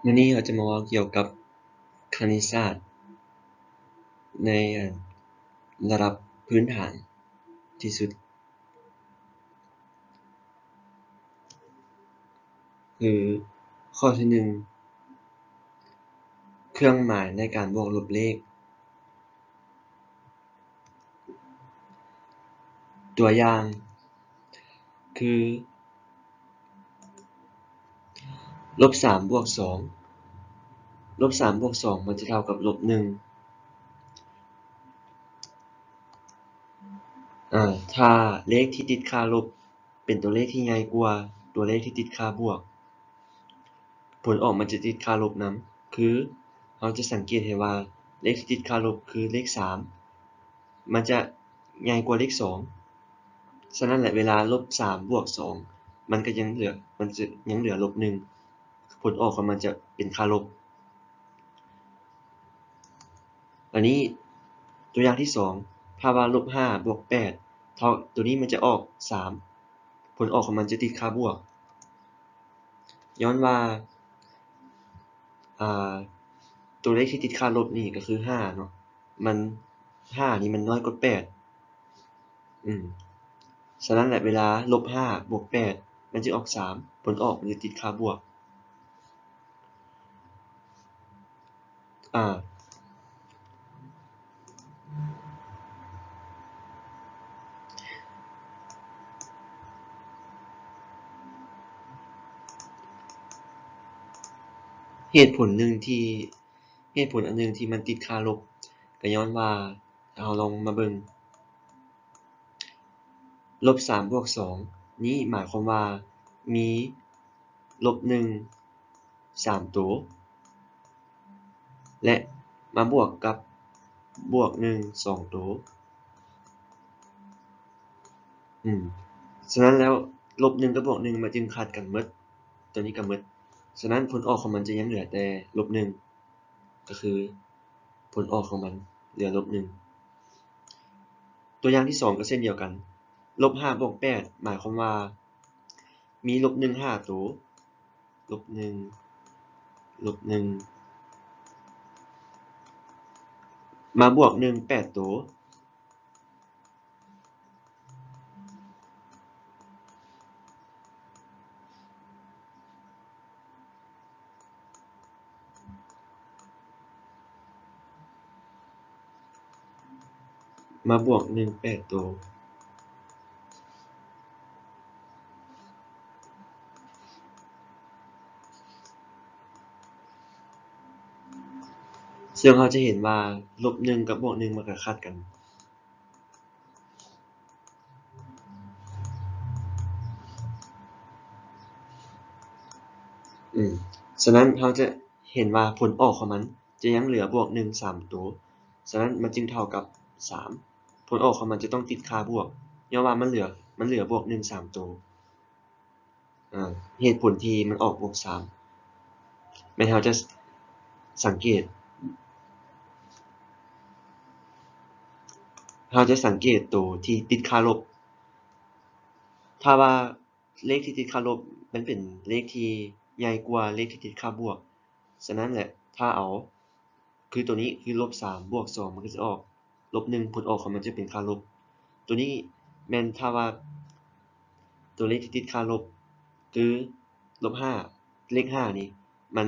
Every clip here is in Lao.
ມື້ນີ້ເຮົາຈະມາເວົ້າກ່ຽວກັບຄະນິດສາດໃນ ອັນ ລະດັບພື້ນຖານທີ່ສຸດ ຄືຂໍ້ທີໜຶ່ງ ເຄື່ອງໝາຍໃນການບວກລົບເລກ. ຕົວຢ່າງຄື ລົບສາມບວກສອງ ລົບສາມບວກສອງ ມັນຈະເທົ່າກັບລົບໜຶ່ງ ອາ ຖ້າເລກທີ່ຕິດຄ່າລົບເປັນຕົວເລກທີ່ໃຫຍ່ກວ່າຕົວເລກທີ່ຕິດຄ່າບວກ ຜົນອອກມັນຈະຕິດຄ່າລົບນຳ ຄືເຮົາຈະສັງເກດເຫັນວ່າເລກທີ່ຕິດຄ່າລົບຄືເລກສາມ ມັນຈະໃຫຍ່ກວ່າເລກສອງ ສະນັ້ນແຫຼະ ເວລາລົບສາມບວກສອງ ມັນກໍຍັງເຫຼືອ ມັນຈະຍັງເຫຼືອລົບໜຶ່ງ ຜົນອອກຂອງມັນຈະເປັນຄ່າລົບ. ອັນນີ້ຕົວຢ່າງທີສອງ ຖ້າວ່າລົບຫ້າບວກແປດ ເທົ່າ ຕົວນີ້ມັນຈະອອກສາມ ຜົນອອກຂອງມັນຈະຕິດຄ່າບວກ ຍ້ອນວ່າ ອາ ຕົວເລກທີ່ຕິດຄ່າລົບນີ້ກໍຄືຫ້າເນາະ ມັນ ຫ້ານີ້ມັນນ້ອຍກວ່າແປດ ອືມ ສະນັ້ນແຫຼະ ເວລາລົບຫ້າບວກແປດ ມັນຈະອອກສາມ ຜົນອອກມັນຈະຕິດຄ່າບວກ ອາ ເຫດຜົນໜຶ່ງທີ່ ເຫດຜົນອັນໜຶ່ງທີ່ມັນຕິດຄ່າລົບ ກໍຍ້ອນວ່າ ເຮົາລອງມາເບິ່ງ ລົບສາມບວກສອງ ນີ້ໝາຍຄວາມວ່າມີລົບໜຶ່ງສາມໂຕ ແລະ ມາບວກກັບບວກໜຶ່ງສອງໂຕ ອືມ ສະນັ້ນແລ້ວ ລົບໜຶ່ງກັບບວກໜຶ່ງມັນຈຶ່ງຂັດກັນໝົດ ຕົວນີ້ກໍໝົດ ສະນັ້ນຜົນອອກຂອງມັນຈະຍັງເຫຼືອແຕ່ລົບໜຶ່ງ ກໍຄືຜົນອອກຂອງມັນເຫຼືອລົບໜຶ່ງ. ຕົວຢ່າງທີສອງກໍເຊັ່ນດຽວກັນ ລົບຫ້າບວກແປດ ໝາຍຄວາມວ່າມີລົບໜຶ່ງຫ້າໂຕ ລົບໜຶ່ງ ລົບໜຶ່ງ ມາບວກໜຶ່ງແປດໂຕ ມາບວກໜຶ່ງແປດໂຕ ເຊິ່ງເຮົາຈະເຫັນວ່າລົບໜຶ່ງກັບບວກໜຶ່ງມັນກໍຂັດກັນ. ອືມ ສະນັ້ນເຮົາຈະເຫັນວ່າຜົນອອກຂອງມັນຈະຍັງເຫຼືອບວກໜຶ່ງສາມໂຕ ສະນັ້ນມັນຈຶ່ງເທົ່າກັບສາມ ຜົນອອກຂອງມັນຈະຕ້ອງຕິດຄ່າບວກ ຍ້ອນວ່າມັນເຫຼືອ ມັນເຫຼືອບວກໜຶ່ງສາມໂຕ. ອາ ເຫດຜົນທີ່ມັນອອກບວກສາມ ແມ່ນເຮົາຈະ ສ- ສັງເກດ ເຮົາຈະສັງເກດໂຕທີ່ຕິດຄ່າລົບ ຖ້າວ່າເລກທີ່ຕິດຄ່າລົບມັນເປັນເລກທີ່ໃຫຍ່ກວ່າເລກທີ່ຕິດຄ່າບວກ ສະນັ້ນແຫຼະ ຖ້າເອົາ ຄືໂຕນີ້ຄືລົບສາມບວກສອງ ມັນກໍຈະອອກລົບໜຶ່ງ ຜົນອອກຂອງມັນຈະເປັນຄ່າລົບ. ໂຕນີ້ແມ່ນຖ້າວ່າຕົວເລກທີ່ຕິດຄ່າລົບຄືລົບຫ້າ ເລກຫ້ານີ້ມັນ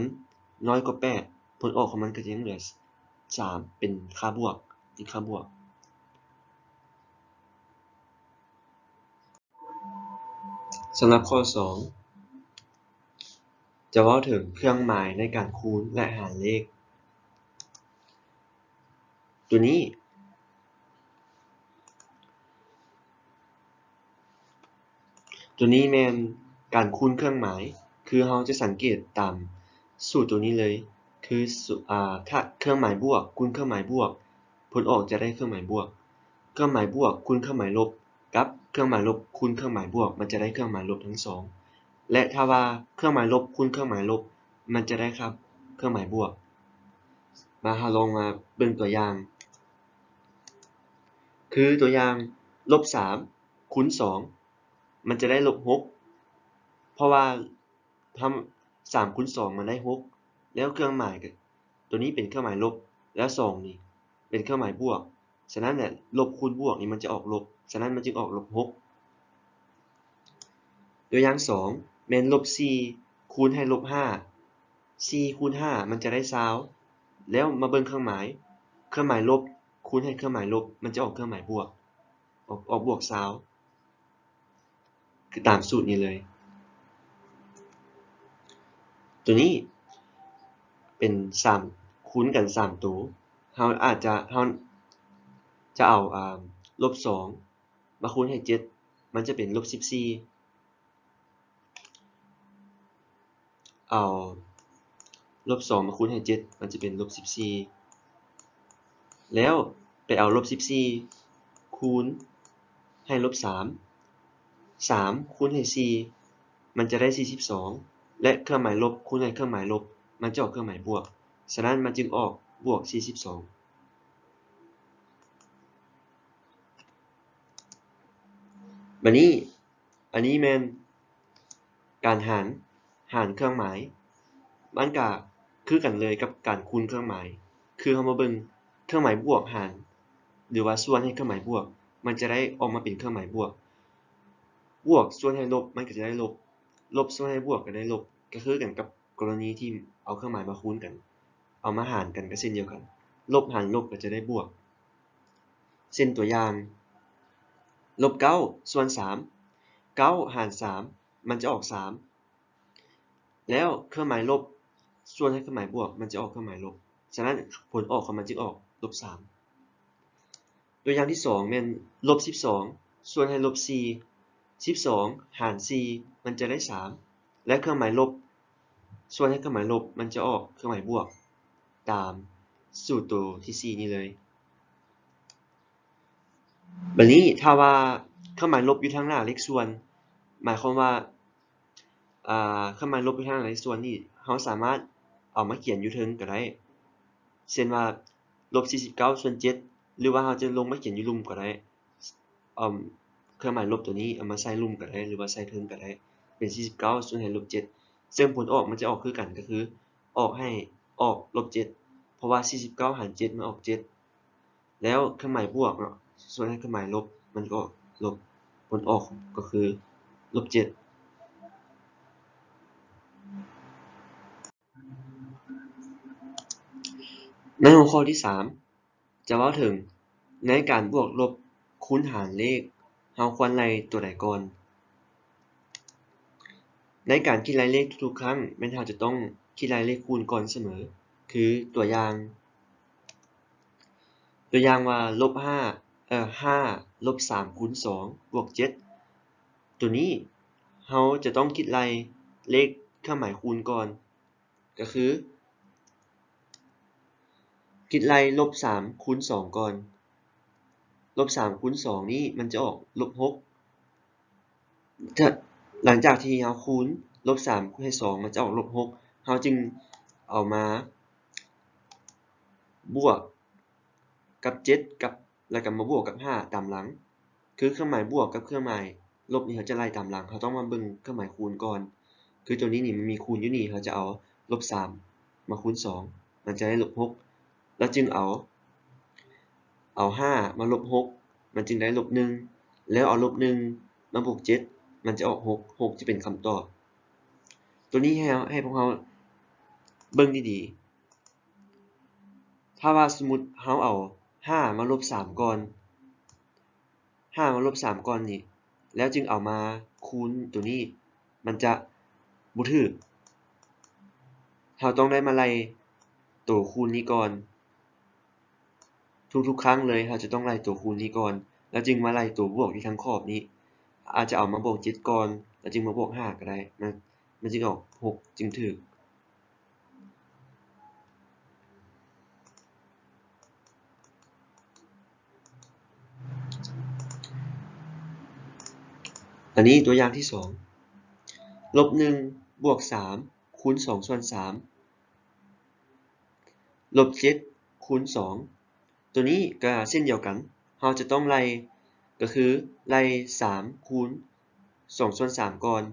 ນ້ອຍກວ່າແປດ ຜົນອອກຂອງມັນກໍຈະຍັງເຫຼືອສາມ ເປັນຄ່າບວກ ຕິດຄ່າບວກ. ສຳລັບຂໍ້ສອງ ຈະເວົ້າເຖິງເຄື່ອງໝາຍໃນການຄູນ ແລະ ຫານເລກ. ຕົວນີ້ ຕົວນີ້ແມ່ນການຄູນເຄື່ອງໝາຍ ຄືເຮົາຈະສັງເກດຕາມສູດຕົວນີ້ເລີຍ ຄື ສູ- ອາ ຖ້າເຄື່ອງໝາຍບວກຄູນເຄື່ອງໝາຍບວກ ຜົນອອກຈະໄດ້ເຄື່ອງໝາຍບວກ, ເຄື່ອງໝາຍບວກຄູນເຄື່ອງໝາຍລົບ ກັບເຄື່ອງໝາຍລົບຄູນເຄື່ອງໝາຍບວກ ມັນຈະໄດ້ເຄື່ອງໝາຍລົບທັງສອງ ແລະ ຖ້າວ່າເຄື່ອງໝາຍລົບຄູນເຄື່ອງໝາຍລົບ ມັນຈະໄດ້ຄ່າເຄື່ອງໝາຍບວກ. ມາ ເຮົາລອງມາເບິ່ງຕົວຢ່າງ ຄືຕົວຢ່າງ ລົບສາມຄູນສອງ ມັນຈະໄດ້ລົບຫົກ ເພາະວ່າ ທຳ ສາມຄູນສອງມັນໄດ້ຫົກ ແລ້ວເຄື່ອງໝາຍ ໂຕນີ້ເປັນເຄື່ອງໝາຍລົບ ແລ້ວສອງນີ້ເປັນເຄື່ອງໝາຍບວກ. ສະນັ້ນແຫຼະ ລົບຄູນບວກນີ້ມັນຈະອອກລົບ, ສະນັ້ນມັນຈຶ່ງອອກລົບຫົກ. ຕົວຢ່າງສອງ ແມ່ນລົບສີ່ຄູນໃຫ້ລົບຫ້າ ສີ່ຄູນຫ້າມັນຈະໄດ້ຊາວ. ແລ້ວມາເບິ່ງເຄື່ອງໝາຍ ເຄື່ອງໝາຍລົບຄູນໃຫ້ເຄື່ອງໝາຍລົບ ມັນຈະອອກເຄື່ອງໝາຍບວກ ອອກ ອອກບວກຊາວ ຄືຕາມສູດນີ້ເລີຍ. ໂຕນີ້ເປັນສາມ ຄູນກັນສາມໂຕ ເຮົາອາດຈະ ເຮົາຈະເອົາ ອາ ລົບສອງມາຄູນໃຫ້ເຈັດ ມັນຈະເປັນລົບສິບສີ່. ເອົາລົບສອງມາຄູນໃຫ້ເຈັດ ມັນຈະເປັນລົບສິບສີ່ ແລ້ວໄປເອົາລົບສິບສີ່ຄູນໃຫ້ລົບສາມ ສາມຄູນໃຫ້ສີ່ ມັນຈະໄດ້ສີ່ສິບສອງ ແລະ ເຄື່ອງໝາຍລົບຄູນໃຫ້ເຄື່ອງໝາຍລົບ ມັນຈະອອກເຄື່ອງໝາຍບວກ. ສະນັ້ນມັນຈຶ່ງອອກບວກສີ່ສິບສອງ. ບາດນີ້ ອັນນີ້ແມ່ນການຫານ ຫານເຄື່ອງໝາຍ ມັນກະຄືກັນເລີຍກັບການຄູນເຄື່ອງໝາຍ. ຄືເຮົາມາເບິ່ງເຄື່ອງໝາຍບວກຫານ ຫຼືວ່າສ່ວນໃຫ້ເຄື່ອງໝາຍບວກ ມັນຈະໄດ້ອອກມາເປັນເຄື່ອງໝາຍບວກ. ບວກສ່ວນໃຫ້ລົບ ມັນກະຈະໄດ້ລົບ, ລົບສ່ວນໃຫ້ບວກກະໄດ້ລົບ. ກະຄືກັນກັບ ກໍລະນີທີ່ເອົາເຄື່ອງໝາຍມາຄູນກັນ ເອົາມາຫານກັນກໍເຊັ່ນດຽວກັນ, ລົບຫານລົບກໍຈະໄດ້ບວກ. ເຊັ່ນຕົວຢ່າງ ລົບເກົ້າສ່ວນສາມ ເກົ້າຫານສາມ ມັນຈະອອກສາມ ແລ້ວເຄື່ອງໝາຍລົບສ່ວນໃຫ້ເຄື່ອງໝາຍບວກ ມັນຈະອອກເຄື່ອງໝາຍລົບ. ສະນັ້ນ ຜົນອອກຂອງມັນຈຶ່ງອອກລົບສາມ. ຕົວຢ່າງທີສອງແມ່ນລົບສິບສອງສ່ວນໃຫ້ລົບສີ່ ສິບສອງຫານສີ່ ມັນຈະໄດ້ສາມ ແລະ ເຄື່ອງໝາຍລົບສ່ວນໃຫ້ເຄື່ອງໝາຍລົບ ມັນຈະອອກເຄື່ອງໝາຍບວກ ຕາມສູດໂຕທີສີ່ນີ້ເລີຍ. ບາດນີ້ຖ້າວ່າເຄື່ອງໝາຍລົບຢູ່ທາງໜ້າເລກສ່ວນ ໝາຍຄວາມວ່າ ອາ ເຄື່ອງໝາຍລົບຢູ່ທາງໃນສ່ວນນີ້ ເຮົາສາມາດເອົາມາຂຽນຢູ່ເທິງກໍໄດ້ ເຊັ່ນວ່າ ລົບສີ່ສິບເກົ້າສ່ວນເຈັດ ຫຼືວ່າເຮົາຈະລົງມາຂຽນຢູ່ລຸ່ມກໍໄດ້. ເອົາເຄື່ອງໝາຍລົບໂຕນີ້ເອົາມາໃສ່ລຸ່ມກໍໄດ້ ຫຼືວ່າໃສ່ເທິງກໍໄດ້ ເປັນສີ່ສິບເກົ້າສ່ວນໃຫ້ລົບເຈັດ ເຊິ່ງຜົນອອກມັນຈະອອກຄືກັນ ກໍຄືອອກໃຫ້ອອກລົບເຈັດ ເພາະວ່າສີ່ສິບເກົ້າຫານເຈັດມັນອອກເຈັດ ແລ້ວເຄື່ອງໝາຍບວກເນາະ ສ່ວນໃຫ້ເຄື່ອງໝາຍລົບ ມັນກໍລົບ ຜົນອອກກໍຄືລົບເຈັດ. ໃນຫົວຂໍ້ທີສາມ ຈະເວົ້າເຖິງໃນການບວກລົບຄູນຫານເລກ ເຮົາຄວນໄລ່ຕົວໃດກ່ອນ? ໃນການຄິດໄລ່ເລກທຸກໆຄັ້ງ ແມ່ນເຮົາຈະຕ້ອງຄິດໄລ່ເລກຄູນກ່ອນສະເໝີ. ຄືຕົວຢ່າງ ຕົວຢ່າງວ່າ ລົບຫ້າ ເອີ ຫ້າລົບສາມຄູນສອງບວກເຈັດ ໂຕນີ້ເຮົາຈະຕ້ອງຄິດໄລ່ເລກເຄື່ອງໝາຍຄູນກ່ອນ ກໍຄື ຄິດໄລ່ລົບສາມຄູນສອງກ່ອນ. ລົບສາມຄູນສອງນີ້ມັນຈະອອກລົບຫົກ. ຖ້າ ຫຼັງຈາກທີ່ເຮົາຄູນລົບສາມໃຫ້ສອງ ມັນຈະອອກລົບຫົກ ເຮົາຈຶ່ງເອົາມາບວກກັບເຈັດ ກັບ ແລ້ວກໍມາບວກກັບຫ້າຕາມຫຼັງ. ຄືເຄື່ອງໝາຍບວກກັບເຄື່ອງໝາຍລົບນີ້ ເຮົາຈະໄລ່ຕາມຫຼັງ ເຮົາຕ້ອງມາເບິ່ງເຄື່ອງໝາຍຄູນກ່ອນ. ຄືໂຕນີ້ນີ້ມັນມີຄູນຢູ່ນີ້ ເຮົາຈະເອົາລົບສາມມາຄູນສອງ ມັນຈະໄດ້ລົບຫົກ ແລ້ວຈຶ່ງເອົາ ເອົາຫ້າມາລົບຫົກ ມັນຈຶ່ງໄດ້ລົບໜຶ່ງ ແລ້ວເອົາລົບໜຶ່ງມາບວກເຈັດ ມັນຈະອອກຫົກ ຫົກຈະເປັນຄຳຕອບ. ໂຕນີ້ໃຫ້ເຮົາ ໃຫ້ພວກເຮົາເບິ່ງດີໆ. ຖ້າວ່າສົມມຸດເຮົາເອົາຫ້າມາລົບສາມກ່ອນ ຫ້າມາລົບສາມກ່ອນນີ້ ແລ້ວຈຶ່ງເອົາມາຄູນໂຕນີ້ ມັນຈະບໍ່ຖືກ. ເຮົາຕ້ອງໄດ້ມາໄລ່ໂຕຄູນນີ້ກ່ອນ. ທຸກໆຄັ້ງເລີຍ ເຮົາຈະຕ້ອງໄລ່ໂຕຄູນນີ້ກ່ອນ ແລ້ວຈຶ່ງມາໄລ່ໂຕບວກຢູ່ທາງຂອບນີ້. ອາດຈະເອົາມາບວກເຈັດກ່ອນ ແລ້ວຈຶ່ງມາບວກຫ້າກໍໄດ້. ມັນ ມັນຈຶ່ງອອກຫົກຈຶ່ງຖືກ. ອັນນີ້ຕົວຢ່າງທີສອງ ລົບໜຶ່ງບວກສາມຄູນສອງສ່ວນສາມ ລົບເຈັດຄູນສອງ ໂຕນີ້ກໍເຊັ່ນດຽວກັນ ເຮົາຈະຕ້ອງໄລ່ ກໍຄືໄລ່ສາມຄູນສອງສ່ວນສາມກ່ອນ.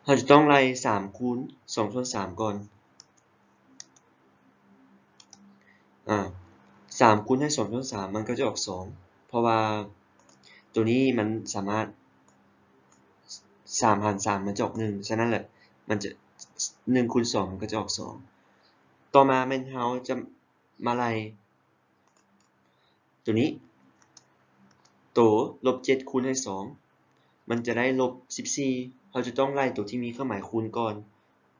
ເຮົາຈະຕ້ອງໄລ່ສາມຄູນສອງສ່ວນສາມກ່ອນ. ອາ ສາມຄູນໃຫ້ສອງສ່ວນສາມ ມັນກໍຈະອອກສອງ ເພາະວ່າໂຕນີ້ມັນສາມາດ ສາມຫານສາມ ມັນຈະອອກໜຶ່ງ ສະນັ້ນແຫຼະ ມັນຈະ ໜຶ່ງຄູນສອງ ມັນກໍຈະອອກສອງ. ຕໍ່ມາແມ່ນເຮົາຈະມາໄລ່ ໂຕນີ້ ໂຕລົບເຈັດຄູນໃຫ້ສອງ ມັນຈະໄດ້ລົບສິບສີ່. ເຮົາຈະຕ້ອງໄລ່ໂຕທີ່ມີເຄື່ອງໝາຍຄູນກ່ອນ.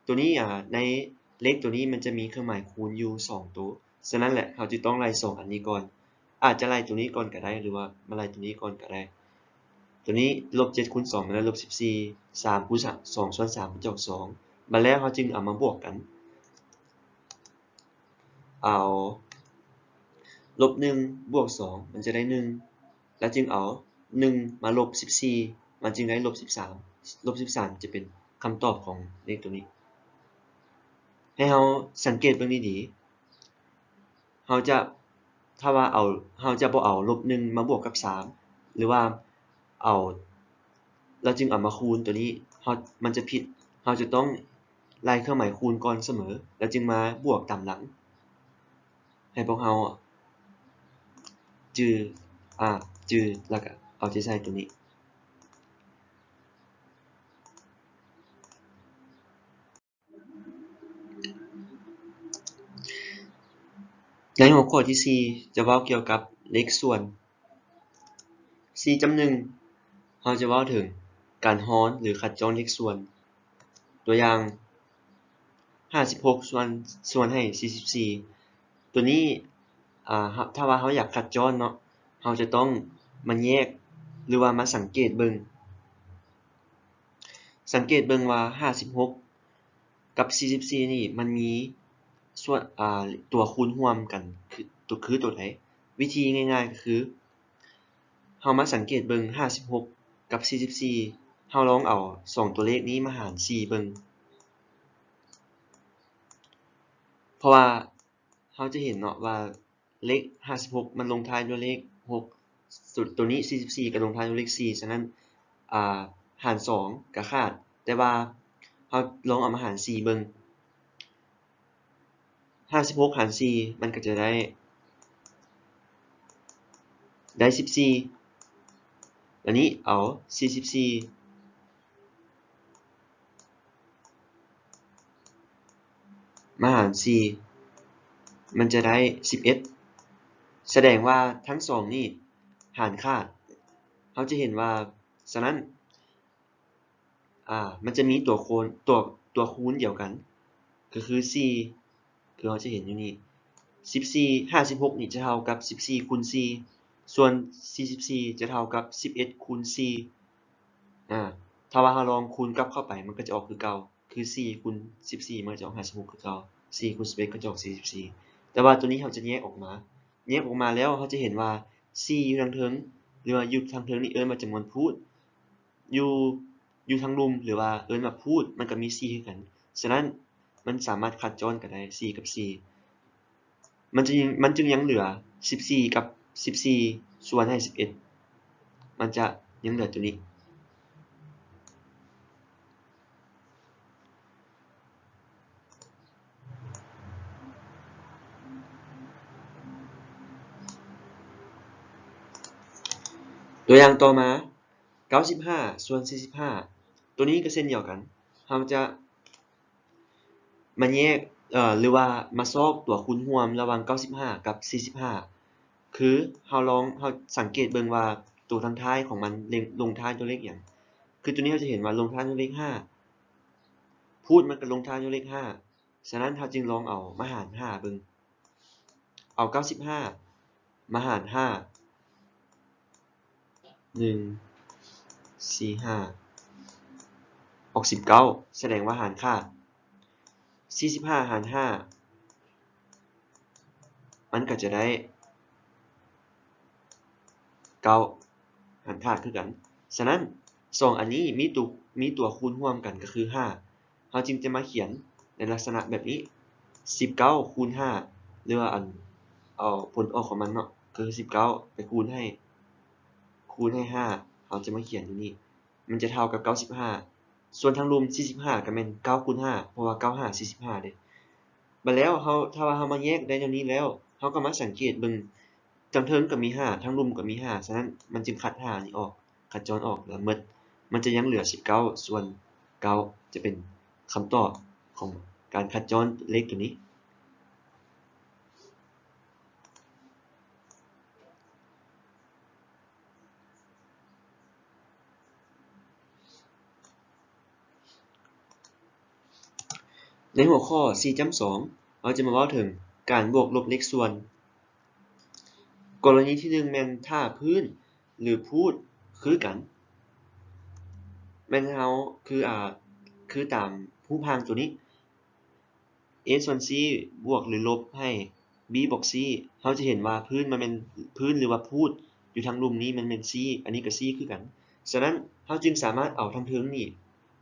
ໂຕນີ້ ອາ ໃນເລກໂຕນີ້ມັນຈະມີເຄື່ອງໝາຍຄູນຢູ່ສອງໂຕ, ສະນັ້ນແຫຼະ ເຮົາຈະຕ້ອງໄລ່ສອງອັນນີ້ກ່ອນ. ອາດຈະໄລ່ໂຕນີ້ກ່ອນກໍໄດ້ ຫຼືວ່າມາໄລ່ໂຕນີ້ກ່ອນກໍໄດ້. ໂຕນີ້ລົບເຈັດຄູນສອງ ມັນໄດ້ລົບສິບສີ່, ສາມຄູນສອງສ່ວນສາມ ມັນຈະອອກສອງ. ບາດແລ້ວເຮົາຈຶ່ງເອົາມາບວກກັນ. ເອົາລົບໜຶ່ງບວກສອງ ມັນຈະໄດ້ໜຶ່ງ ແລ້ວຈຶ່ງເອົາໜຶ່ງມາລົບສິບສີ່ ມັນຈຶ່ງໄດ້ລົບສິບສາມ. ລົບສິບສາມຈະເປັນຄຳຕອບຂອງເລກໂຕນີ້. ໃຫ້ເຮົາສັງເກດເບິ່ງດີໆ ເຮົາຈະ ຖ້າວ່າເອົາ ເຮົາຈະບໍ່ເອົາລົບໜຶ່ງມາບວກກັບສາມ ຫຼືວ່າເອົາ ແລ້ວຈຶ່ງເອົາມາຄູນ ໂຕນີ້ເຮົາ ມັນຈະຜິດ. ເຮົາຈະຕ້ອງໄລ່ເຄື່ອງໝາຍຄູນກ່ອນສະເໝີ ແລ້ວຈຶ່ງມາບວກຕາມຫຼັງ. ໃຫ້ພວກເຮົາຈື່ ອາ ຈື່ ແລ້ວກະເອົາໃຈໃສ່ໂຕນີ້. ໃນຫົວຂໍ້ທີສີ່ ຈະເວົ້າກ່ຽວກັບເລກສ່ວນ. ສີ່ຈຸດໜຶ່ງ ເຮົາຈະເວົ້າເຖິງການຮອນ ຫຼື ຄັດຈ້ອນເລກສ່ວນ. ຕົວຢ່າງ ຫ້າສິບຫົກສ່ວນ ສ່ວນໃຫ້ສີ່ສິບສີ່ ຕົວນີ້ ອາ ຖ້າວ່າເຮົາຢາກຄັດຈ້ອນເນາະ ເຮົາຈະຕ້ອງມາແຍກ ຫຼືວ່າມາສັງເກດເບິ່ງ ສັງເກດເບິ່ງວ່າຫ້າສິບຫົກກັບສີ່ສິບສີ່ນີ້ ມັນມີສ່ວນ ອາ ຕົວຄູນຮ່ວມກັນ ຄື ຄືຕົວໃດ? ວິທີງ່າຍໆກໍຄື ເຮົາມາສັງເກດເບິ່ງຫ້າສິບຫົກກັບສີ່ສິບສີ່ ເຮົາລອງເອົາສອງຕົວເລກນີ້ມາຫານສີ່ເບິ່ງ ເພາະວ່າເຮົາຈະເຫັນເນາະວ່າ ເລກຫ້າສິບຫົກມັນລົງທ້າຍດ້ວຍເລກຫົກ ໂຕ ໂຕນີ້ສີ່ສິບສີ່ກໍລົງທ້າຍດ້ວຍເລກສີ່ ສະນັ້ນ ອາ ຫານສອງກໍຂາດ ແຕ່ວ່າເຮົາລອງເອົາມາຫານສີ່ເບິ່ງ ຫ້າສິບຫົກຫານສີ່ ມັນກໍຈະໄດ້ ໄດ້ສິບສີ່ ແລ້ວນີ້ເອົາສີ່ສິບສີ່ ມາຫານສີ່ ມັນຈະໄດ້ສິບເອັດ ສະແດງວ່າທັງສອງນີ້ຫານຂາດ. ເຮົາຈະເຫັນວ່າ ສະນັ້ນ ອາ ມັນຈະມີຕົວຄູນ ຕົວ ຕົວຄູນດຽວກັນ ກໍຄືສີ່ ຄືເຮົາຈະເຫັນຢູ່ນີ້ ສິບສີ່ ຫ້າສິບຫົກນີ້ຈະເທົ່າກັບສິບສີ່ຄູນສີ່ ສ່ວນສີ່ສິບສີ່ຈະເທົ່າກັບສິບເອັດຄູນສີ່. ອາ ຖ້າວ່າເຮົາລອງຄູນກັບເຂົ້າໄປ ມັນກໍຈະອອກຄືເກົ່າ ຄືສີ່ຄູນສິບສີ່ ມັນກໍຈະອອກຫ້າສິບຫົກຄືເກົ່າ ສີ່ຄູນສິບເອັດກໍຈະອອກສີ່ສິບສີ່ ແຕ່ວ່າໂຕນີ້ເຮົາຈະແຍກອອກມາ ແຍກອອກມາແລ້ວເຮົາຈະເຫັນວ່າສີ່ຢູ່ທາງເທິງ ຫຼືວ່າຢູ່ທາງເທິງນີ້ເອີ້ນວ່າຈຳນວນພູດ ຢູ່ ຢູ່ທາງລຸ່ມ ຫຼືວ່າເອີ້ນວ່າພູດ ມັນກໍມີສີ່ຄືກັນ. ສະນັ້ນ ມັນສາມາດຄັດຈ້ອນກັນໄດ້ ສີ່ກັບສີ່ ມັນຈຶ່ງ ມັນຈຶ່ງຍັງເຫຼືອສິບສີ່ກັບສິບສີ່ ສ່ວນໃຫ້ສິບເອັດ ມັນຈະຍັງເຫຼືອໂຕນີ້. ຕົວຢ່າງຕໍ່ມາ ເກົ້າສິບຫ້າສ່ວນສີ່ສິບຫ້າ ໂຕນີ້ກໍເຊັ່ນດຽວກັນ ເຮົາຈະມາແຍກ ເອີ ຫຼືວ່າມາຊອກຕົວຄູນຮ່ວມລະຫວ່າງເກົ້າສິບຫ້າກັບສີ່ສິບຫ້າ ຄືເຮົາລອງ ເຮົາສັງເກດເບິ່ງວ່າໂຕທາງທ້າຍຂອງມັນເລັງ ລົງທ້າຍດ້ວຍເລກຫຍັງ ຄືໂຕນີ້ເຮົາຈະເຫັນວ່າລົງທ້າຍດ້ວຍເລກຫ້າ ພູດມັນກໍລົງທ້າຍດ້ວຍເລກຫ້າ ສະນັ້ນເຮົາຈຶ່ງລອງເອົາມາຫານຫ້າເບິ່ງ ເອົາເກົ້າສິບຫ້າມາຫານຫ້າ ໜຶ່ງ ສີ່ ຫ້າ ອອກສິບເກົ້າ ສະແດງວ່າຫານຂາດ ສີ່ສິບຫ້າຫານຫ້າ ມັນກໍຈະໄດ້ເກົ້າ ຫານຂາດຄືກັນ. ສະນັ້ນ ສອງອັນນີ້ມີຕົວ ມີຕົວຄູນຮ່ວມກັນກໍຄືຫ້າ ເຮົາຈຶ່ງຈະມາຂຽນໃນລັກສະນະແບບນີ້ ສິບເກົ້າຄູນຫ້າ ຫຼືວ່າອັນ ເອົາຜົນອອກຂອງມັນເນາະ ກໍຄືສິບເກົ້າໄປຄູນໃຫ້ ຄູນໃຫ້ຫ້າ ເຮົາຈະມາຂຽນຢູ່ນີ້ ມັນຈະເທົ່າກັບເກົ້າສິບຫ້າ ສ່ວນທາງລຸ່ມສີ່ສິບຫ້າກໍແມ່ນເກົ້າຄູນຫ້າ ເພາະວ່າເກົ້າຫ້າສີ່ສິບຫ້າເດ້. ບາດແລ້ວເຮົາ ຖ້າວ່າເຮົາມາແຍກໄດ້ແນວນີ້ແລ້ວ ເຮົາກໍມາສັງເກດເບິ່ງ ທາງເທິງກໍມີຫ້າ ທາງລຸ່ມກໍມີຫ້າ ສະນັ້ນມັນຈຶ່ງຄັດຫ້ານີ້ອອກ ຄັດຈ້ອນອອກແລ້ວໝົດ ມັນຈະຍັງເຫຼືອສິບເກົ້າ ສ່ວນເກົ້າ ຈະເປັນຄຳຕອບຂອງການຄັດຈ້ອນເລກຕົວນີ້. ໃນຫົວຂໍ້ສີ່ຈ້ຳສອງ ເຮົາຈະມາເວົ້າເຖິງການບວກລົບເລກສ່ວນ. ກໍລະນີທີໜຶ່ງແມ່ນຖ້າພື້ນ ຫຼື ພູດຄືກັນ ແມ່ນເຮົາ ຄື ອາ ຄືຕາມຮູບຮ່າງຕົວນີ້ A ສ່ວນ C ບວກ ຫຼື ລົບໃຫ້ B ບວກ C ເຮົາຈະເຫັນວ່າພື້ນມັນແມ່ນ ພື້ນ ຫຼືວ່າພູດຢູ່ທາງລຸ່ມນີ້ມັນແມ່ນ C ອັນນີ້ກໍ C ຄືກັນ. ສະນັ້ນເຮົາຈຶ່ງສາມາດເອົາທາງເທິງນີ້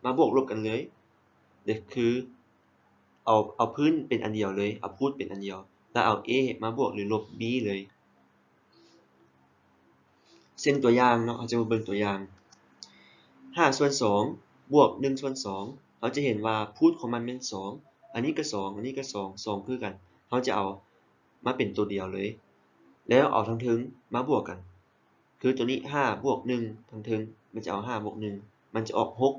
ມາບວກລົບກັນເລີຍ ເດ້ ຄືເອົາ ເອົາພື້ນເປັນອັນດຽວເລີຍ ເອົາພູດເປັນອັນດຽວ ແລ້ວເອົາ A ມາບວກ ຫຼື ລົບ B ເລີຍ. ເຊັ່ນຕົວຢ່າງເນາະ ເຮົາຈະມາເບິ່ງຕົວຢ່າງ ຫ້າສ່ວນສອງ ບວກ ໜຶ່ງສ່ວນສອງ ເຮົາຈະເຫັນວ່າພູດຂອງມັນແມ່ນສອງ ອັນນີ້ກໍສອງ ອັນນີ້ກໍສອງ ສອງຄືກັນ ເຮົາຈະເອົາມາເປັນຕົວດຽວເລີຍ ແລ້ວເອົາທາງເທິງມາບວກກັນ ຄືຕົວນີ້ ຫ້າບວກ ໜຶ່ງ ທາງເທິງ ມັນຈະເອົາ ຫ້າບວກ ໜຶ່ງ ມັນຈະອອກ ຫົກ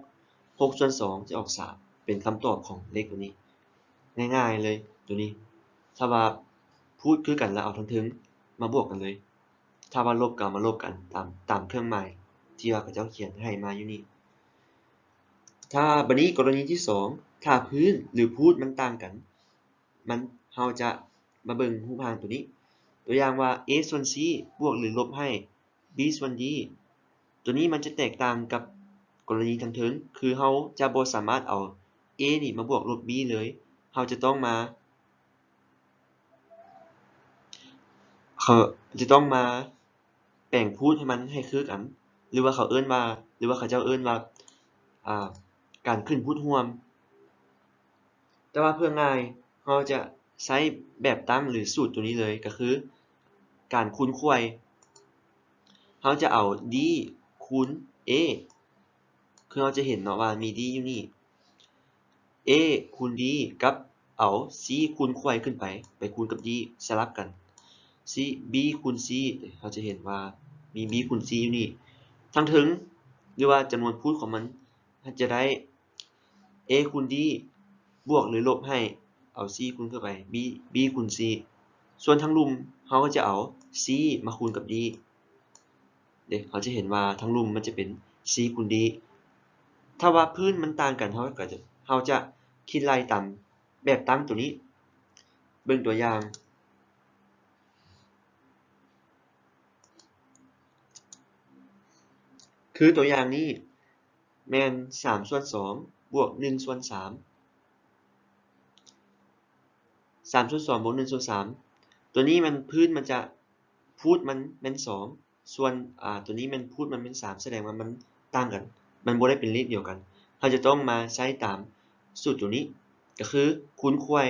ຫົກສ່ວນສອງ ຈະອອກ ສາມ ເປັນຄຳຕອບຂອງເລກຕົວນີ້ ງ່າຍໆເລີຍຕົວນີ້ ຖ້າວ່າພູດຄືກັນ ແລ້ວເອົາທາງເທິງມາບວກກັນເລີຍ ຖ້າວ່າລົບກໍເອົາມາລົບກັນຕາມ ຕາມເຄື່ອງໝາຍທີ່ວ່າເຂົາເຈົ້າຂຽນໃຫ້ມາຢູ່ນີ້. ຖ້າ ບາດນີ້ກໍລະນີທີສອງ ຖ້າພື້ນ ຫຼື ພູດມັນຕ່າງກັນ ມັນ ເຮົາຈະມາເບິ່ງຮູບຮ່າງຕົວນີ້ ຕົວຢ່າງວ່າ A ສ່ວນ C ບວກ ຫຼື ລົບໃຫ້ B ສ່ວນ D ຕົວນີ້ມັນຈະແຕກຕ່າງກັບກໍລະນີທາງເທິງ ຄືເຮົາຈະບໍ່ສາມາດເອົາ A ນີ້ມາບວກລົບ B ເລີຍ ເຮົາຈະຕ້ອງມາ ເຂົາຈະຕ້ອງມາແປງພູດໃຫ້ມັນໃຫ້ຄືກັນ ຫຼືວ່າເຂົາເອີ້ນວ່າ ຫຼືວ່າເຂົາເຈົ້າເອີ້ນວ່າ ອາ ການຂຶ້ນພູດຮ່ວມ. ແຕ່ວ່າເພື່ອງ່າຍ ເຮົາຈະໃຊ້ແບບຕັ້ງ ຫຼື ສູດຕົວນີ້ເລີຍ ກໍຄືການຄູນຂວາຍ ເຮົາຈະເອົາ D ຄູນ A ຄືເຮົາຈະເຫັນເນາະວ່າມີ D ຢູ່ນີ້ A ຄູນ D ກັບເອົາ C ຄູນຂວາຍຂຶ້ນໄປ ໄປຄູນກັບ D ສະຫຼັບກັນ C B ຄູນ C ເຮົາຈະເຫັນວ່າມີ B ຄູນ C ຢູ່ນີ້ ທາງເທິງ ຫຼືວ່າຈຳນວນພູດຂອງມັນ ເຮົາຈະໄດ້ A ຄູນ D ບວກ ຫຼື ລົບໃຫ້ ເອົາ C ຄູນເຂົ້າໄປ B B ຄູນ C ສ່ວນທາງລຸ່ມເຮົາກໍຈະເອົາ C ມາຄູນກັບ D ເດ້ ເຮົາຈະເຫັນວ່າທາງລຸ່ມມັນຈະເປັນ C ຄູນ D. ຖ້າວ່າພື້ນມັນຕ່າງກັນ ເຮົາກໍຈະ ເຮົາຈະຄິດໄລ່ຕາມແບບຕັ້ງຕົວນີ້ ເບິ່ງຕົວຢ່າງ ຄືຕົວຢ່າງນີ້ ແມ່ນສາມສ່ວນສອງ ບວກ ໜຶ່ງສ່ວນສາມ ສາມສ່ວນສອງ ບວກ ໜຶ່ງສ່ວນສາມ ຕົວນີ້ມັນ ພື້ນມັນຈະ ພູດມັນແມ່ນສອງ ສ່ວນ ອາ ຕົວນີ້ແມ່ນ ພູດມັນແມ່ນສາມ ສະແດງວ່າມັນຕ່າງກັນ ມັນບໍ່ໄດ້ເປັນເລກດຽວກັນ ເຮົາຈະຕ້ອງມາໃຊ້ຕາມສູດຕົວນີ້ ກໍຄືຄູນຂວາຍ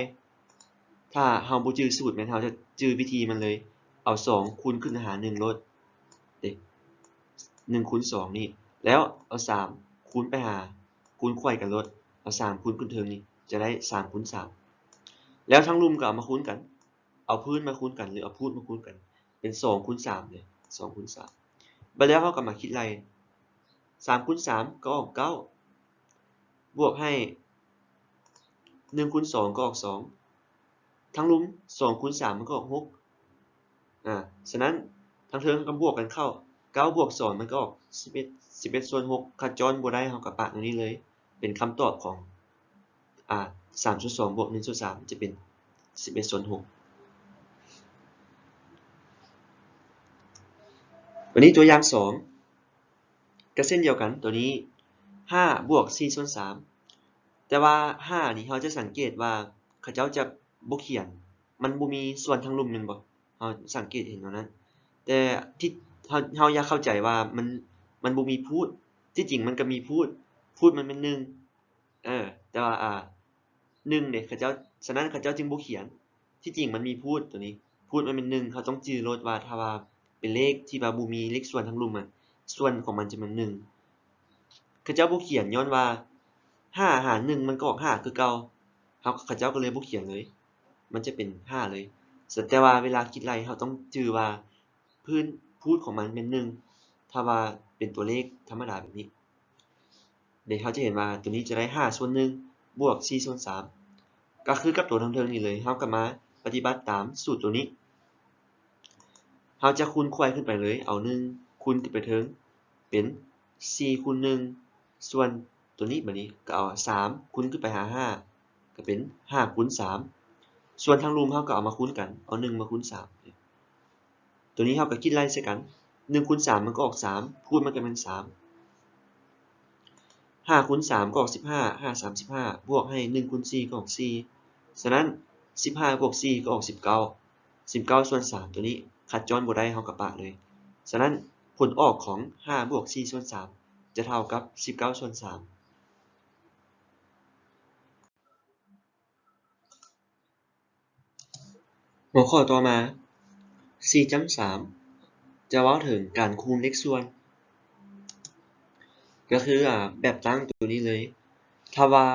ຖ້າເຮົາບໍ່ຈື່ສູດແມ່ນເຮົາຈະຈື່ວິທີມັນເລີຍ ເອົາສອງຄູນຂຶ້ນຫາໜຶ່ງໂລດ ເດ້ ໜຶ່ງຄູນສອງນີ້ ແລ້ວເອົາສາມຄູນໄປຫາ ຄູນຂວາຍກັນໂລດ ເອົາສາມຄູນຂຶ້ນເທິງນີ້ ຈະໄດ້ສາມຄູນສາມ ແລ້ວທາງລຸ່ມກໍເອົາມາຄູນກັນ ເອົາພື້ນມາຄູນກັນ ຫຼື ເອົາພູດມາຄູນກັນ ເປັນສອງຄູນສາມເດ້ ສອງຄູນສາມ ບາດແລ້ວເຮົາກໍມາຄິດໄລ່ ສາມຄູນສາມກໍອອກເກົ້າ ບວກໃຫ້ ໜຶ່ງຄູນສອງກໍອອກສອງ ທາງລຸ່ມ ສອງຄູນສາມມັນກໍອອກຫົກ ອາ ສະນັ້ນ ທາງເທິງເຮົາກໍບວກກັນເຂົ້າ ເກົ້າບວກສອງມັນກໍອອກສິບເອັດ ສິບເອັດສ່ວນຫົກ ຄັດຈ້ອນບໍ່ໄດ້ເຮົາກໍປະຕົງນີ້ເລີຍ ເປັນຄຳຕອບຂອງ ອາ ສາມສ່ວນສອງ ບວກ ໜຶ່ງສ່ວນສາມ ຈະເປັນ ສິບເອັດສ່ວນຫົກ. ບາດນີ້ຕົວຢ່າງສອງ ກໍເຊັ່ນດຽວກັນ ຕົວນີ້ ຫ້າບວກ ສີ່ສ່ວນສາມ ແຕ່ວ່າ ຫ້າ ນີ້ ເຮົາຈະສັງເກດວ່າ ເຂົາເຈົ້າຈະບໍ່ຂຽນ ມັນບໍ່ມີສ່ວນທາງລຸ່ມແມ່ນບໍ່? ເຮົາສັງເກດເຫັນແນວນັ້ນ ແຕ່ທີ່ ເຮົາ ເຮົາຢາກເຂົ້າໃຈວ່າມັນ ມັນບໍ່ມີພູດ ທີ່ຈິງມັນກໍມີພູດ ພູດມັນແມ່ນໜຶ່ງ ເອີ ແຕ່ວ່າ ອາ ໜຶ່ງເດ້ ເຂົາເຈົ້າ ສະນັ້ນເຂົາເຈົ້າຈຶ່ງບໍ່ຂຽນ ທີ່ຈິງມັນມີພູດຕົວນີ້ ພູດມັນແມ່ນໜຶ່ງ ເຮົາຕ້ອງຈື່ໂລດວ່າ ຖ້າວ່າເປັນເລກທີ່ວ່າບໍ່ມີເລກສ່ວນທາງລຸ່ມ ອະ ສ່ວນຂອງມັນຈະແມ່ນໜຶ່ງ ເຂົາເຈົ້າບໍ່ຂຽນຍ້ອນວ່າ ຫ້າຫານໜຶ່ງມັນກໍອອກຫ້າຄືເກົ່າ ເຮົາ ເຂົາເຈົ້າກໍເລີຍບໍ່ຂຽນເລີຍ ມັນຈະເປັນຫ້າເລີຍ. ແຕ່ວ່າເວລາຄິດໄລ່ເຮົາຕ້ອງຈື່ວ່າພື້ນ root ຂອງມັນແມ່ນໜຶ່ງ ຖ້າວ່າເປັນຕົວເລກທຳມະດາແບບນີ້. ເດ ເຮົາຈະເຫັນວ່າຕົວນີ້ຈະໄດ້ຫ້າສ່ວນໜຶ່ງບວກສີ່ສ່ວນສາມ ກໍຄືກັບຕົວທາງເທິງນີ້ເລີຍ. ເຮົາກໍມາປະຕິບັດຕາມສູດຕົວນີ້ ເຮົາຈະຄູນໄຂວ່ຂຶ້ນໄປເລີຍ ເອົາໜຶ່ງຄູນຂຶ້ນໄປເທິງເປັນສີ່ຄູນໜຶ່ງ ສ່ວນຕົວນີ້ ບາດນີ້ກໍເອົາສາມຄູນຂຶ້ນໄປຫາຫ້າ ກໍເປັນຫ້າຄູນສາມ ສ່ວນທາງລຸ່ມເຮົາກໍເອົາມາຄູນກັນ ເອົາໜຶ່ງມາຄູນສາມ ຕົວນີ້ເຮົາກໍຄິດໄລ່ໃສ່ກັນ ໜຶ່ງຄູນສາມມັນກໍອອກສາມ root ມັນກໍແມ່ນສາມ ຫ້າຄູນສາມກໍອອກສິບຫ້າ ຫ້າສາມສິບຫ້າ ບວກໃຫ້ໜຶ່ງຄູນສີ່ກໍອອກສີ່ ສະນັ້ນສິບຫ້າບວກສີ່ກໍອອກສິບເກົ້າ ສິບເກົ້າສ່ວນສາມ ຕົວນີ້ຄັດຈ້ອນບໍ່ໄດ້ ເຮົາກໍປະເລີຍ. ສະນັ້ນຜົນອອກຂອງຫ້າບວກສີ່ສ່ວນສາມຈະເທົ່າກັບສິບເກົ້າສ່ວນສາມ. ຫົວຂໍ້ຕໍ່ມາ ສີ່ຈ້ຳສາມ ຈະເວົ້າເຖິງການຄູນເລກສ່ວນ ກໍຄື ອາ ແບບຕັ້ງຕົວນີ້ເລີຍ ຖ້າວ່າ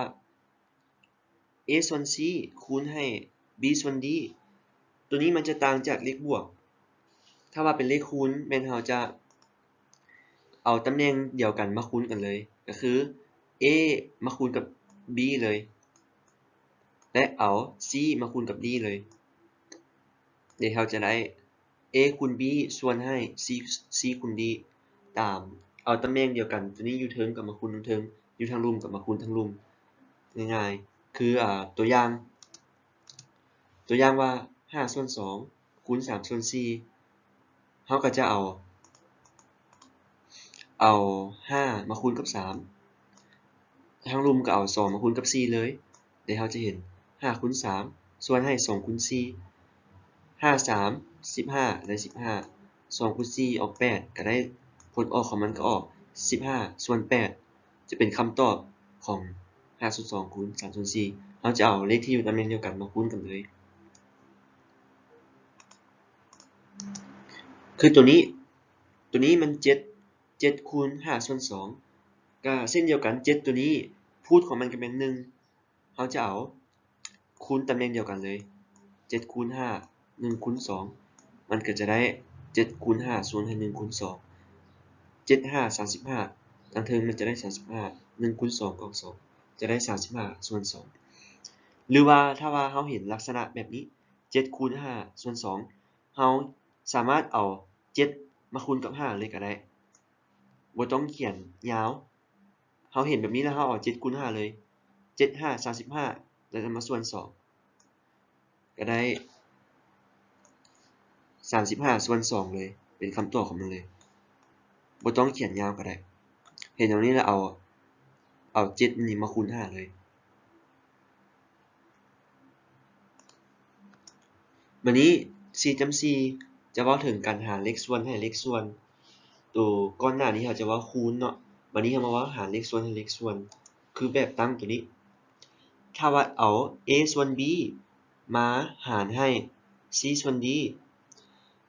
A ສ່ວນ C ຄູນໃຫ້ B ສ່ວນ D ຕົວນີ້ມັນຈະຕ່າງຈາກເລກບວກ. ຖ້າວ່າເປັນເລກຄູນ ແມ່ນເຮົາຈະເອົາຕຳແໜ່ງດຽວກັນມາຄູນກັນເລີຍ ກໍຄື A ມາຄູນກັບ B ເລີຍ ແລະ ເອົາ C ມາຄູນກັບ D ເລີຍ ເດ ເຮົາຈະໄດ້ A ຄູນ B ສ່ວນໃຫ້ C C ຄູນ D ຕາມ ເອົາຕຳແໜ່ງດຽວກັນ ຕົວນີ້ຢູ່ເທິງກໍມາຄູນເທິງ ຢູ່ທາງລຸ່ມກໍມາຄູນທາງລຸ່ມ ງ່າຍໆ ຄື ອາ ຕົວຢ່າງ ຕົວຢ່າງວ່າຫ້າສ່ວນສອງຄູນສາມສ່ວນສີ່ ເຮົາກໍຈະເອົາ ເອົາຫ້າມາຄູນກັບສາມ ທາງລຸ່ມກໍເອົາສອງມາຄູນກັບສີ່ເລີຍ ແລ້ວເຮົາຈະເຫັນຫ້າຄູນສາມສ່ວນໃຫ້ສອງຄູນສີ່ ຫ້າສາມສິບຫ້າ ໄດ້ສິບຫ້າ ສອງຄູນສີ່ອອກແປດ ກໍໄດ້ ຜົນອອກຂອງມັນກໍອອກສິບຫ້າສ່ວນແປດ ຈະເປັນຄຳຕອບຂອງຫ້າສ່ວນສອງຄູນສາມສ່ວນສີ່ ເຮົາຈະເອົາເລກທີ່ຢູ່ຕຳແໜ່ງດຽວກັນມາຄູນກັນເລີຍ ຄືຕົວນີ້ ຕົວນີ້ມັນເຈັດ ເຈັດຄູນຫ້າສ່ວນສອງ ກະເຊັ່ນດຽວກັນ ເຈັດຕົວນີ້ root ຂອງມັນກໍແມ່ນໜຶ່ງ ເຮົາຈະເອົາຄູນຕຳແໜ່ງດຽວກັນເລີຍ ເຈັດຄູນຫ້າ ໜຶ່ງຄູນສອງ ມັນກໍຈະໄດ້ເຈັດຄູນຫ້າສ່ວນໃຫ້ໜຶ່ງຄູນສອງ ເຈັດຫ້າສາມສິບຫ້າ ທາງເທິງມັນຈະໄດ້ສາມສິບຫ້າ ໜຶ່ງຄູນສອງກໍສອງ ຈະໄດ້ສາມສິບຫ້າສ່ວນສອງ ຫຼືວ່າຖ້າວ່າເຮົາເຫັນລັກສະນະແບບນີ້ ເຈັດຄູນຫ້າສ່ວນສອງ ເຮົາສາມາດເອົາເຈັດມາຄູນກັບຫ້າເລີຍກໍໄດ້ ບໍ່ຕ້ອງຂຽນຍາວ ເຮົາເຫັນແບບນີ້ແລ້ວ ເຮົາເອົາເຈັດຄູນຫ້າເລີຍ ເຈັດຫ້າສາມສິບຫ້າ ແລ້ວນຳມາສ່ວນສອງ ກໍໄດ້ສາມສິບຫ້າສ່ວນສອງເລີຍ ເປັນຄຳຕອບຂອງມັນເລີຍ ບໍ່ຕ້ອງຂຽນຍາວກໍໄດ້ ເຫັນຢ່າງນີ້ແລ້ວ ເອົາ ເອົາເຈັດນີ້ມາຄູນຫ້າເລີຍ. ບາດນີ້ ສີ່ຈ້ຳສີ່ ຈະເວົ້າເຖິງການຫາເລກສ່ວນໃຫ້ເລກສ່ວນ ໂຕກ່ອນໜ້ານີ້ເຮົາຈະເວົ້າຄູນເນາະ ບາດນີ້ເຮົາມາເວົ້າຫາເລກສ່ວນໃຫ້ເລກສ່ວນ ຄືແບບຕັ້ງໂຕນີ້ ຖ້າວ່າເອົາ A ສ່ວນ B ມາຫານໃຫ້ C ສ່ວນ D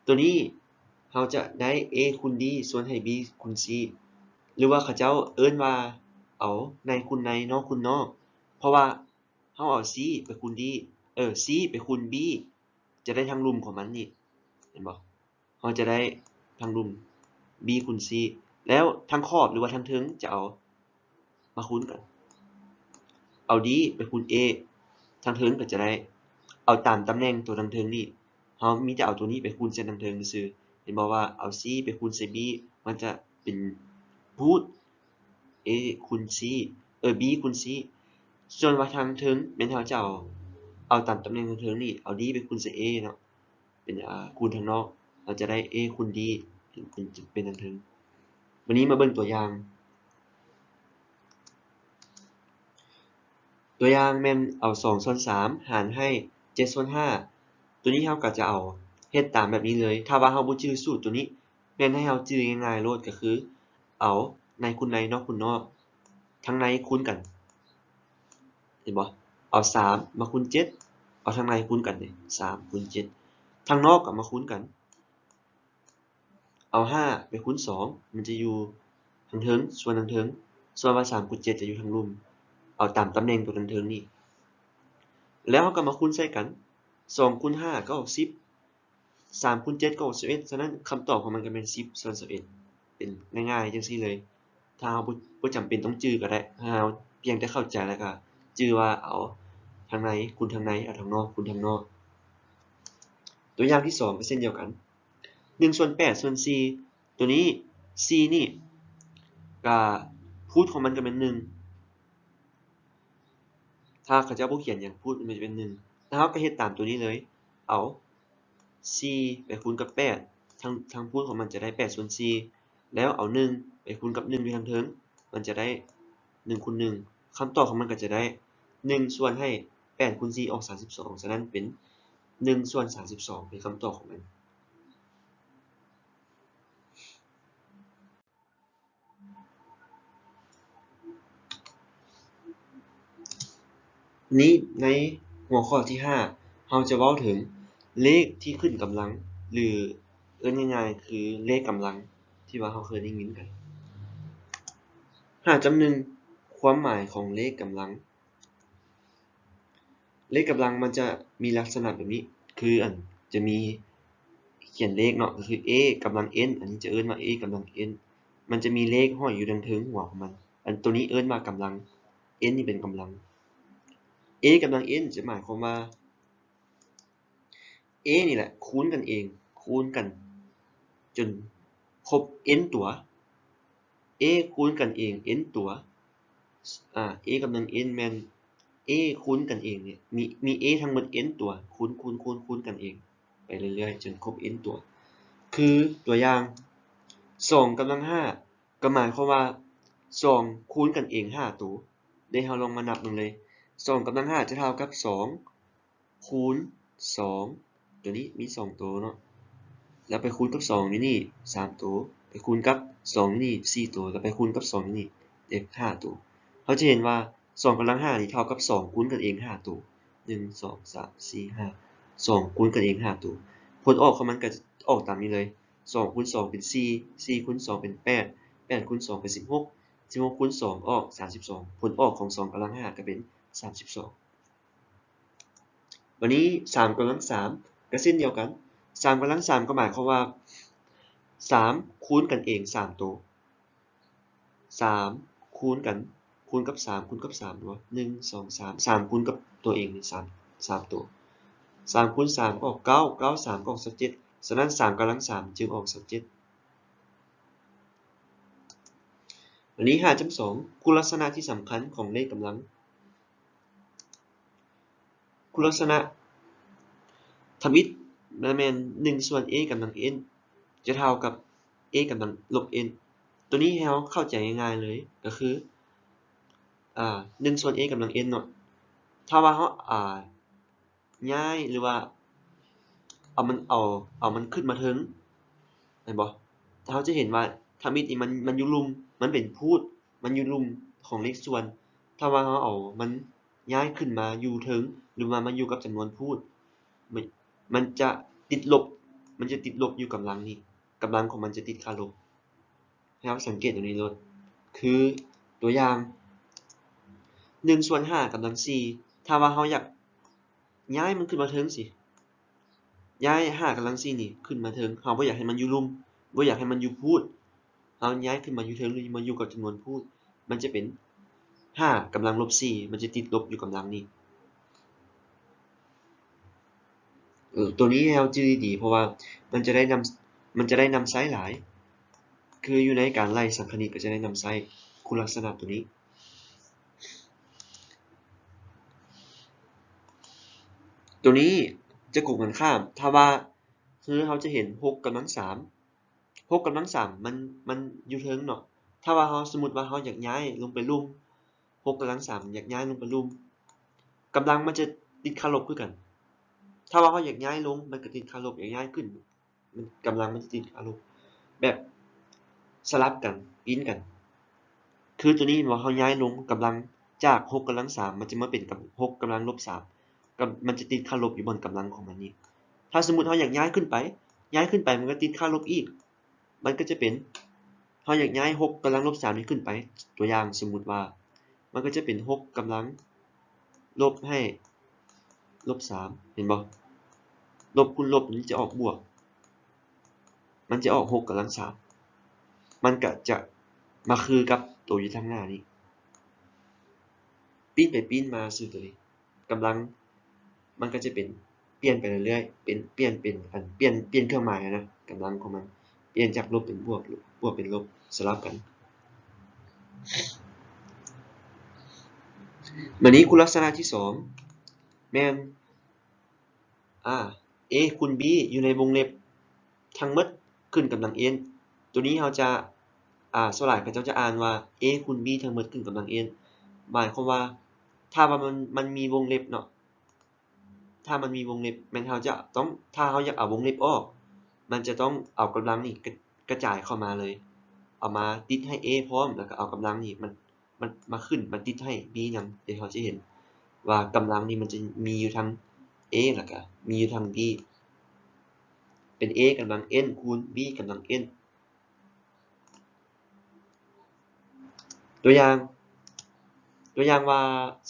ໂຕນີ້ເຮົາຈະໄດ້ A ຄູນ D ສ່ວນໃຫ້ B ຄູນ C ຫຼືວ່າເຂົາເຈົ້າເອີ້ນວ່າເອົາໃນຄູນໃນ ນອກຄູນນອກ ເພາະວ່າ ເຮົາເອົາ C ໄປຄູນ D ເອີ C ໄປຄູນ B ຈະໄດ້ທາງລຸ່ມຂອງມັນນີ້ ເຫັນບໍ່? ເຮົາຈະໄດ້ທາງລຸ່ມ B ຄູນ C ແລ້ວທາງຂອບ ຫຼືວ່າທາງເທິງຈະເອົາມາຄູນກັນ ເອົາ D ໄປຄູນ A ທາງເທິງກໍຈະໄດ້ ເອົາຕາມຕຳແໜ່ງຕົວທາງເທິງນີ້ ເຮົາມີແຕ່ເອົາຕົວນີ້ໄປຄູນໃສ່ທາງເທິງຊື່ໆ ເຫັນບໍ່ວ່າເອົາ C ໄປຄູນໃສ່ B ມັນຈະເປັນ root A ຄູນ C ເອີ B ຄູນ C ສ່ວນວ່າທາງເທິງແມ່ນເຮົາຈະເອົາ ເອົາຕາມຕຳແໜ່ງທາງເທິງນີ້ ເອົາ D ໄປຄູນໃສ່ A ເນາະ ເປັນ ອາ ຄູນທາງນອກ ເຮົາຈະໄດ້ A ຄູນ D ເປັນ ເປັນ ເປັນທາງເທິງ. ບາດນີ້ມາເບິ່ງຕົວຢ່າງ ຕົວຢ່າງແມ່ນເອົາສອງສ່ວນສາມຫານໃຫ້ເຈັດສ່ວນຫ້າ ຕົວນີ້ເຮົາກໍຈະເອົາເຮັດຕາມແບບນີ້ເລີຍ ຖ້າວ່າເຮົາບໍ່ຈື່ສູດຕົວນີ້ ແມ່ນໃຫ້ເຮົາຈື່ງ່າຍໆໂລດ ກໍຄືເອົາໃນຄູນໃນ ນອກຄູນນອກ ທາງໃນຄູນກັນ ເຫັນບໍ່? ເອົາສາມມາຄູນເຈັດ ເອົາທາງໃນຄູນກັນເດ້ ສາມຄູນເຈັດ ທາງນອກກໍມາຄູນກັນ ເອົາຫ້າໄປຄູນສອງ ມັນຈະຢູ່ທາງເທິງ ສ່ວນທາງເທິງ ສ່ວນວ່າສາມຄູນເຈັດຈະຢູ່ທາງລຸ່ມ ເ ເອົາຕາມຕຳແໜ່ງຕົວເທິງໆນີ້ ແລ້ວເຮົາກໍມາຄູນໃສ່ກັນ ສອງຄູນຫ້າກໍອອກສິບ ສາມຄູນເຈັດກໍອອກສິບເອັດ ສະນັ້ນຄຳຕອບຂອງມັນກໍແມ່ນສິບສ່ວນສິບເອັດ ເປັນງ່າຍໆຈັ່ງຊີ້ເລີຍ. ຖ້າເຮົາບໍ່ ບໍ່ຈຳເປັນຕ້ອງຈື່ກໍໄດ້ ຖ້າເຮົາພຽງແຕ່ເຂົ້າໃຈ ແລ້ວກໍຈື່ວ່າເອົາທາງໃນຄູນທາງໃນ ເອົາທາງນອກຄູນທາງນອກ. ຕົວຢ່າງທີສອງກໍເຊັ່ນດຽວກັນ ໜຶ່ງສ່ວນແປດສ່ວນສີ່ ຕົວນີ້ ສີ່ນີ້ ກໍພູດຂອງມັນກໍແມ່ນໜຶ່ງ ຖ້າເຂົາເຈົ້າບໍ່ຂຽນຫຍັງ ພູດມັນຈະເປັນໜຶ່ງ ແລ້ວເຮົາກໍເຮັດຕາມຕົວນີ້ເລີຍ ເອົາສີ່ໄປຄູນກັບແປດ ທັງ ທັງພູດຂອງມັນຈະໄດ້ແປດສ່ວນສີ່ ແລ້ວເອົາໜຶ່ງໄປຄູນກັບໜຶ່ງຢູ່ທາງເທິງ ມັນຈະໄດ້ໜຶ່ງຄູນໜຶ່ງ ຄຳຕອບຂອງມັນກໍຈະໄດ້ໜຶ່ງສ່ວນໃຫ້ແປດຄູນສີ່ອອກສາມສິບສອງ ສະນັ້ນເປັນໜຶ່ງສ່ວນສາມສິບສອງ ເປັນຄຳຕອບຂອງມັນ. ນີ້ໃນຫົວຂໍ້ທີຫ້າ ເຮົາຈະເວົ້າເຖິງເລກທີ່ຂຶ້ນກຳລັງ ຫຼື ເອີ້ນງ່າຍໆຄືເລກກຳລັງ ທີ່ວ່າເຮົາເຄີຍໄດ້ຍິນກັນ. ຫ້າຈຸດໜຶ່ງ ຄວາມໝາຍຂອງເລກກຳລັງ. ເລກກຳລັງມັນຈະມີລັກສະນະແບບນີ້ ຄື ອັນ ຈະມີ ຂຽນເລກເນາະ ກໍຄື A ກຳລັງ n ອັນນີ້ຈະເອີ້ນວ່າ A ກຳລັງ n ມັນຈະມີເລກຫ້ອຍຢູ່ທາງເທິງຫົວຂອງມັນ ອັນໂຕນີ້ເອີ້ນວ່າກຳລັງ n ນີ້ເປັນກຳລັງ A ກຳລັງ n ຈະໝາຍຄວາມວ່າ A ນີ້ແຫຼະ ຄູນກັນເອງ ຄູນກັນຈົນຄົບ n ຕົວ A ຄູນກັນເອງ n ຕົວ ອາ A ກຳລັງ n ແມ່ນ A ຄູນກັນເອງນີ້ ມີ ມີ A ທັງໝົດ n ຕົວ ຄູນ ຄູນ ຄູນ ຄູນກັນເອງໄປເລື້ອຍໆ ຈົນຄົບ n ຕົວ ຄືຕົວຢ່າງ ສອງກຳລັງຫ້າ ກໍໝາຍຄວາມວ່າ ສອງຄູນກັນເອງຫ້າໂຕ ເດ ເຮົາລອງມານັບເບິ່ງເລີຍ ສອງກຳລັງຫ້າຈະເທົ່າກັບສອງ ຄູນສອງ ຕົວນີ້ມີສອງໂຕເນາະ ແລ້ວໄປຄູນກັບສອງຢູ່ນີ້ສາມໂຕ ໄປຄູນກັບສອງຢູ່ນີ້ສີ່ໂຕ ແລ້ວໄປຄູນກັບສອງຢູ່ນີ້ເປັນຫ້າໂຕ. ເຮົາຈະເຫັນວ່າສອງກຳລັງຫ້ານີ້ເທົ່າກັບສອງຄູນກັນເອງຫ້າໂຕ ໜຶ່ງ ສອງ ສາມ ສີ່ ຫ້າ ສອງຄູນກັນເອງຫ້າໂຕ. ຜົນອອກຂອງມັນກໍອອກຕາມນີ້ເລີຍ ສອງຄູນສອງເປັນສີ່ ສີ່ຄູນສອງເປັນແປດ ແປດຄູນສອງເປັນສິບຫົກ ສິບຫົກຄູນສອງອອກສາມສິບສອງ ຜົນອອກຂອງສອງກຳລັງຫ້າກໍເປັນສາມສິບສອງ. ບາດນີ້ສາມກຳລັງສາມກໍເຊັ່ນດຽວກັນ ສາມກຳລັງສາມກໍໝາຍຄວາມວ່າ ສາມຄູນກັນເອງສາມໂຕ ສາມຄູນກັນ ຄູນກັບສາມ ຄູນກັບສາມ ໜຶ່ງ ສອງ ສາມ ສາມຄູນກັບຕົວເອງນີ້ສາມ ສາມໂຕ ສາມຄູນສາມກໍອອກເກົ້າ ເກົ້າສາມກໍອອກຊາວເຈັດ ສະນັ້ນສາມກຳລັງສາມຈຶ່ງອອກຊາວເຈັດ. ອັນນີ້ ຫ້າຈຸດສອງ ຄຸນລັກສະນະທີ່ສຳຄັນຂອງເລກກຳລັງ. ຄຸນລັກສະນະທຳອິດແມ່ນ ໜຶ່ງສ່ວນ A ກຳລັງ n ຈະເທົ່າກັບ A ກຳລັງລົບ n ຕົວນີ້ໃຫ້ເຮົາເຂົ້າໃຈງ່າຍໆເລີຍ ກໍຄື ອາ ໜຶ່ງສ່ວນ A ກຳລັງ n ເນາະ ຖ້າວ່າເຮົາ ອາ ຍ້າຍ ຫຼືວ່າເອົາມັນ ເອົາ ເອົາມັນຂຶ້ນມາເທິງ ແມ່ນບໍ່? ເຮົາຈະເຫັນວ່າທຳອິດນີ້ມັນ ມັນຢູ່ລຸ່ມ ມັນເປັນພູດ ມັນຢູ່ລຸ່ມຂອງເລກສ່ວນ ຖ້າວ່າເຮົາເອົາມັນຍ້າຍຂຶ້ນມາຢູ່ເທິງ ຫຼືວ່າມາຢູ່ກັບຈຳນວນພູດ ມັນ ມັນຈະຕິດລົບ ມັນຈະຕິດລົບຢູ່ກຳລັງນີ້ ກຳລັງຂອງມັນຈະຕິດຄ່າລົບ. ໃຫ້ເຮົາສັງເກດຕົງນີ້ໂລດ ຄືຕົວຢ່າງ ໜຶ່ງສ່ວນຫ້າກຳລັງສີ່ ຖ້າວ່າເຮົາຢາກຍ້າຍມັນຂຶ້ນມາເທິງຊີ້ ຍ້າຍຫ້າກຳລັງສີ່ນີ້ຂຶ້ນມາເທິງ ເຮົາບໍ່ຢາກໃຫ້ມັນຢູ່ລຸ່ມ ບໍ່ຢາກໃຫ້ມັນຢູ່ພູດ ເຮົາຍ້າຍຂຶ້ນມາຢູ່ເທິງ ຫຼືມາຢູ່ກັບຈຳນວນພູດ ມັນຈະເປັນຫ້າກຳລັງລົບສີ່ ມັນຈະຕິດລົບຢູ່ກຳລັງນີ້. ເອີ ໂຕນີ້ໃຫ້ເຮົາຈື່ດີໆ ເພາະວ່າມັນຈະໄດ້ນຳ ມັນຈະໄດ້ນຳໃຊ້ຫຼາຍ ຄືຢູ່ໃນການໄລ່ສັງຄະນິດກໍຈະໄດ້ນຳໃຊ້ຄຸນລັກສະນະໂຕນີ້. ໂຕນີ້ຈະກົງກັນຂ້າມ ຖ້າວ່າ ຄືເຮົາຈະເຫັນຫົກກຳລັງສາມ ຫົກກຳລັງສາມມັນ ມັນຢູ່ເທິງເນາະ ຖ້າວ່າເຮົາ ສົມມຸດວ່າເຮົາຢາກຍ້າຍລົງໄປລຸ່ມ ຫົກກຳລັງສາມຢາກຍ້າຍລົງໄປລຸ່ມ ກຳລັງມັນຈະຕິດຄ່າລົບຄືກັນ ຖ້າວ່າເຮົາຢາກຍ້າຍລົງ ມັນກໍຕິດຄ່າລົບ ຢາກຍ້າຍຂຶ້ນ ມັນ ກຳລັງມັນຈະຕິດຄ່າລົບ ແບບສະຫຼັບກັນ ປິ່ນກັນ ຄືໂຕນີ້ເຫັນບໍ່ ເຮົາຍ້າຍລົງ ກຳລັງຈາກຫົກກຳລັງສາມ ມັນຈະມາເປັນກັບຫົກກຳລັງລົບສາມ ກຳ ມັນຈະຕິດຄ່າລົບຢູ່ບ່ອນກຳລັງຂອງມັນນີ້ ຖ້າສົມມຸດເຮົາຢາກຍ້າຍຂຶ້ນໄປ ຍ້າຍຂຶ້ນໄປມັນກໍຕິດຄ່າລົບອີກ ມັນກໍຈະເປັນ ເຮົາຢາກຍ້າຍຫົກກຳລັງລົບສາມນີ້ຂຶ້ນໄປ ຕົວຢ່າງ ສົມມຸດວ່າ ມັນກໍຈະເປັນຫົກກຳລັງລົບໃຫ້ລົບສາມ ເຫັນບໍ່? ລົບຄູນລົບມັນຈະອອກບວກ ມັນຈະອອກຫົກກຳລັງສາມ ມັນກະຈະມາຄືກັບໂຕຢູ່ທາງໜ້ານີ້ ປີ້ນໄປປີ້ນມາຊື່ໂຕນີ້ ກຳລັງ ມັນກໍຈະເປັນ ປ່ຽນໄປເລື້ອຍໆ ເປັນ ປ່ຽນເປັນ ອັນ ປ່ຽນ ປ່ຽນເຄື່ອງໝາຍນະ ກຳລັງຂອງມັນ ປ່ຽນຈາກລົບເປັນບວກ ບວກເປັນລົບ ສະຫຼັບກັນ. ບາດນີ້ຄຸນລັກສະນະທີສອງ ແມ່ນ ອາ A ຄູນ B ຢູ່ໃນວົງເລັບທັງໝົດຂຶ້ນກຳລັງ n ໂຕນີ້ເຮົາຈະ ອາ ສ່ວນຫຼາຍເຂົາເຈົ້າຈະອ່ານວ່າ A ຄູນ B ທັງໝົດຂຶ້ນກຳລັງ n ໝາຍຄວາມວ່າ ຖ້າວ່າມັນ ມັນມີວົງເລັບເນາະ ຖ້າມັນມີວົງເລັບ ແມ່ນເຮົາຈະຕ້ອງ ຖ້າເຮົາຢາກເອົາວົງເລັບອອກ ມັນຈະຕ້ອງເອົາກຳລັງນີ້ກະ ກະຈາຍເຂົ້າມາເລີຍ ເອົາມາຕິດໃຫ້ A ພ້ອມ ແລ້ວກໍເອົາກຳລັງນີ້ມັນ ມັນມາຂຶ້ນ ມາຕິດໃຫ້ B ນຳ ແລ້ວເຮົາຈະເຫັນວ່າກຳລັງນີ້ມັນຈະມີຢູ່ທັງ A ແລ້ວກໍມີຢູ່ທັງ B ເປັນ A ກຳລັງ n ຄູນ B ກຳລັງ n ຕົວຢ່າງ ຕົວຢ່າງວ່າ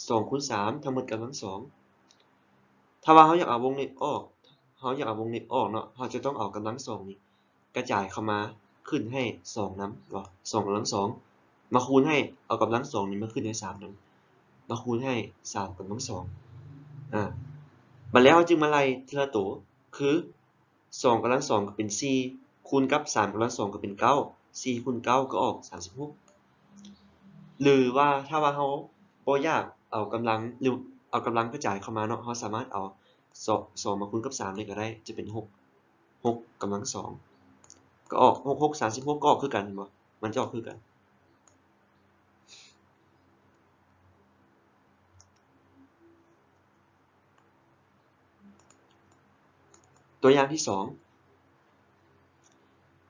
ສອງຄູນສາມ ທັງໝົດກຳລັງສອງ ຖ້າວ່າເຮົາຢາກເອົາວົງເລັບອອກ ເຮົາຢາກເອົາວົງເລັບອອກເນາະ ເຮົາຈະຕ້ອງເອົາກຳລັງສອງນີ້ກະຈາຍເຂົ້າມາຂຶ້ນໃຫ້ສອງນຳ ສອງກຳລັງສອງ ມາຄູນໃຫ້ ເອົາກຳລັງສອງນີ້ມາຂຶ້ນໃຫ້ສາມນຳ ມາຄູນໃຫ້ສາມກຳລັງສອງ ອາ ບາດແລ້ວເຮົາຈຶ່ງມາໄລ່ເທື່ອໂຕ ຄື ສອງກຳລັງສອງກໍເປັນສີ່ ຄູນກັບສາມກຳລັງສອງກໍເປັນເກົ້າ ສີ່ຄູນເກົ້າກໍອອກສາມສິບຫົກ ຫຼືວ່າຖ້າວ່າເຮົາບໍ່ຢາກເອົາກຳລັງ ຫຼືເອົາກຳລັງກະຈາຍເຂົ້າມາເນາະ ເຮົາສາມາດເອົາ ສອງ ສອງມາຄູນກັບສາມເລີຍກໍໄດ້ ຈະເປັນຫົກ ຫົກກຳລັງສອງ ກໍອອກ ຫົກຫົກສາມສິບຫົກ ກໍອອກຄືກັນ ເຫັນບໍ່? ມັນຈະອອກຄືກັນ. ຕົວຢ່າງທີສອງ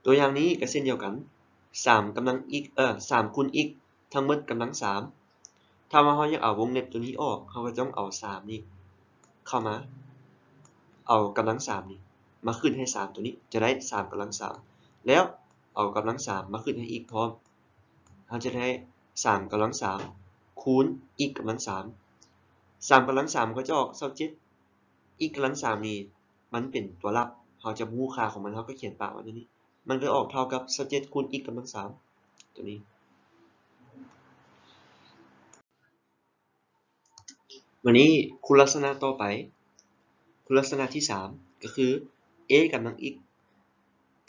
ຕົວຢ່າງນີ້ກໍເຊັ່ນດຽວກັນ ສາມກຳລັງ x ເອີ ສາມຄູນ x ທັງໝົດກຳລັງສາມ ຖ້າວ່າເຮົາຢາກເອົາວົງເລັບຕົວນີ້ອອກ ເຮົາກໍຕ້ອງເອົາສາມນີ້ເຂົ້າມາ ເອົາກຳລັງສາມນີ້ມາຂຶ້ນໃຫ້ສາມຕົວນີ້ ຈະໄດ້ສາມກຳລັງສາມ ແລ້ວເອົາກຳລັງສາມມາຂຶ້ນໃຫ້ x ພ້ອມ ເຮົາຈະໄດ້ສາມກຳລັງສາມຄູນ x ກຳລັງສາມ ສາມກຳລັງສາມກໍຈະອອກຊາວເຈັດ x ກຳລັງສາມນີ້ມັນເປັນຕົວລັບ ເຮົາຈະບໍ່ຮູ້ຄ່າຂອງມັນ ເຮົາກໍຂຽນປະໄວ້ຕົວນີ້ ມັນກໍອອກເທົ່າກັບຊາວເຈັດຄູນ x ກຳລັງສາມ ຕົວນີ້. ບາດນີ້ຄຸນລັກສະນະຕໍ່ໄປ ຄຸນລັກສະນະທີສາມ ກໍຄື a ກຳລັງ x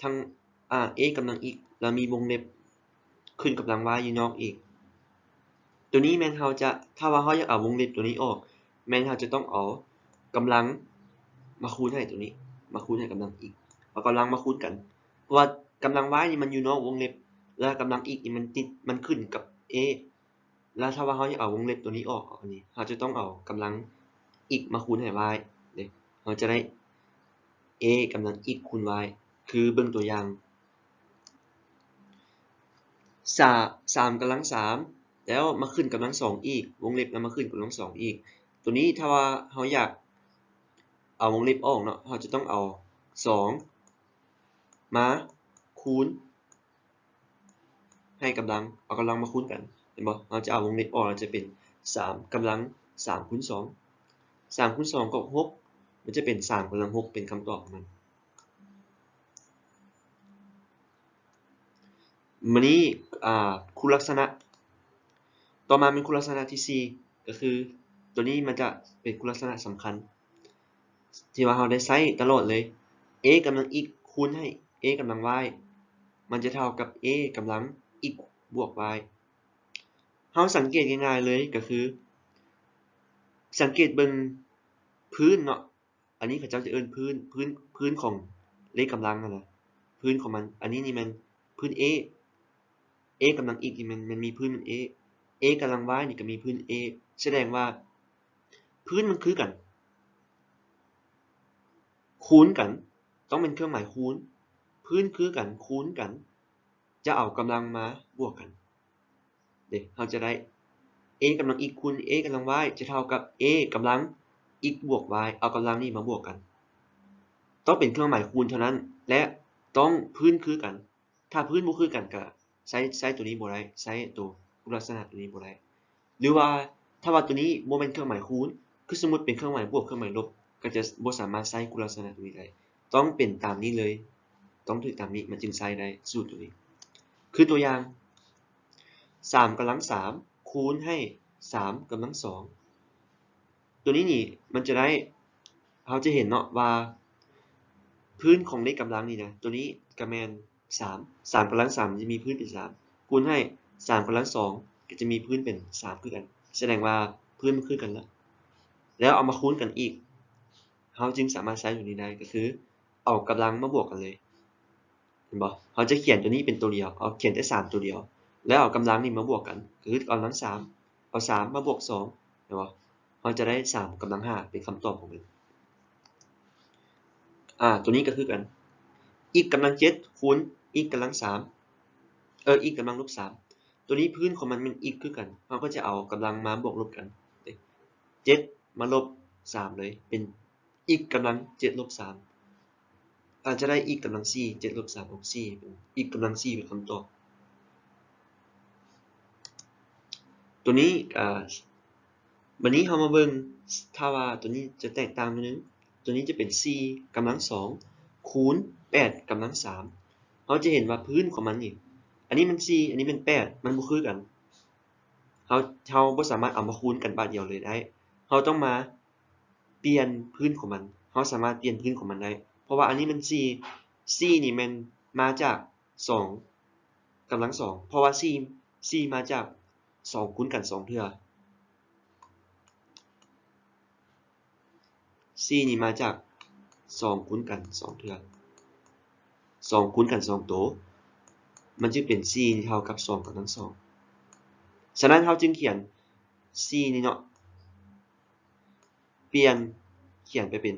ທັງ ອາ a ກຳລັງ x ແລ້ວມີວົງເລັບຂຶ້ນກຳລັງ y ຢູ່ນອກອີກ ໂຕນີ້ແມ່ນເຮົາຈະ ຖ້າວ່າເຮົາຢາກເອົາວົງເລັບໂຕນີ້ອອກ ແມ່ນເຮົາຈະຕ້ອງເອົາກຳລັງມາຄູນໃຫ້ໂຕນີ້ ມາຄູນໃຫ້ກຳລັງ x ເອົາກຳລັງມາຄູນກັນ ເພາະວ່າກຳລັງ y ນີ້ມັນຢູ່ນອກວົງເລັບ ແລ້ວກຳລັງ x ນີ້ມັນຕິດ ມັນຂຶ້ນກັບ a ແລ້ວຖ້າວ່າເຮົາຢາກເອົາວົງເລັບຕົວນີ້ອອກ ອັນນີ້ ເຮົາຈະຕ້ອງເອົາກຳລັງ x ມາຄູນໃຫ້ y ເດ້ ເຮົາຈະໄດ້ a ກຳລັງ x ຄູນ y ຄືເບິ່ງຕົວຢ່າງ ສາ ສາມກຳລັງສາມ ແລ້ວມາຂຶ້ນກຳລັງສອງອີກ ວົງເລັບ ແລ້ວມາຂຶ້ນກຳລັງສອງອີກ ຕົວນີ້ຖ້າວ່າເຮົາຢາກເອົາວົງເລັບອອກເນາະ ເຮົາຈະຕ້ອງເອົາສອງ ມາຄູນໃຫ້ກຳລັງ ເອົາກຳລັງມາຄູນກັນ ເຫັນບໍ່? ເຮົາຈະເອົາວົງເລັບອອກ ແລ້ວຈະເປັນສາມກຳລັງສາມຄູນສອງ ສາມຄູນສອງກໍຫົກ ມັນຈະເປັນສາມກຳລັງຫົກ ເປັນຄຳຕອບຂອງມັນ. ບາດນີ້ ອາ ຄຸນລັກສະນະ ຕໍ່ມາແມ່ນຄຸນລັກສະນະທີສີ່ ກໍຄືຕົວນີ້ມັນຈະເປັນຄຸນລັກສະນະສຳຄັນ ທີ່ວ່າເຮົາໄດ້ໃຊ້ຕະຫຼອດເລີຍ a ກຳລັງ x ຄູນໃຫ້ a ກຳລັງ y ມັນຈະເທົ່າກັບ a ກຳລັງ x ບວກ y ເຮົາສັງເກດງ່າຍໆເລີຍກໍຄື ສັງເກດເບິ່ງພື້ນເນາະ ອັນນີ້ເຂົາເຈົ້າຈະເອີ້ນພື້ນ ພື້ນ ພື້ນຂອງເລກກຳລັງຫັ້ນນະ ພື້ນຂອງມັນ ອັນນີ້ນີ້ແມ່ນພື້ນ a a ກຳລັງ x ນີ້ແມ່ນ ແມ່ນມີພື້ນມັນ a a ກຳລັງ y ນີ້ກໍມີພື້ນ a ສະແດງວ່າພື້ນມັນຄືກັນ ຄູນກັນ ຕ້ອງເປັນເຄື່ອງໝາຍຄູນ ພື້ນຄືກັນ ຄູນກັນ ຈະເອົາກຳລັງມາບວກກັນ ເດ້ ເຮົາຈະໄດ້ a ກຳລັງ x ຄູນ a ກຳລັງ y ຈະເທົ່າກັບ a ກຳລັງ x ບວກ y ເອົາກຳລັງນີ້ມາບວກກັນ ຕ້ອງເປັນເຄື່ອງໝາຍຄູນເທົ່ານັ້ນ ແລະ ຕ້ອງພື້ນຄືກັນ ຖ້າພື້ນບໍ່ຄືກັນກະໃຊ້ ໃຊ້ໂຕນີ້ບໍ່ໄດ້ ໃຊ້ໂຕຄຸນລັກສະນະໂຕນີ້ບໍ່ໄດ້ ຫຼືວ່າຖ້າວ່າໂຕນີ້ບໍ່ແມ່ນເຄື່ອງໝາຍຄູນ ຄືສົມມຸດເປັນເຄື່ອງໝາຍບວກ ເຄື່ອງໝາຍລົບ ກໍຈະບໍ່ສາມາດໃຊ້ຄຸນລັກສະນະໂຕນີ້ໄດ້. ຕ້ອງເປັນຕາມນີ້ເລີຍ, ຕ້ອງຖືກຕາມນີ້ ມັນຈຶ່ງໃຊ້ໄດ້ສູດໂຕນີ້. ຄືຕົວຢ່າງ ສາມກຳລັງສາມ ຄູນໃຫ້ສາມກຳລັງສອງ ໂຕນີ້ນີ້ມັນຈະໄດ້ ເຮົາຈະເຫັນເນາະວ່າພື້ນຂອງເລກກຳລັງນີ້ນະ ໂຕນີ້ກໍແມ່ນ ສາມ ສາມກຳລັງສາມຈະມີພື້ນເປັນສາມ ຄູນໃຫ້ສາມກຳລັງສອງກໍຈະມີພື້ນເປັນສາມຄືກັນ ສະແດງວ່າພື້ນມັນຄືກັນລະ ແລ້ວເອົາມາຄູນກັນອີກ ເຮົາຈຶ່ງສາມາດໃຊ້ໂຕນີ້ໄດ້ ກໍຄືເອົາກຳລັງມາບວກກັນເລີຍ ເຫັນບໍ່? ເຮົາຈະຂຽນໂຕນີ້ເປັນໂຕດຽວ ເອົາຂຽນແຕ່ສາມໂຕດຽວ ແລ້ວເອົາກຳລັງນີ້ມາບວກກັນ ກໍຄືເອົາກຳລັງສາມ ເອົາສາມມາບວກສອງ ເຫັນບໍ່? ເຮົາຈະໄດ້ສາມກຳລັງຫ້າເປັນຄຳຕອບຂອງມັນ. ອາ ໂຕນີ້ກໍຄືກັນ x ກຳລັງເຈັດຄູນ x ກຳລັງສາມ ເອີ x ກຳລັງລົບສາມ ໂຕນີ້ພື້ນຂອງມັນແມ່ນ x ຄືກັນ ເຮົາກໍຈະເອົາກຳລັງມາບວກລົບກັນ ເຈັດມາລົບສາມເລີຍ ເປັນ x ກຳລັງເຈັດລົບສາມ ອາດຈະໄດ້ x ກຳລັງສີ່ ເຈັດລົບສາມອອກສີ່ ເປັນ x ກຳລັງສີ່ເປັນຄຳຕອບ. ໂຕນີ້ ອາ ບັດນີ້ເຮົາມາເບິ່ງ ຖ້າວ່າໂຕນີ້ຈະແຕກຕ່າງໜ້ອຍໜຶ່ງ ໂຕນີ້ຈະເປັນສີ່ກຳລັງສອງ ຄູນແປດກຳລັງສາມ ເຮົາຈະເຫັນວ່າພື້ນຂອງມັນນີ້ ອັນນີ້ແມ່ນສີ່ ອັນນີ້ແມ່ນແປດ ມັນບໍ່ຄືກັນ ເຮົາ ເຮົາບໍ່ສາມາດເອົາມາຄູນກັນບາດດຽວເລີຍໄດ້ ເຮົາຕ້ອງມາປ່ຽນພື້ນຂອງມັນ ເຮົາສາມາດປ່ຽນພື້ນຂອງມັນໄດ້ ເພາະວ່າອັນນີ້ແມ່ນສີ່ ສີ່ນີ້ແມ່ນມາຈາກສອງກຳລັງສອງ ເພາະວ່າສີ່ ສີ່ມາຈາກສອງຄູນກັນສອງເທື່ອ ສີ່ນີ້ມາຈາກສອງຄູນກັນສອງເທື່ອ ສອງຄູນກັນສອງໂຕ ມັນຈຶ່ງເປັນສີ່ນີ້ເທົ່າກັບສອງກຳລັງສອງ ສະນັ້ນເຮົາຈຶ່ງຂຽນສີ່ນີ້ເນາະ ປ່ຽນຂຽນໄປເປັນ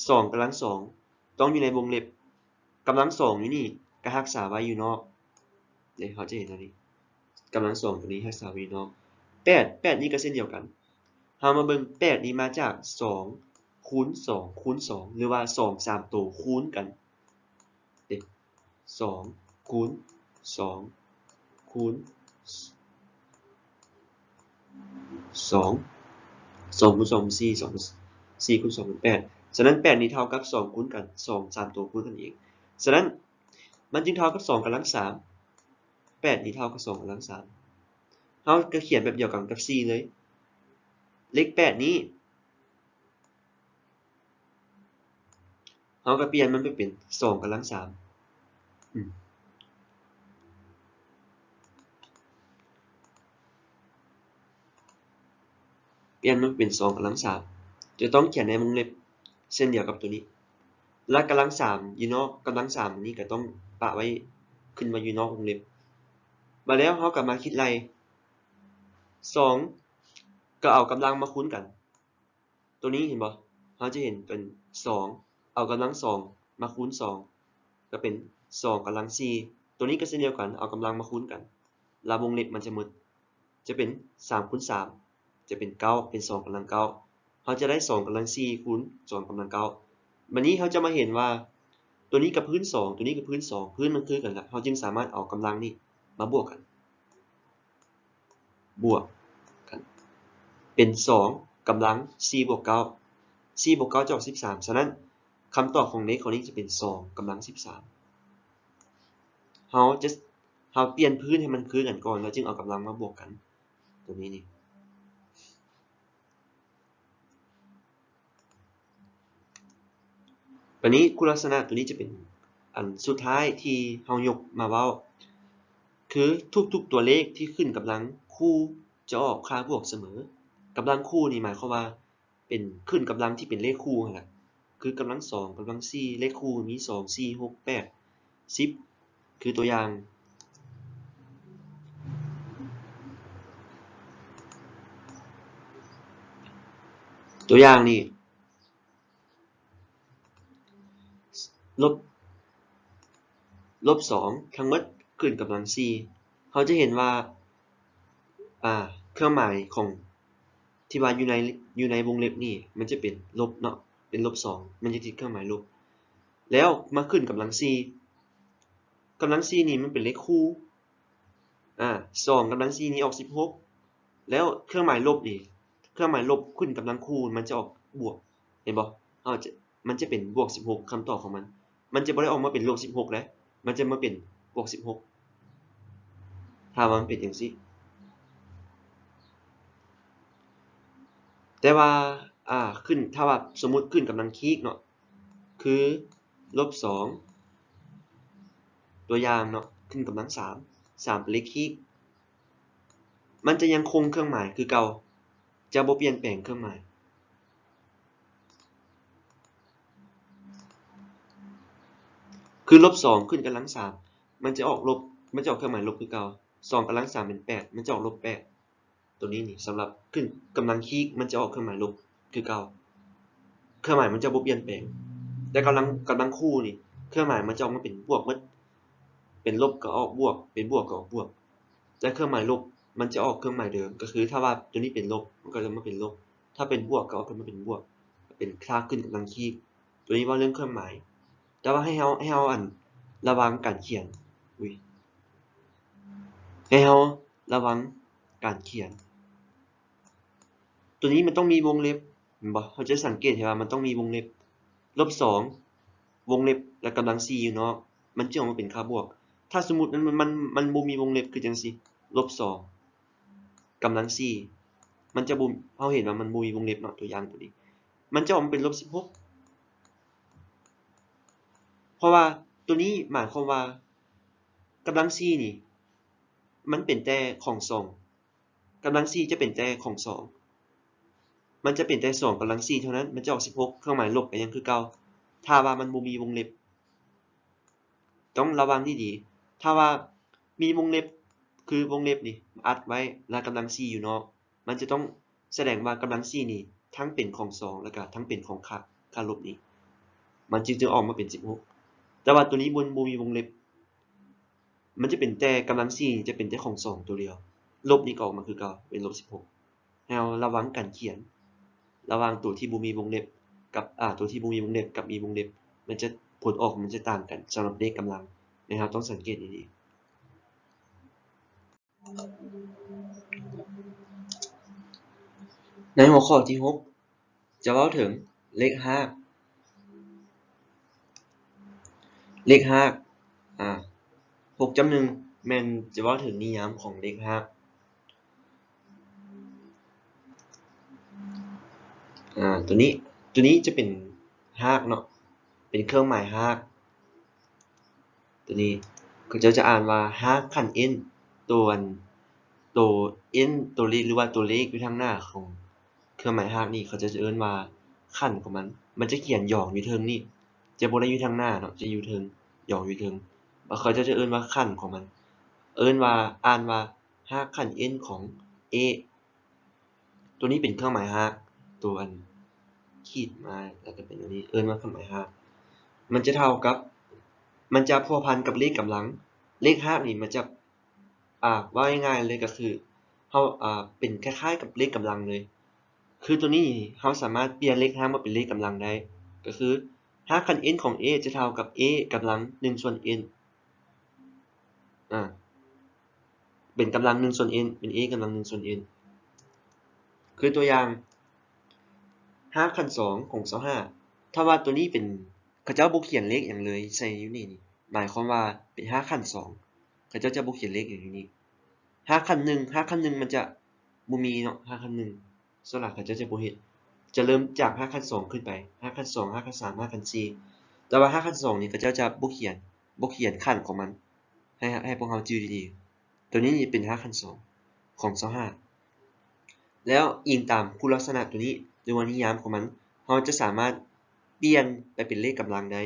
ສອງກຳລັງສອງ ຕ້ອງຢູ່ໃນວົງເລັບ ກຳລັງສອງຢູ່ນີ້ກໍຮັກສາໄວ້ຢູ່ນອກເດ້ ເຮົາຈະເຫັນອັນນີ້ ກຳລັງສອງໂຕນີ້ຮັກສາໄວ້ຢູ່ນອກ ແປດ ແປດນີ້ກໍເຊັ່ນດຽວກັນ ເຮົາມາເບິ່ງ ແປດນີ້ມາຈາກສອງຄູນສອງຄູນສອງ ຫຼືວ່າສອງສາມໂຕຄູນກັນເດ້ ສອງຄູນສອງຄູນ ສອງ ສອງຄູນສອງເປັນສີ່ ສອງ ສີ່ຄູນສອງເປັນແປດ ສະນັ້ນແປດນີ້ເທົ່າກັບສອງຄູນກັນ ສອງສາມໂຕຄູນກັນເອງ ສະນັ້ນມັນຈຶ່ງເທົ່າກັບສອງກຳລັງສາມ ແປດນີ້ເທົ່າກັບສອງກຳລັງສາມ ເຮົາກໍຂຽນແບບດຽວກັນກັບສີ່ເລີຍ ເລກແປດນີ້ ເຮົາກໍປ່ຽນມັນໄປເປັນສອງກຳລັງສາມ ອືມ ປ່ຽນມັນເປັນສອງກຳລັງສາມ ຈະຕ້ອງຂຽນໃນວົງເລັບເຊັ່ນດຽວກັບໂຕນີ້ ແລະ ກຳລັງສາມຢູ່ນອກ ກຳລັງສາມນີ້ກໍຕ້ອງປະໄວ້ ຂຶ້ນມາຢູ່ນອກວົງເລັບ ມາແລ້ວເຮົາກໍມາຄິດໄລ່ ສອງ ກໍເອົາກຳລັງມາຄູນກັນ ໂຕນີ້ເຫັນບໍ່? ເຮົາຈະເຫັນເປັນສອງ ເອົາກຳລັງສອງມາຄູນສອງ ກໍເປັນສອງກຳລັງສີ່ ໂຕນີ້ກໍເຊັ່ນດຽວກັນ ເອົາກຳລັງມາຄູນກັນ ລະວົງເລັບມັນຈະໝົດ ຈະເປັນສາມຄູນສາມ ຈະເປັນເກົ້າ ເປັນສອງກຳລັງເກົ້າ ເຮົາຈະໄດ້ສອງກຳລັງສີ່ຄູນສອງກຳລັງເກົ້າ ບັດນີ້ເຮົາຈະມາເຫັນວ່າ ໂຕນີ້ກັບພື້ນສອງ ໂຕນີ້ກັບພື້ນສອງ ພື້ນມັນຄືກັນລະ ເຮົາຈຶ່ງສາມາດເອົາກຳລັງນີ້ມາບວກກັນ ບວກກັນ ເປັນສອງກຳລັງສີ່ບວກເກົ້າ ສີ່ບວກເກົ້າຈະອອກສິບສາມ ສະນັ້ນ ຄຳຕອບຂອງເລກຂໍ້ນີ້ຈະເປັນສອງກຳລັງສິບສາມ ເຮົາຈະ ເຮົາປ່ຽນພື້ນໃຫ້ມັນຄືກັນກ່ອນ ແລ້ວຈຶ່ງເອົາກຳລັງມາບວກກັນ ໂຕນີ້ນີ້. ບາດນີ້ຄຸນລັກສະນະໂຕນີ້ຈະເປັນອັນສຸດທ້າຍທີ່ເຮົາຍົກມາເວົ້າ ຄືທຸກໆຕົວເລກທີ່ຂຶ້ນກຳລັງຄູ່ຈະອອກຄ່າບວກສະເໝີ. ກຳລັງຄູ່ນີ້ໝາຍຄວາມວ່າເປັນຂຶ້ນກຳລັງທີ່ເປັນເລກຄູ່ຫັ້ນລະ ຄືກຳລັງສອງ ກຳລັງສີ່ ເລກຄູ່ມີສອງ ສີ່ ຫົກ ແປດ ສິບ ຄືຕົວຢ່າງ ຕົວຢ່າງນີ້ ລົບ ລົບສອງ ທັງໝົດຂຶ້ນກຳລັງສີ່ ເຮົາຈະເຫັນວ່າ ອ່າ ເຄື່ອງໝາຍຂອງ ທີ່ວ່າຢູ່ໃນ ຢູ່ໃນວົງເລັບນີ້ ມັນຈະເປັນລົບເນາະ ເປັນລົບສອງ ມັນຈະຕິດເຄື່ອງໝາຍລົບ ແລ້ວມາຂຶ້ນກຳລັງສີ່ ກຳລັງສີ່ນີ້ມັນເປັນເລກຄູ່ ອາ ສອງກຳລັງສີ່ນີ້ອອກສິບຫົກ ແລ້ວເຄື່ອງໝາຍລົບນີ້ ເຄື່ອງໝາຍລົບຂຶ້ນກຳລັງຄູ່ ມັນຈະອອກບວກ ເຫັນບໍ່? ເຮົາຈະ ມັນຈະເປັນບວກສິບຫົກ ຄຳຕອບຂອງມັນ ມັນຈະບໍ່ໄດ້ອອກມາເປັນລົບສິບຫົກເດ້ ມັນຈະມາເປັນບວກສິບຫົກ ຖ້າວ່າມັນເປັນຈັ່ງຊີ້. ແຕ່ວ່າ ອ່າ ຂຶ້ນ ຖ້າວ່າສົມມຸດຂຶ້ນກຳລັງຄີກເນາະ ຄື ລົບສອງ ຕົວຢ່າງເນາະ ຂຶ້ນກຳລັງສາມ ສາມເປັນເລກຄີກ ມັນຈະຍັງຄົງເຄື່ອງໝາຍຄືເກົ່າ ຈະບໍ່ປ່ຽນແປງເຄື່ອງໝາຍ ຄືລົບສອງຂຶ້ນກຳລັງສາມ ມັນຈະອອກລົບ ມັນຈະອອກເຄື່ອງໝາຍລົບຄືເກົ່າ ສອງກຳລັງສາມເປັນແປດ ມັນຈະອອກລົບແປດ ຕົວນີ້ນີ້ ສຳລັບຂຶ້ນກຳລັງຄີກ ມັນຈະອອກເຄື່ອງໝາຍລົບຄືເກົ່າ ເຄື່ອງໝາຍມັນຈະບໍ່ປ່ຽນແປງ. ແຕ່ກຳລັງ ກຳລັງຄູ່ນີ້ ເຄື່ອງໝາຍມັນຈະອອກມາເປັນບວກໝົດ ເປັນລົບກໍອອກບວກ ເປັນບວກກໍອອກບວກ ແຕ່ເຄື່ອງໝາຍລົບມັນຈະອອກເຄື່ອງໝາຍເດີມ ກໍຄືຖ້າວ່າຕົວນີ້ເປັນລົບ ມັນກໍຈະມາເປັນລົບ ຖ້າເປັນບວກກໍອອກຂຶ້ນມາເປັນບວກ ເປັນຄ່າຂຶ້ນກຳລັງຄີກ. ຕົວນີ້ເວົ້າເລື່ອງເຄື່ອງໝາຍ ແຕ່ວ່າໃຫ້ເຮົາ ໃຫ້ເຮົາ ອັນ ລະວັງການຂຽນ ອຸ້ຍ ໃຫ້ເຮົາລະວັງການຂຽນ ຕົວນີ້ມັນຕ້ອງມີວົງເລັບ ເຫັນບໍ່? ເຮົາຈະສັງເກດເຫັນວ່າມັນຕ້ອງມີວົງເລັບ ລົບສອງ ວົງເລັບ ແລ້ວກຳລັງສີ່ຢູ່ນອກ ມັນຈຶ່ງອອກມາເປັນຄ່າບວກ. ຖ້າສົມມຸດມັນ ມັນ ມັນບໍ່ມີວົງເລັບ ຄືຈັ່ງຊີ້ ລົບສອງ ກຳລັງສີ່ ມັນຈະບໍ່ ເຮົາເຫັນວ່າມັນບໍ່ມີວົງເລັບເນາະ ຕົວຢ່າງຕົວນີ້ ມັນຈະອອກມາເປັນລົບສິບຫົກ ເພາະວ່າຕົວນີ້ໝາຍຄວາມວ່າ ກຳລັງສີ່ນີ້ ມັນເປັນແຕ່ຂອງສອງ ກຳລັງສີ່ຈະເປັນແຕ່ຂອງສອງ ມັນຈະເປັນແຕ່ສອງກຳລັງສີ່ເທົ່ານັ້ນ ມັນຈະອອກສິບຫົກ ເຄື່ອງໝາຍລົບກໍຍັງຄືເກົ່າ ຖ້າວ່າມັນບໍ່ມີວົງເລັບ. ຕ້ອງລະວັງດີໆ ຖ້າວ່າມີວົງເລັບ ຄືວົງເລັບນີ້ອັດໄວ້ ແລ້ວກຳລັງສີ່ຢູ່ນອກ ມັນຈະຕ້ອງສະແດງວ່າກຳລັງສີ່ນີ້ທັງເປັນຂອງສອງ ແລ້ວກະທັງເປັນຂອງຄ່າ ຄ່າລົບນີ້ ມັນຈຶ່ງຈະອອກມາເປັນສິບຫົກ. ແຕ່ວ່າຕົວນີ້ມັນບໍ່ມີວົງເລັບ ມັນຈະເປັນແຕ່ກຳລັງສີ່ ຈະເປັນແຕ່ຂອງສອງຕົວດຽວ ລົບນີ້ກໍອອກມາຄືເກົ່າ ເປັນລົບສິບຫົກ. ໃຫ້ເຮົາລະວັງການຂຽນ ລະຫວ່າງຕົວທີ່ບໍ່ມີວົງເລັບກັບ ອາ ຕົວທີ່ບໍ່ມີວົງເລັບກັບມີວົງເລັບ ມັນຈະ ຜົນອອກມັນຈະຕ່າງກັນ ສຳລັບເລກກຳລັງ ໃຫ້ເຮົາຕ້ອງສັງເກດດີໆ. ໃນຫົວຂໍ້ທີຫົກ ຈະເວົ້າເຖິງເລກຮາກ ເລກຮາກ ອາ ຫົກຈຸດໜຶ່ງ ແມ່ນຈະເວົ້າເຖິງນິຍາມຂອງເລກຮາກ ອາ ຕົວນີ້ ຕົວນີ້ຈະເປັນຮາກເນາະ ເປັນເຄື່ອງໝາຍຮາກ ຕົວນີ້ເຂົາເຈົ້າຈະອ່ານວ່າຮາກຂັ້ນ n ຕົວ ອັນ ຕົວ n ຕົວເລກ ຫຼືວ່າຕົວເລກຢູ່ທາງໜ້າຂອງເຄື່ອງໝາຍຮາກນີ້ ເຂົາເຈົ້າຈະເອີ້ນວ່າຂັ້ນຂອງມັນ ມັນຈະຂຽນຫຍອງຢູ່ເທິງນີ້ ຈະບໍ່ໄດ້ຢູ່ທາງໜ້າເນາະ ຈະຢູ່ເທິງ ຫຍອງຢູ່ເທິງ ເຂົາເຈົ້າຈະເອີ້ນວ່າຂັ້ນຂອງມັນ ເອີ້ນວ່າ ອ່ານວ່າຮາກຂັ້ນ n ຂອງ a ຕົວນີ້ເປັນເຄື່ອງໝາຍຮາກ ຕົວອັນຂີດມາ ແລ້ວກໍເປັນຕົວນີ້ ເອີ້ນວ່າເຄື່ອງໝາຍຮາກ ມັນຈະເທົ່າກັບ ມັນຈະພົວພັນກັບເລກກຳລັງ ເລກຮາກນີ້ມັນຈະ ອາ ເວົ້າງ່າຍໆເລີຍກໍຄື ເຮົາ ອາ ເປັນຄ້າຍໆກັບເລກກຳລັງເລີຍ ຄືຕົວນີ້ເຮົາສາມາດປ່ຽນເລກຮາກມາເປັນເລກກຳລັງໄດ້ ກໍຄືຮາກຂັ້ນ n ຂອງ a ຈະເທົ່າກັບ a ກຳລັງໜຶ່ງສ່ວນ n ອາ ເປັນກຳລັງໜຶ່ງສ່ວນ n ເປັນ a ກຳລັງໜຶ່ງສ່ວນ n ຄືຕົວຢ່າງ ຮາກຂັ້ນສອງຂອງຊາວຫ້າ ຖ້າວ່າຕົວນີ້ເປັນ ເຂົາເຈົ້າບໍ່ຂຽນເລກຫຍັງເລີຍໃສ່ຢູ່ນີ້ນີ້ ໝາຍຄວາມວ່າເປັນຮາກຂັ້ນສອງ ເຂົາເຈົ້າຈະບໍ່ຂຽນເລກຫຍັງຢູ່ນີ້ ຮາກຂັ້ນໜຶ່ງ ຮາກຂັ້ນໜຶ່ງມັນຈະບໍ່ມີເນາະ ຮາກຂັ້ນໜຶ່ງ ສ່ວນຫຼາຍເຂົາເຈົ້າຈະບໍ່ເຮັດ ຈະເລີ່ມຈາກຮາກຂັ້ນສອງຂຶ້ນໄປ ຮາກຂັ້ນສອງ ຮາກຂັ້ນສາມ ຮາກຂັ້ນສີ່ ແຕ່ວ່າຮາກຂັ້ນສອງນີ້ເຂົາເຈົ້າຈະບໍ່ຂຽນ ບໍ່ຂຽນຂັ້ນຂອງມັນ ໃຫ້ ໃຫ້ພວກເຮົາຈື່ດີໆ ຕົວນີ້ນີ້ເປັນຮາກຂັ້ນສອງຂອງຊາວຫ້າ ແລ້ວອີງຕາມຄຸນລັກສະນະຕົວນີ້ ຫຼືວ່ານິຍາມຂອງມັນ ເຮົາຈະສາມາດປ່ຽນໄປເປັນເລກກຳລັງໄດ້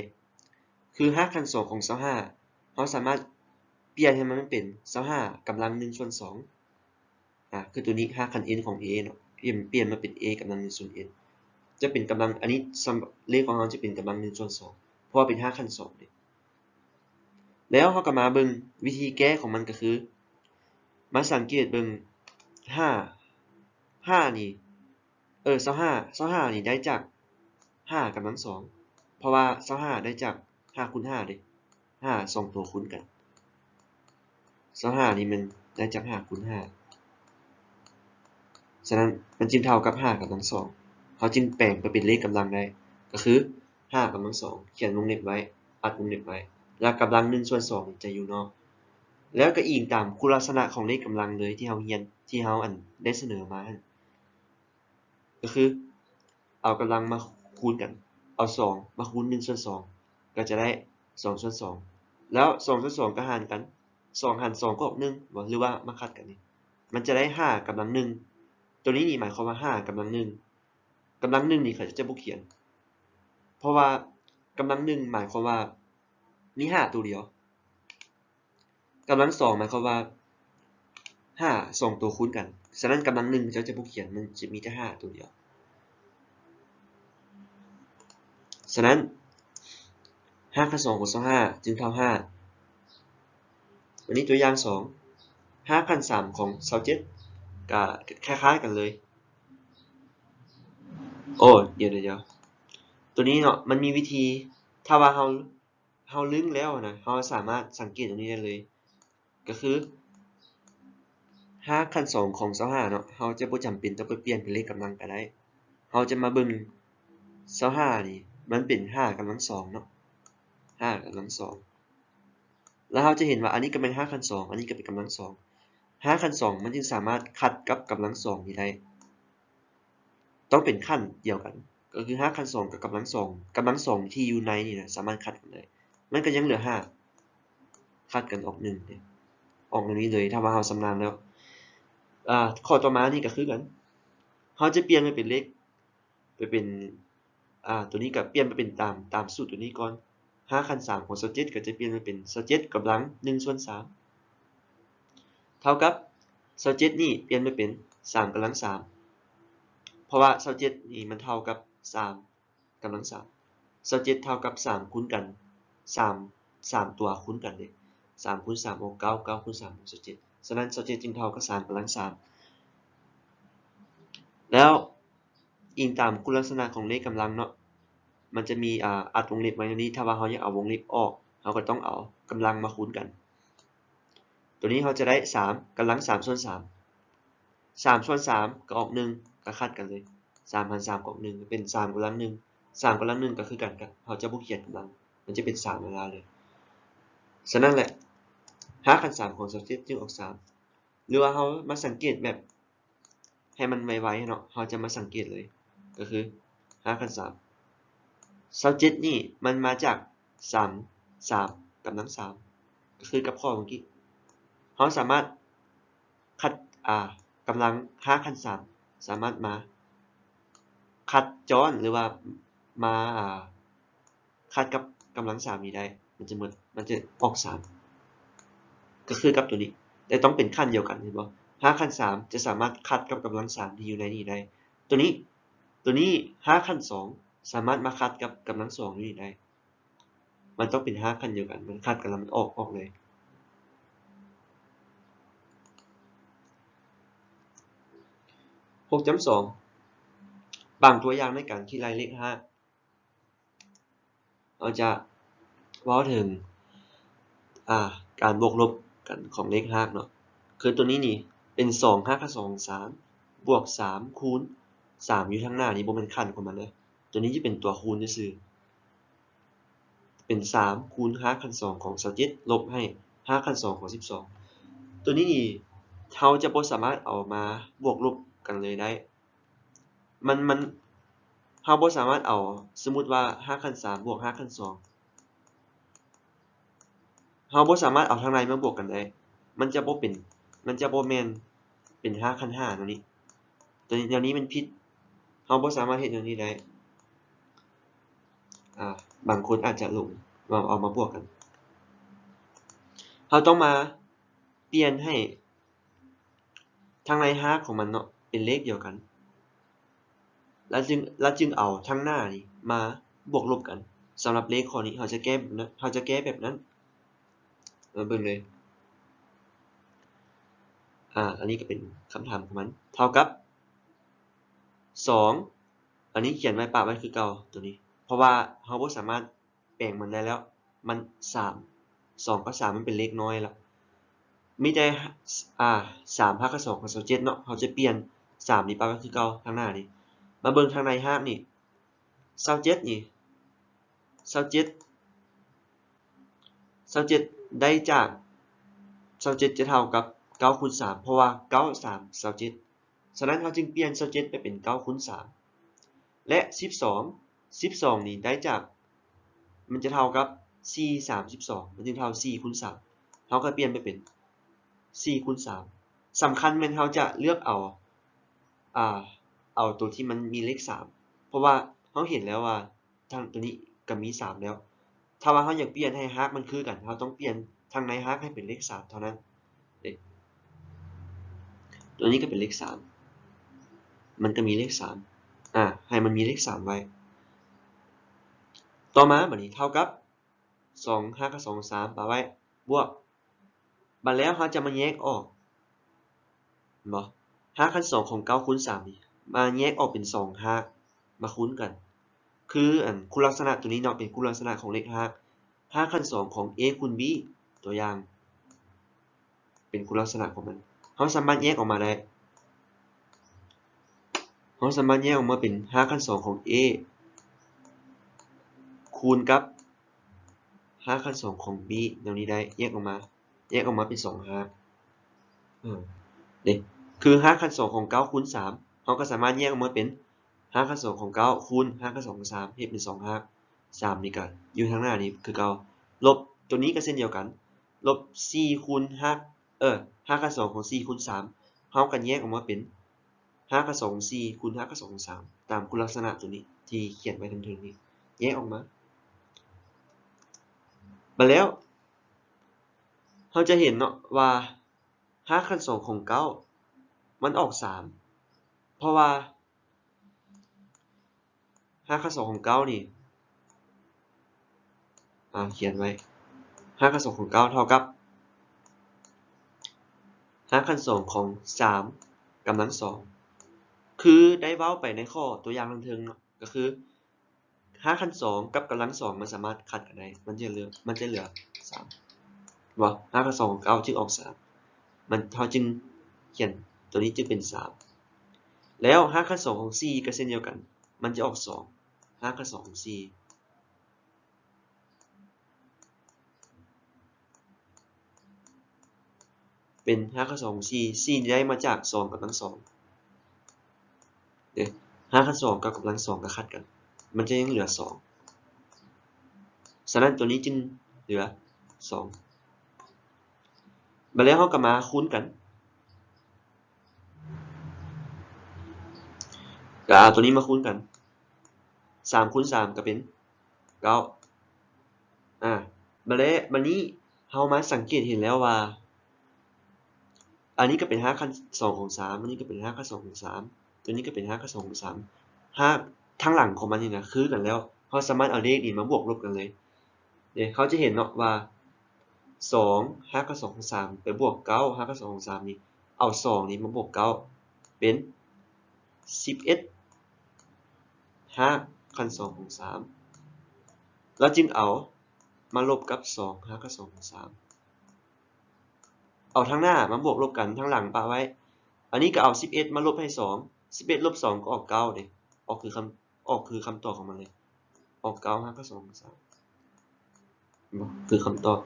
ຄືຮາກຂັ້ນສອງຂອງຊາວຫ້າ ເຮົາສາມາດປ່ຽນໃຫ້ມັນເປັນຊາວຫ້າກຳລັງໜຶ່ງສ່ວນສອງ ອາ ຄືຕົວນີ້ຮາກຂັ້ນ n ຂອງ a ເນາະ ປ່ຽນ ປ່ຽນມາເປັນ a ກຳລັງໜຶ່ງສ່ວນ n ຈະເປັນກຳລັງ ອັນນີ້ ເລກຂອງເຮົາຈະເປັນກຳລັງໜຶ່ງສ່ວນສອງ ເພາະວ່າເປັນຮາກຂັ້ນສອງເດ້ ແລ້ວເຮົາກໍມາເບິ່ງວິທີແກ້ຂອງມັນກໍຄື ມາສັງເກດເບິ່ງ ຫ້າ ຫ້ານີ້ ເອີ ຊາວຫ້າ ຊາວຫ້ານີ້ໄດ້ຈາກ ຫ້າກຳລັງສອງ ເພາະວ່າຊາວຫ້າໄດ້ຈາກຫ້າຄູນຫ້າເດ້ ຫ້າສອງຕົວຄູນກັນ ຊາວຫ້ານີ້ແມ່ນໄດ້ຈາກຫ້າຄູນຫ້າ ສະນັ້ນມັນຈຶ່ງເທົ່າກັບຫ້າກຳລັງສອງ ເຮົາຈຶ່ງແປງໄປເປັນເລກກຳລັງໄດ້ ກໍຄືຫ້າກຳລັງສອງ ຂຽນວົງເລັບໄວ້ ອັດວົງເລັບໄວ້ ແລ້ວກຳລັງໜຶ່ງສ່ວນສອງຈະຢູ່ນອກ ແລ້ວກໍອີງຕາມຄຸນລັກສະນະຂອງເລກກຳລັງເລີຍ ທີ່ເຮົາຮຽນ ທີ່ເຮົາ ອັນ ໄດ້ສະເໜີມາຫັ້ນ ກໍຄືເອົາກຳລັງມາຄູນກັນ ເອົາສອງມາຄູນໜຶ່ງສ່ວນສອງ ກໍຈະໄດ້ສອງສ່ວນສອງ ແລ້ວສອງສ່ວນສອງກໍຫານກັນ ສອງຫານສອງກໍອອກໜຶ່ງ ບໍ່ ຫຼືວ່າມາຂັດກັນນີ້ ມັນຈະໄດ້ຫ້າກຳລັງໜຶ່ງ ໂຕນີ້ນີ້ໝາຍຄວາມວ່າຫ້າກຳລັງໜຶ່ງ ກຳລັງໜຶ່ງນີ້ເຂົາເຈົ້າຈະບໍ່ຂຽນ ເພາະວ່າກຳລັງໜຶ່ງໝາຍຄວາມວ່າມີຫ້າໂຕດຽວ ກຳລັງສອງໝາຍຄວາມວ່າຫ້າສອງໂຕຄູນກັນ ສະນັ້ນກຳລັງໜຶ່ງເຂົາເຈົ້າຈະບໍ່ຂຽນ ມັນຈະມີແຕ່ຫ້າໂຕດຽວ. ສະນັ້ນຮາກຂັ້ນສອງຂອງຊາວຫ້າຈຶ່ງເທົ່າຫ້າ. ບາດນີ້ຕົວຢ່າງສອງ ຮາກຂັ້ນສາມຂອງຊາວເຈັດ ກໍຄ້າຍໆກັນເລີຍ. ໂອ້ ດຽວໆໆ ໂຕນີ້ເນາະ ມັນມີວິທີ ຖ້າວ່າເຮົາ ເຮົາລຶ້ງແລ້ວນະ ເຮົາສາມາດສັງເກດຕົງນີ້ໄດ້ເລີຍ ກໍຄືຮາກຂັ້ນສອງຂອງຊາວຫ້າເນາະ ເຮົາຈະບໍ່ຈຳເປັນຕ້ອງໄປປ່ຽນເປັນເລກກຳລັງກໍໄດ້ ເຮົາຈະມາເບິ່ງຊາວຫ້ານີ້ ມັນເປັນຫ້າກຳລັງສອງເນາະ ຫ້າກຳລັງສອງ ແລ້ວເຮົາຈະເຫັນວ່າອັນນີ້ກໍແມ່ນຮາກຂັ້ນສອງ ອັນນີ້ກໍເປັນກຳລັງສອງ ຮາກຂັ້ນສອງມັນຈຶ່ງສາມາດຂັດກັບກຳລັງສອງນີ້ໄດ້ ຕ້ອງເປັນຂັ້ນດຽວກັນ ກໍຄືຮາກຂັ້ນສອງກັບກຳລັງສອງ ກຳລັງສອງທີ່ຢູ່ໃນນີ້ນະ ສາມາດຂັດກັນໄດ້ ມັນກໍຍັງເຫຼືອຫ້າ ຂັດກັນອອກໜຶ່ງເດ້ ອອກແນວນີ້ເລີຍ ຖ້າວ່າເຮົາຊຳນານແລ້ວ. ອາ ຂໍ້ຕໍ່ມານີ້ກໍຄືກັນ ເຮົາຈະປ່ຽນໄປເປັນເລກ ໄປເປັນ ອາ ໂຕນີ້ກໍປ່ຽນໄປເປັນຕາມ ຕາມສູດໂຕນີ້ກ່ອນ ຮາກຂັ້ນສາມຂອງຊາວເຈັດກໍຈະປ່ຽນໄປເປັນຊາວເຈັດກຳລັງໜຶ່ງສ່ວນສາມ ເທົ່າກັບຊາວເຈັດນີ້ປ່ຽນໄປເປັນສາມກຳລັງສາມ ເພາະວ່າຊາວເຈັດນີ້ມັນເທົ່າກັບສາມກຳລັງສາມ ຊາວເຈັດເທົ່າກັບສາມຄູນກັນ ສາມ ສາມຕົວຄູນກັນເດ້ ສາມຄູນສາມອອກເກົ້າ ເກົ້າຄູນສາມອອກຊາວເຈັດ ສະນັ້ນຊາວເຈັດຈຶ່ງເທົ່າກັບສາມກຳລັງສາມ ແລ້ວ ອີງຕາມຄຸນລັກສະນະຂອງເລກກຳລັງເນາະ ມັນຈະມີ ອາ ອັດວົງເລັບໄວ້ແນວນີ້ ຖ້າວ່າເຮົາຢາກເອົາວົງເລັບອອກ ເຮົາກໍຕ້ອງເອົາກຳລັງມາຄູນກັນ ໂຕນີ້ເຮົາຈະໄດ້ສາມກຳລັງສາມສ່ວນສາມ ສາມສ່ວນສາມກໍອອກໜຶ່ງ ກໍຂັດກັນເລີຍ ສາມຫານສາມກໍອອກໜຶ່ງ ເປັນສາມກຳລັງໜຶ່ງ ສາມກຳລັງໜຶ່ງກໍຄືກັນ ກໍເຮົາຈະບໍ່ຂຽນກຳລັງ ມັນຈະເປັນສາມເວລາເລີຍ. ສະນັ້ນແຫຼະ ຮາກຂັ້ນສາມຂອງຊາວເຈັດຈຶ່ງອອກສາມ ຫຼືວ່າເຮົາມາສັງເກດແບບ ໃຫ້ມັນໄວໆເນາະ ເຮົາຈະມາສັງເກດເລີຍ ກໍຄືຮາກຂັ້ນສາມ ຊາວເຈັດນີ້ມັນມາຈາກສາມ ສາມກຳລັງສາມ ກໍຄືກັບຂໍ້ເມື່ອກີ້ ເຮົາສາມາດຂັດ ອາ ກຳລັງຮາກຂັ້ນສາມ ສາມາດມາຂັດຈ້ອນ ຫຼືວ່າມາ ອາ ຂັດກັບກຳລັງສາມນີ້ໄດ້ ມັນຈະໝົດ ມັນຈະອອກສາມ ກໍຄືກັບໂຕນີ້ ແຕ່ຕ້ອງເປັນຂັ້ນດຽວກັນ ເຫັນບໍ່? ຮາກຂັ້ນສາມຈະສາມາດຂັດກັບກຳລັງສາມທີ່ຢູ່ໃນນີ້ໄດ້ ໂຕນີ້ ໂຕນີ້ຮາກຂັ້ນສອງສາມາດມາຂັດກັບກຳລັງສອງຢູ່ນີ້ໄດ້ ມັນຕ້ອງເປັນຮາກຂັ້ນດຽວກັນ ມັນຂັດກັນແລ້ວມັນອອກ ອອກເລີຍ. ຫົກຈຸດສອງ ບາງຕົວຢ່າງໃນການຄິດໄລ່ເລກຮາກ ເຮົາຈະເວົ້າເຖິງ ອາ ການບວກລົບກັນຂອງເລກຮາກເນາະ ຄືຕົວນີ້ນີ້ເປັນສອງຮາກຂັ້ນສອງສາມ ບວກສາມຄູນສາມ ຢູ່ທາງໜ້ານີ້ບໍ່ແມ່ນຂັ້ນຂອງມັນເດີ ຕົວນີ້ຈະເປັນຕົວຄູນຊື່ໆ ເປັນສາມຄູນຮາກຂັ້ນສອງຂອງຊາວເຈັດ ລົບໃຫ້ຮາກຂັ້ນສອງຂອງສິບສອງ ຕົວນີ້ນີ້ເຮົາຈະບໍ່ສາມາດເອົາມາບວກລົບກັນເລີຍໄດ້ ມັນ ມັນ ເຮົາບໍ່ສາມາດເອົາ ສົມມຸດວ່າຮາກຂັ້ນສາມບວກຮາກຂັ້ນສອງ ເຮົາບໍ່ສາມາດເອົາທາງໃນມາບວກກັນໄດ້ ມັນຈະບໍ່ເປັນ ມັນຈະບໍ່ແມ່ນເປັນຮາກຂັ້ນຫ້າແນວນີ້ ຕົວນີ້ ແນວນີ້ມັນຜິດ ເຮົາບໍ່ສາມາດເຮັດແນວນີ້ໄດ້ ອາ ບາງຄົນອາດຈະຫຼົງວ່າເອົາມາບວກກັນ ເຮົາຕ້ອງມາປ່ຽນໃຫ້ ທາງໃນຮາກຂອງມັນເນາະ ເປັນເລກດຽວກັນ ແລ້ວຈຶ່ງ ແລ້ວຈຶ່ງເອົາທາງໜ້ານີ້ມາບວກລົບກັນ. ສຳລັບເລກຂໍ້ນີ້ ເຮົາຈະແກ້ແບບນັ້ນ ເຮົາຈະແກ້ແບບນັ້ນ. ມາເບິ່ງເລີຍ. ອາ ອັນນີ້ກໍເປັນຄຳຖາມຂອງມັນ ເທົ່າກັບສອງ. ອັນນີ້ຂຽນໄວ້ ປະໄວ້ຄືເກົ່າ ຕົວນີ້ ເພາະວ່າເຮົາບໍ່ສາມາດ ແປງມັນໄດ້ແລ້ວ ມັນສາມ ສອງກັບສາມມັນເປັນເລກນ້ອຍລະ ມີແຕ່ ອາ ສາມຮາກຂັ້ນສອງຂອງຊາວເຈັດເນາະ ເຮົາຈະປ່ຽນ ສາມນີ້ປະໄວ້ຄືເກົ່າທາງໜ້ານີ້. ມາເບິ່ງທາງໃນຮາກນີ້ ຊາວເຈັດນີ້ ຊາວເຈັດ ຊາວເຈັດໄດ້ຈາກ ຊາວເຈັດຈະເທົ່າກັບເກົ້າຄູນສາມ ເພາະວ່າເກົ້າສາມຊາວເຈັດ. ສະນັ້ນເຮົາຈຶ່ງປ່ຽນຊາວເຈັດໄປເປັນເກົ້າຄູນສາມ ແລະ ສິບສອງ ສິບສອງນີ້ໄດ້ຈາກ ມັນຈະເທົ່າກັບສີ່ສາມສິບສອງ ມັນຈຶ່ງເທົ່າສີ່ຄູນສາມ ເຮົາກໍປ່ຽນໄປເປັນສີ່ຄູນສາມ. ສຳຄັນແມ່ນເຮົາຈະເລືອກເອົາ ອ່າ ເອົາຕົວທີ່ມັນມີເລກສາມ ເພາະວ່າເຮົາເຫັນແລ້ວວ່າ ທັງຕົວນີ້ກໍມີສາມແລ້ວ. ຖ້າວ່າເຮົາຢາກປ່ຽນໃຫ້ຮາກມັນຄືກັນ ເຮົາຕ້ອງປ່ຽນທາງໃນຮາກໃຫ້ເປັນເລກສາມເທົ່ານັ້ນເດ້. ຕົວນີ້ກໍເປັນເລກສາມ ມັນກໍມີເລກສາມ ອາ ໃຫ້ມັນມີເລກສາມໄວ້. ຕໍ່ມາບາດນີ້ເທົ່າກັບ ສອງຮາກຂັ້ນສອງຂອງສາມປະໄວ້ ບວກ ບາດແລ້ວເຮົາຈະມາແຍກອອກ ເຫັນບໍ່? ຮາກຂັ້ນສອງຂອງເກົ້າຄູນສາມນີ້ ມາແຍກອອກເປັນສອງຮາກ ມາຄູນກັນ ຄືອັນຄຸນລັກສະນະຕົວນີ້ເນາະ ເປັນຄຸນລັກສະນະຂອງເລກຮາກ ຮາກຂັ້ນສອງຂອງ a ຄູນ b ຕົວຢ່າງ ເປັນຄຸນລັກສະນະຂອງມັນ ເຮົາສາມາດແຍກອອກມາໄດ້ ເຮົາສາມາດແຍກອອກມາເປັນຮາກຂັ້ນສອງຂອງ a ຄູນກັບຮາກຂັ້ນສອງຂອງ b ແນວນີ້ໄດ້ ແຍກອອກມາ ແຍກອອກມາເປັນສອງຮາກ ເອີ ເດ້ ຄືຮາກຂັ້ນສອງຂອງເກົ້າຄູນສາມ ເຮົາກໍສາມາດແຍກອອກມາເປັນຮາກຂັ້ນສອງຂອງເກົ້າ ຄູນຮາກຂັ້ນສອງຂອງສາມ ເຮັດເປັນສອງຮາກ ສາມນີ້ກໍຢູ່ທາງໜ້ານີ້ຄືເກົ່າ ລົບ ຕົວນີ້ກໍເຊັ່ນດຽວກັນ ລົບສີ່ຄູນຮາກ ເອີ ຮາກຂັ້ນສອງຂອງສີ່ຄູນສາມ ເຮົາກໍແຍກອອກມາເປັນຮາກຂັ້ນສອງຂອງສີ່ ຄູນຮາກຂັ້ນສອງຂອງສາມ ຕາມຄຸນລັກສະນະຕົວນີ້ທີ່ຂຽນໄວ້ເທິງໆນີ້ ແຍກອອກມາ ບາດແລ້ວ ເຮົາຈະເຫັນເນາະວ່າ ຮາກຂັ້ນສອງຂອງເກົ້າ ມັນອອກສາມ ເພາະວ່າ ຮາກຂັ້ນສອງຂອງເກົ້ານີ້ ອາ ຂຽນໄວ້ ຮາກຂັ້ນສອງຂອງເກົ້າເທົ່າກັບ ຮາກຂັ້ນສອງຂອງສາມກຳລັງສອງ ຄືໄດ້ເວົ້າໄປໃນຂໍ້ຕົວຢ່າງທາງເທິງເນາະ ກໍຄື ຮາກຂັ້ນສອງກັບກຳລັງສອງມັນສາມາດຂັດກັນໄດ້ ມັນຈະເຫຼືອ ມັນຈະເຫຼືອສາມ ເຫັນບໍ່? ຮາກຂັ້ນສອງຂອງເກົ້າຈຶ່ງອອກສາມ ມັນ ເຮົາຈຶ່ງຂຽນຕົວນີ້ຈຶ່ງເປັນສາມ ແລ້ວຮາກຂັ້ນສອງຂອງສີ່ກໍເຊັ່ນດຽວກັນ ມັນຈະອອກສອງ ຮາກຂັ້ນສອງຂອງສີ່ ເປັນຮາກຂັ້ນສອງຂອງສີ່ ສີ່ນີ້ໄດ້ມາຈາກສອງກຳລັງສອງເດ້ ຮາກຂັ້ນສອງກັບກຳລັງສອງກໍຂັດກັນ ມັນຈະຍັງເຫຼືອສອງ ສະນັ້ນຕົວນີ້ຈຶ່ງເຫຼືອສອງ ບາດແລ້ວເຮົາກໍມາຄູນກັນ ກໍເອົາຕົວນີ້ມາຄູນກັນ ສາມຄູນສາມກໍເປັນເກົ້າ ອາ ບາດແລ້ວ ບາດນີ້ເຮົາມາສັງເກດເຫັນແລ້ວວ່າ ອັນນີ້ກໍເປັນຮາກຂັ້ນສອງຂອງສາມ ອັນນີ້ກໍເປັນຮາກຂັ້ນສອງຂອງສາມ ຕົວນີ້ກໍເປັນຮາກຂັ້ນສອງຂອງສາມ ຮາກທາງຫຼັງຂອງມັນນີ້ນະຄືກັນແລ້ວ ເຮົາສາມາດເອົາເລກນີ້ມາບວກລົບກັນເລີຍ ເດ້ ເຮົາຈະເຫັນເນາະວ່າ ສອງຮາກຂັ້ນສອງຂອງສາມ ໄປບວກເກົ້າຮາກຂັ້ນສອງຂອງສາມນີ້ ເອົາສອງນີ້ມາບວກເກົ້າ ເປັນສິບເອັດຮາກຂັ້ນສອງຂອງສາມ ແລ້ວຈຶ່ງເອົາມາລົບກັບສອງຮາກຂັ້ນສອງຂອງສາມ ເອົາທາງໜ້າມາບວກລົບກັນ ທາງຫຼັງປະໄວ້ ອັນນີ້ກໍເອົາສິບເອັດມາລົບໃຫ້ສອງ ສິບເອັດລົບສອງກໍອອກເກົ້າເດ້ ອອກຄືຄຳ ອອກຄືຄຳຕອບຂອງມັນເລີຍ ອອກເກົ້າຮາກຂັ້ນສອງຂອງສາມ ເຫັນບໍ່? ຄືຄຳຕອບ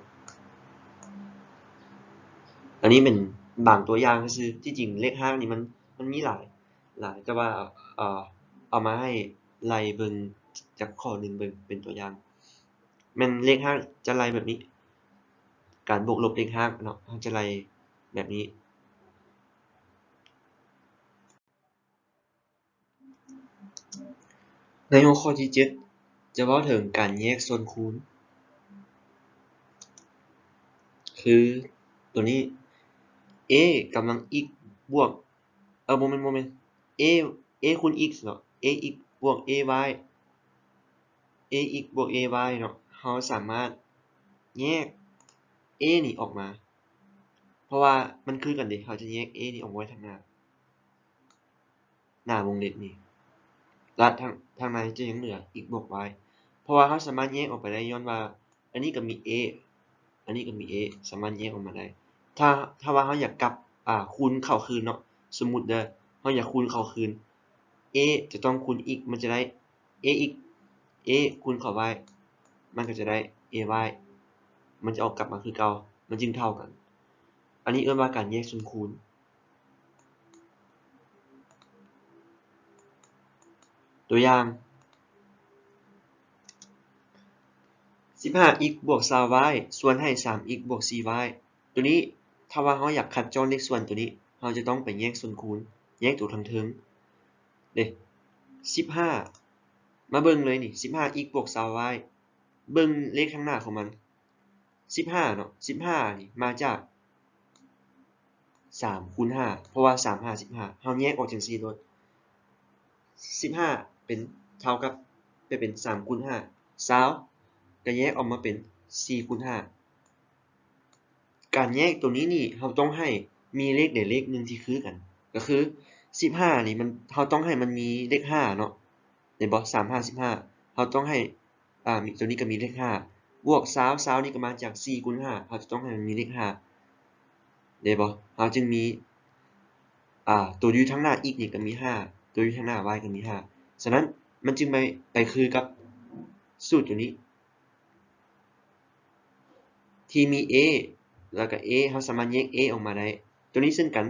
ອັນນີ້ເປັນບາງຕົວຢ່າງຊື່ໆ ທີ່ຈິງເລກຮາກນີ້ມັນ ມັນມີຫຼາຍ ຫຼາຍ ແຕ່ວ່າ ເອີ ເອົາມາໃຫ້ໄລ່ເບິ່ງຈັກຂໍ້ໜຶ່ງເບິ່ງເປັນຕົວຢ່າງ ແມ່ນເລກຮາກຈະໄລ່ແບບນີ້ ການບວກລົບເລກຮາກເນາະ ເຮົາຈະໄລ່ແບບນີ້. ໃນຫົວຂໍ້ທີເຈັດ ຈະເວົ້າເຖິງການແຍກສ່ວນຄູນ ຄືຕົວນີ້ a ກຳລັງ x ບວກ ເອີ ບໍ່ແມ່ນ ບໍ່ແມ່ນ a a ຄູນ x ເນາະ ax ບວກ ay ax ບວກ ay ເນາະ ເຮົາສາມາດແຍກ a ນີ້ອອກມາ ເພາະວ່າມັນຄືກັນເດ້ ເຮົາຈະແຍກ a ນີ້ອອກມາໄວ້ທາງໜ້າ ໜ້າວົງເລັບນີ້ ແລະ ທາງ ທາງໃນຈະຍັງເຫຼືອ x ບວກ y ເພາະວ່າເຮົາສາມາດແຍກອອກໄປໄດ້ ຍ້ອນວ່າອັນນີ້ກໍມີ a ອັນນີ້ກໍມີ a ສາມາດແຍກອອກມາໄດ້ ຖ້າ ຖ້າວ່າເຮົາຢາກກັບ ອາ ຄູນເຂົ້າຄືນເນາະ ສົມມຸດເດີ ເຮົາຢາກຄູນເຂົ້າຄືນ a ຈະຕ້ອງຄູນ x ມັນຈະໄດ້ ax a ຄູນເຂົ້າ y ມັນກໍຈະໄດ້ ay ມັນຈະອອກກັບມາຄືເກົ່າ ມັນຈຶ່ງເທົ່າກັນ. ອັນນີ້ເອີ້ນວ່າການແຍກສ່ວນຄູນ. ຕົວຢ່າງ ສິບຫ້າ x ບວກ ຊາວ y ສ່ວນໃຫ້ ສາມ x ບວກ ສີ່ y ຕົວນີ້ ຖ້າວ່າເຮົາຢາກຄັດຈ້ອນເລກສ່ວນຕົວນີ້ ເຮົາຈະຕ້ອງໄປແຍກສ່ວນຄູນ ແຍກຕົວທາງເທິງເດ້. ສິບຫ້າ ມາເບິ່ງເລີຍນີ້ ສິບຫ້າ x ບວກ ຊາວ y ເບິ່ງເລກທາງໜ້າຂອງມັນ ສິບຫ້າເນາະ ສິບຫ້ານີ້ມາຈາກ ສາມຄູນຫ້າ ເພາະວ່າສາມຫ້າສິບຫ້າ ເຮົາແຍກອອກຈັ່ງຊີ້ໂລດ ສິບຫ້າເປັນ ເທົ່າກັບ ໄປເປັນສາມຄູນຫ້າ ຊາວ ກໍແຍກອອກມາເປັນສີ່ຄູນຫ້າ. ການແຍກຕົວນີ້ນີ້ ເຮົາຕ້ອງໃຫ້ມີເລກໃດເລກໜຶ່ງທີ່ຄືກັນ ກໍຄືສິບຫ້ານີ້ມັນ ເຮົາຕ້ອງໃຫ້ມັນມີເລກຫ້າເນາະ ແມ່ນບໍ່? ສາມຫ້າສິບຫ້າ ເຮົາຕ້ອງໃຫ້ ອາ ມີ ຕົວນີ້ກໍມີເລກຫ້າ ບວກຊາວ ຊາວນີ້ກໍມາຈາກສີ່ຄູນຫ້າ ເຮົາຈະຕ້ອງໃຫ້ມັນມີເລກຫ້າ ແມ່ນບໍ່? ເຮົາຈຶ່ງມີ ອາ ຕົວຢູ່ທາງໜ້າ x ນີ້ກໍມີຫ້າ ຕົວຢູ່ທາງໜ້າ y ກໍມີຫ້າ ສະນັ້ນມັນຈຶ່ງໄປ ໄປຄືກັບສູດຕົວນີ້ ທີ່ມີ a ແລ້ວກໍ a ເຮົາສາມາດແຍກ a ອອກມາໄດ້ ຕົວນີ້ເຊັ່ນກັນ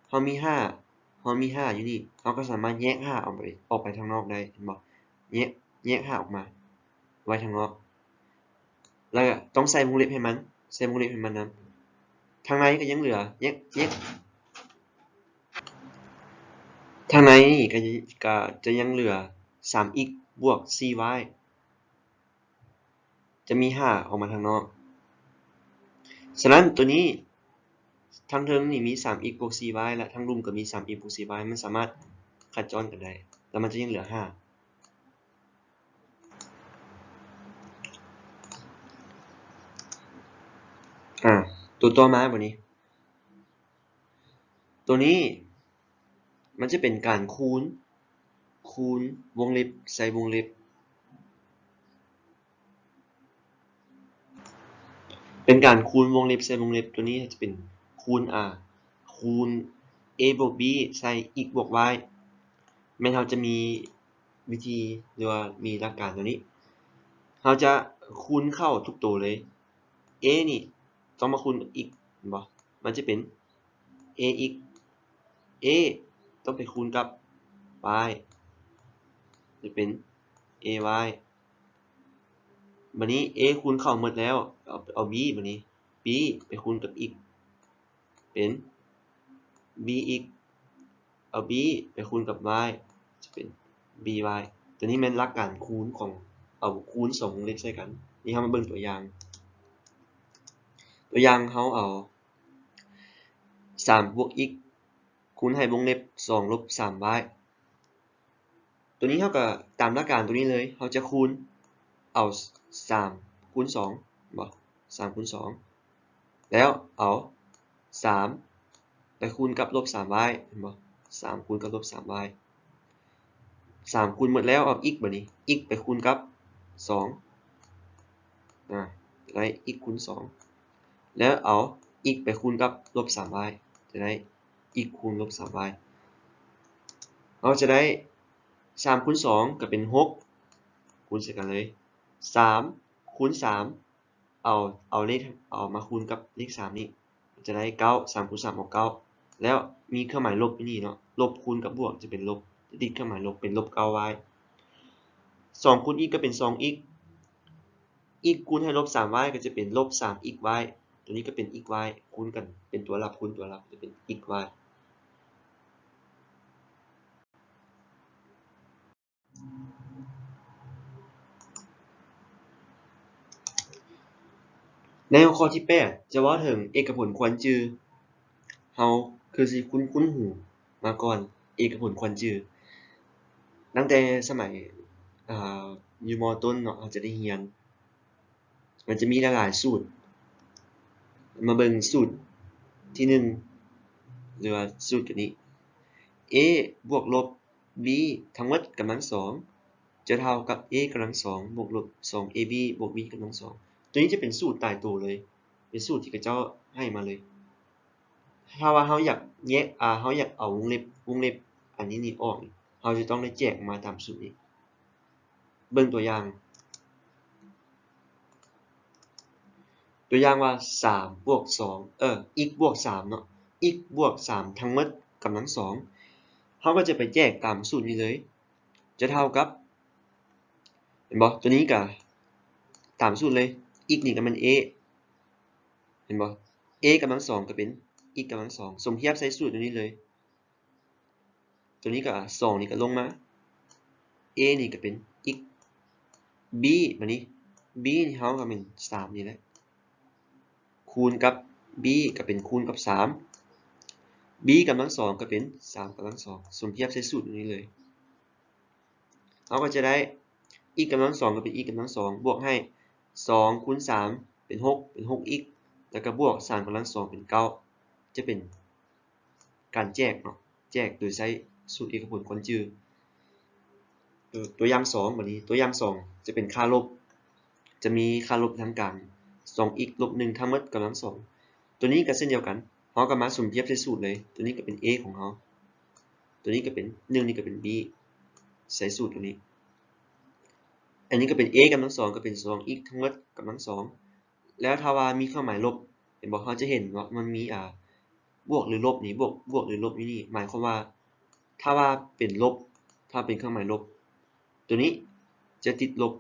ເຮົາມີຫ້າ ເຮົາມີຫ້າຢູ່ນີ້ ເຮົາກໍສາມາດແຍກຫ້າອອກໄປ ອອກໄປທາງນອກໄດ້ ເຫັນບໍ່? ແຍກ ແຍກຫ້າອອກມາໄວ້ທາງນອກ ແລ້ວກໍຕ້ອງໃສ່ວົງເລັບໃຫ້ມັນ ໃສ່ວົງເລັບໃຫ້ມັນນຳ ທາງໃນກໍຍັງເຫຼືອ ແຍກ ແຍກ ທາງໃນນີ້ກໍ ກໍຈະຍັງເຫຼືອ ສາມ x ບວກ ສີ່ y ຈະມີຫ້າອອກມາທາງນອກ. ສະນັ້ນຕົວນີ້ ທາງເທິງນີ້ມີ ສາມ x ບວກ ສີ່ y ແລະ ທາງລຸ່ມກໍມີ ສາມ x ບວກ ສີ່ y ມັນສາມາດຄັດຈ້ອນກັນໄດ້ ແລ້ວມັນຈະຍັງເຫຼືອຫ້າ. ອາ ຕົວຕໍ່ມາບາດນີ້ ຕົວນີ້ມັນຈະເປັນການຄູນ ຄູນວົງເລັບໃສ່ວົງເລັບ ເປັນການຄູນວົງເລັບໃສ່ວົງເລັບ ຕົວນີ້ຈະເປັນຄູນ ອາ ຄູນ a ບວກ b ໃສ່ x ບວກ y ແມ່ນເຮົາຈະມີວິທີ ຫຼືວ່າມີຫຼັກການຕົວນີ້ ເຮົາຈະຄູນເຂົ້າທຸກໂຕເລີຍ a ນີ້ຕ້ອງມາຄູນກັບ x ເຫັນບໍ່? ມັນຈະເປັນ ax a ຕ້ອງໄປຄູນກັບ y ຈະເປັນ ay ບາດນີ້ a ຄູນເຂົ້າໝົດແລ້ວ ເອົາ ເອົາ b ບາດນີ້ b ໄປຄູນກັບ x ເປັນ bx ເອົາ b ໄປຄູນກັບ y ຈະເປັນ by ຕົວນີ້ແມ່ນຫຼັກການຄູນຂອງ ເອົາຄູນສອງວົງເລັບໃສ່ກັນ. ນີ້ເຮົາມາເບິ່ງຕົວຢ່າງ ຕົວຢ່າງເຮົາເອົາ ສາມ ບວກ x ຄູນໃຫ້ວົງເລັບ ສອງ ລົບ ສາມ y ຕົວນີ້ເຮົາກໍຕາມຫຼັກການຕົວນີ້ເລີຍ ເຮົາຈະຄູນເອົາ ສາມ ຄູນ ສອງ ເຫັນບໍ່? ສາມ ຄູນ ສອງ ແລ້ວເອົາ ສາມ ໄປຄູນກັບ ລົບ ສາມ y ເຫັນບໍ່? ສາມ ຄູນກັບ ລົບ ສາມ y ສາມ ຄູນໝົດແລ້ວ ເອົາ x ບາດນີ້ x ໄປຄູນກັບ ສອງ ອາ ໄດ້ x ຄູນ ສອງ ແລ້ວເອົາ x ໄປຄູນກັບ ລົບ ສາມ y ຈະໄດ້ x ຄູນ ລົບ ສາມ y ເຮົາຈະໄດ້ ສາມ ຄູນ ສອງ ກໍເປັນ ຫົກ ຄູນໃສ່ກັນເລີຍ ສາມ ຄູນ ສາມ ເອົາ ເອົາເລກ ເອົາມາຄູນກັບເລກ ສາມ ນີ້ ຈະໄດ້ ເກົ້າ ສາມ ຄູນ ສາມ ອອກ ເກົ້າ ແລ້ວມີເຄື່ອງໝາຍລົບຢູ່ນີ້ເນາະ ລົບຄູນກັບບວກຈະເປັນລົບ ຈະຕິດເຄື່ອງໝາຍລົບ ເປັນ ລົບ ເກົ້າ y ສອງ ຄູນ x ກໍເປັນ ສອງ x x ຄູນໃຫ້ ລົບ ສາມ y ກໍຈະເປັນ ລົບ ສາມ xy ຕົວນີ້ກໍເປັນ xy ຄູນກັນ ເປັນຕົວລັບຄູນຕົວລັບ ຈະເປັນ xy. ໃນຫົວຂໍ້ທີແປດ ຈະເວົ້າເຖິງເອກະຜົນຄວນຈື່ ເຮົາຄືຊິຄຸ້ນໆຫູມາກ່ອນ ເອກະຜົນຄວນຈື່ ຕັ້ງແຕ່ສະໄໝ ອາ ຢູ່ ມ.ຕົ້ນ ເນາະ ເຮົາຈະໄດ້ຮຽນ ມັນຈະມີຫຼາຍໆສູດ ມາເບິ່ງສູດທີໜຶ່ງ ຫຼືວ່າສູດຕົວນີ້ a ບວກລົບ b ທັງໝົດກຳລັງສອງ ຈະເທົ່າກັບ a ກຳລັງສອງ ບວກລົບ ສອງ ab ບວກ b ກຳລັງສອງ ຕົວນີ້ຈະເປັນສູດຕາຍໂຕເລີຍ ເປັນສູດທີ່ເຂົາເຈົ້າໃຫ້ມາເລີຍ ຖ້າວ່າເຮົາຢາກແຍກ ອາ ເຮົາຢາກເອົາວົງເລັບ ວົງເລັບ ອັນນີ້ນີ້ອອກ ເຮົາຈະຕ້ອງໄດ້ແຈກອອກມາຕາມສູດນີ້. ເບິ່ງຕົວຢ່າງ ຕົວຢ່າງວ່າ ສາມບວກສອງ ເອີ x ບວກສາມເນາະ x ບວກສາມທັງໝົດກຳລັງສອງ ເຮົາກໍຈະໄປແຈກຕາມສູດນີ້ເລີຍ ຈະເທົ່າກັບ ເຫັນບໍ່? ຕົວນີ້ກໍຕາມສູດເລີຍ x ນີ້ກໍແມ່ນ a ເຫັນບໍ່? a ກຳລັງສອງກໍເປັນ x ກຳລັງສອງ ສົມທຽບໃສ່ສູດຕົວນີ້ເລີຍ. ຕົວນີ້ກໍ ສອງນີ້ກໍລົງມາ a ນີ້ກໍເປັນ x b ບາດນີ້ b ນີ້ເຮົາກໍແມ່ນ ສາມນີ້ແຫຼະ ຄູນກັບ b ກໍເປັນຄູນກັບ ສາມ b ກຳລັງສອງກໍເປັນ ສາມກຳລັງສອງ ສົມທຽບໃສ່ສູດນີ້ເລີຍ ເຮົາກໍຈະໄດ້ x ກຳລັງສອງກໍເປັນ x ກຳລັງສອງ ບວກໃຫ້ ສອງຄູນສາມເປັນ ຫົກ ເປັນ ຫົກ x ແລ້ວກໍບວກ ສາມກຳລັງສອງເປັນ ເກົ້າ ຈະເປັນການແຈກເນາະ ແຈກໂດຍໃຊ້ສູດເອກະຜົນຄວນຈື່. ຕົວ ຕົວຢ່າງສອງ ບາດນີ້ ຕົວຢ່າງສອງຈະເປັນຄ່າລົບ ຈະມີຄ່າລົບທາງກາງ ສອງ x ລົບ ໜຶ່ງ ທັງໝົດກຳລັງສອງ ຕົວນີ້ກໍເຊັ່ນດຽວກັນ ເຮົາກໍມາສົມທຽບໃສ່ສູດເລີຍ ຕົວນີ້ກໍເປັນ a ຂອງເຮົາ ຕົວນີ້ກໍເປັນ ໜຶ່ງ ນີ້ກໍເປັນ b ໃສ່ສູດຕົວນີ້ ອັນນີ້ກໍເປັນ a ກຳລັງສອງ ກໍເປັນ ສອງ x ທັງໝົດກຳລັງສອງ ແລ້ວຖ້າວ່າມີເຄື່ອງໝາຍລົບ ເຫັນບໍ່? ເຮົາຈະເຫັນວ່າມັນມີ ອ່າ ບວກ ຫຼື ລົບນີ້ ບວກ ບວກ ຫຼື ລົບຢູ່ນີ້ ໝາຍຄວາມວ່າ ຖ້າວ່າເປັນລົບ ຖ້າເປັນເຄື່ອງໝາຍລົບ ຕົວນີ້ຈະຕິດລົບ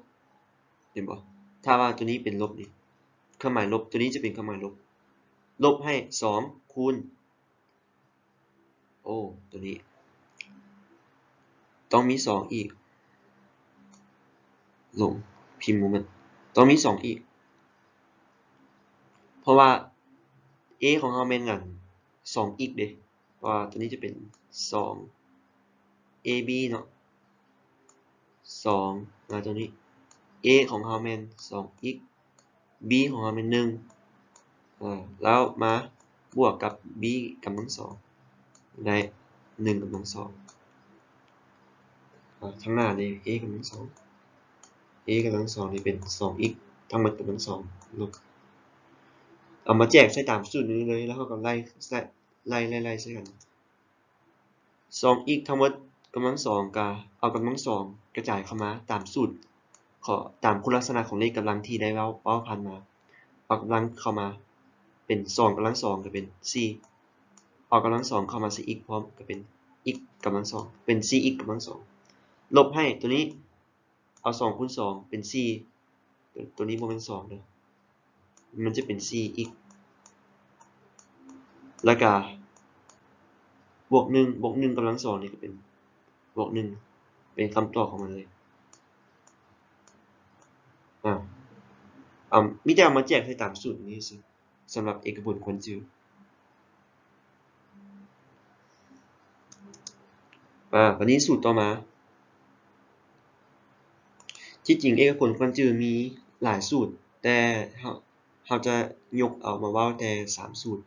ເຫັນບໍ່? ຖ້າວ່າຕົວນີ້ເປັນລົບນີ້ ເຄື່ອງໝາຍລົບ ຕົວນີ້ຈະເປັນເຄື່ອງໝາຍລົບ ລົບໃຫ້ ສອງ ຄູນ ໂອ້ ຕົວນີ້ຕ້ອງມີ ສອງ ອີກ ຫຼົງ ພິມບໍ່ແມ່ນ ຕ້ອງມີ ສອງ ອີກ ເພາະວ່າ a ຂອງເຮົາແມ່ນຫຍັງ? ສອງ x ເດ້ ເພາະວ່າຕົວນີ້ຈະເປັນ ສອງ ab ເນາະ ສອງ ມາຕົວນີ້ a ຂອງເຮົາແມ່ນ ສອງ x b ຂອງເຮົາແມ່ນ ໜຶ່ງ ອາ ແລ້ວມາບວກກັບ b ກຳລັງສອງ ໄດ້ ໜຶ່ງກຳລັງສອງ ອາ ທາງໜ້ານີ້ a ກຳລັງສອງ a ກຳລັງສອງນີ້ເປັນ ສອງ x ທັງໝົດກຳລັງສອງ ລົບ ເອົາມາແຈກໃສ່ຕາມສູດນີ້ເລີຍ ແລ້ວເຮົາກໍໄລ່ໃສ່ ໄລ່ ໄລ່ ໄລ່ໃສ່ກັນ ສອງ x ທັງໝົດກຳລັງສອງ ກະເອົາກຳລັງສອງກະຈາຍເຂົ້າມາຕາມສູດ ຂໍຕາມຄຸນລັກສະນະຂອງເລກກຳລັງທີ່ໄດ້ເວົ້າ ເວົ້າຜ່ານມາ ເອົາກຳລັງເຂົ້າມາເປັນ ສອງ ກຳລັງສອງ ກະເປັນ ສີ່ ເອົາກຳລັງສອງເຂົ້າມາໃສ່ x ພ້ອມ ກະເປັນ x ກຳລັງສອງ ເປັນ ສີ່ x ກຳລັງສອງ ລົບໃຫ້ຕົວນີ້ ເອົາ ສອງ ຄູນ ສອງ ເປັນ ສີ່ ຕົວ ຕົວນີ້ບໍ່ແມ່ນ ສອງ ເດີ ມັນຈະເປັນ ສີ່ x ແລ້ວກະ ບວກ ໜຶ່ງ ບວກ ໜຶ່ງ ກຳລັງ ສອງ ນີ້ກໍເປັນ ບວກ ໜຶ່ງ ເປັນຄຳຕອບຂອງມັນເລີຍ ອາ ເອົາ ມີແຕ່ເອົາມາແຈກໃສ່ຕາມສູດນີ້ຊື່ ສຳລັບເອກະຜົນຄວນຈື່. ອາ ບາດນີ້ສູດຕໍ່ມາ ທີ່ຈິງເອກະຜົນຄວນຈື່ມີຫຼາຍສູດ ແຕ່ເຮົາ ເຮົາຈະຍົກເອົາມາເວົ້າແຕ່ສາມສູດ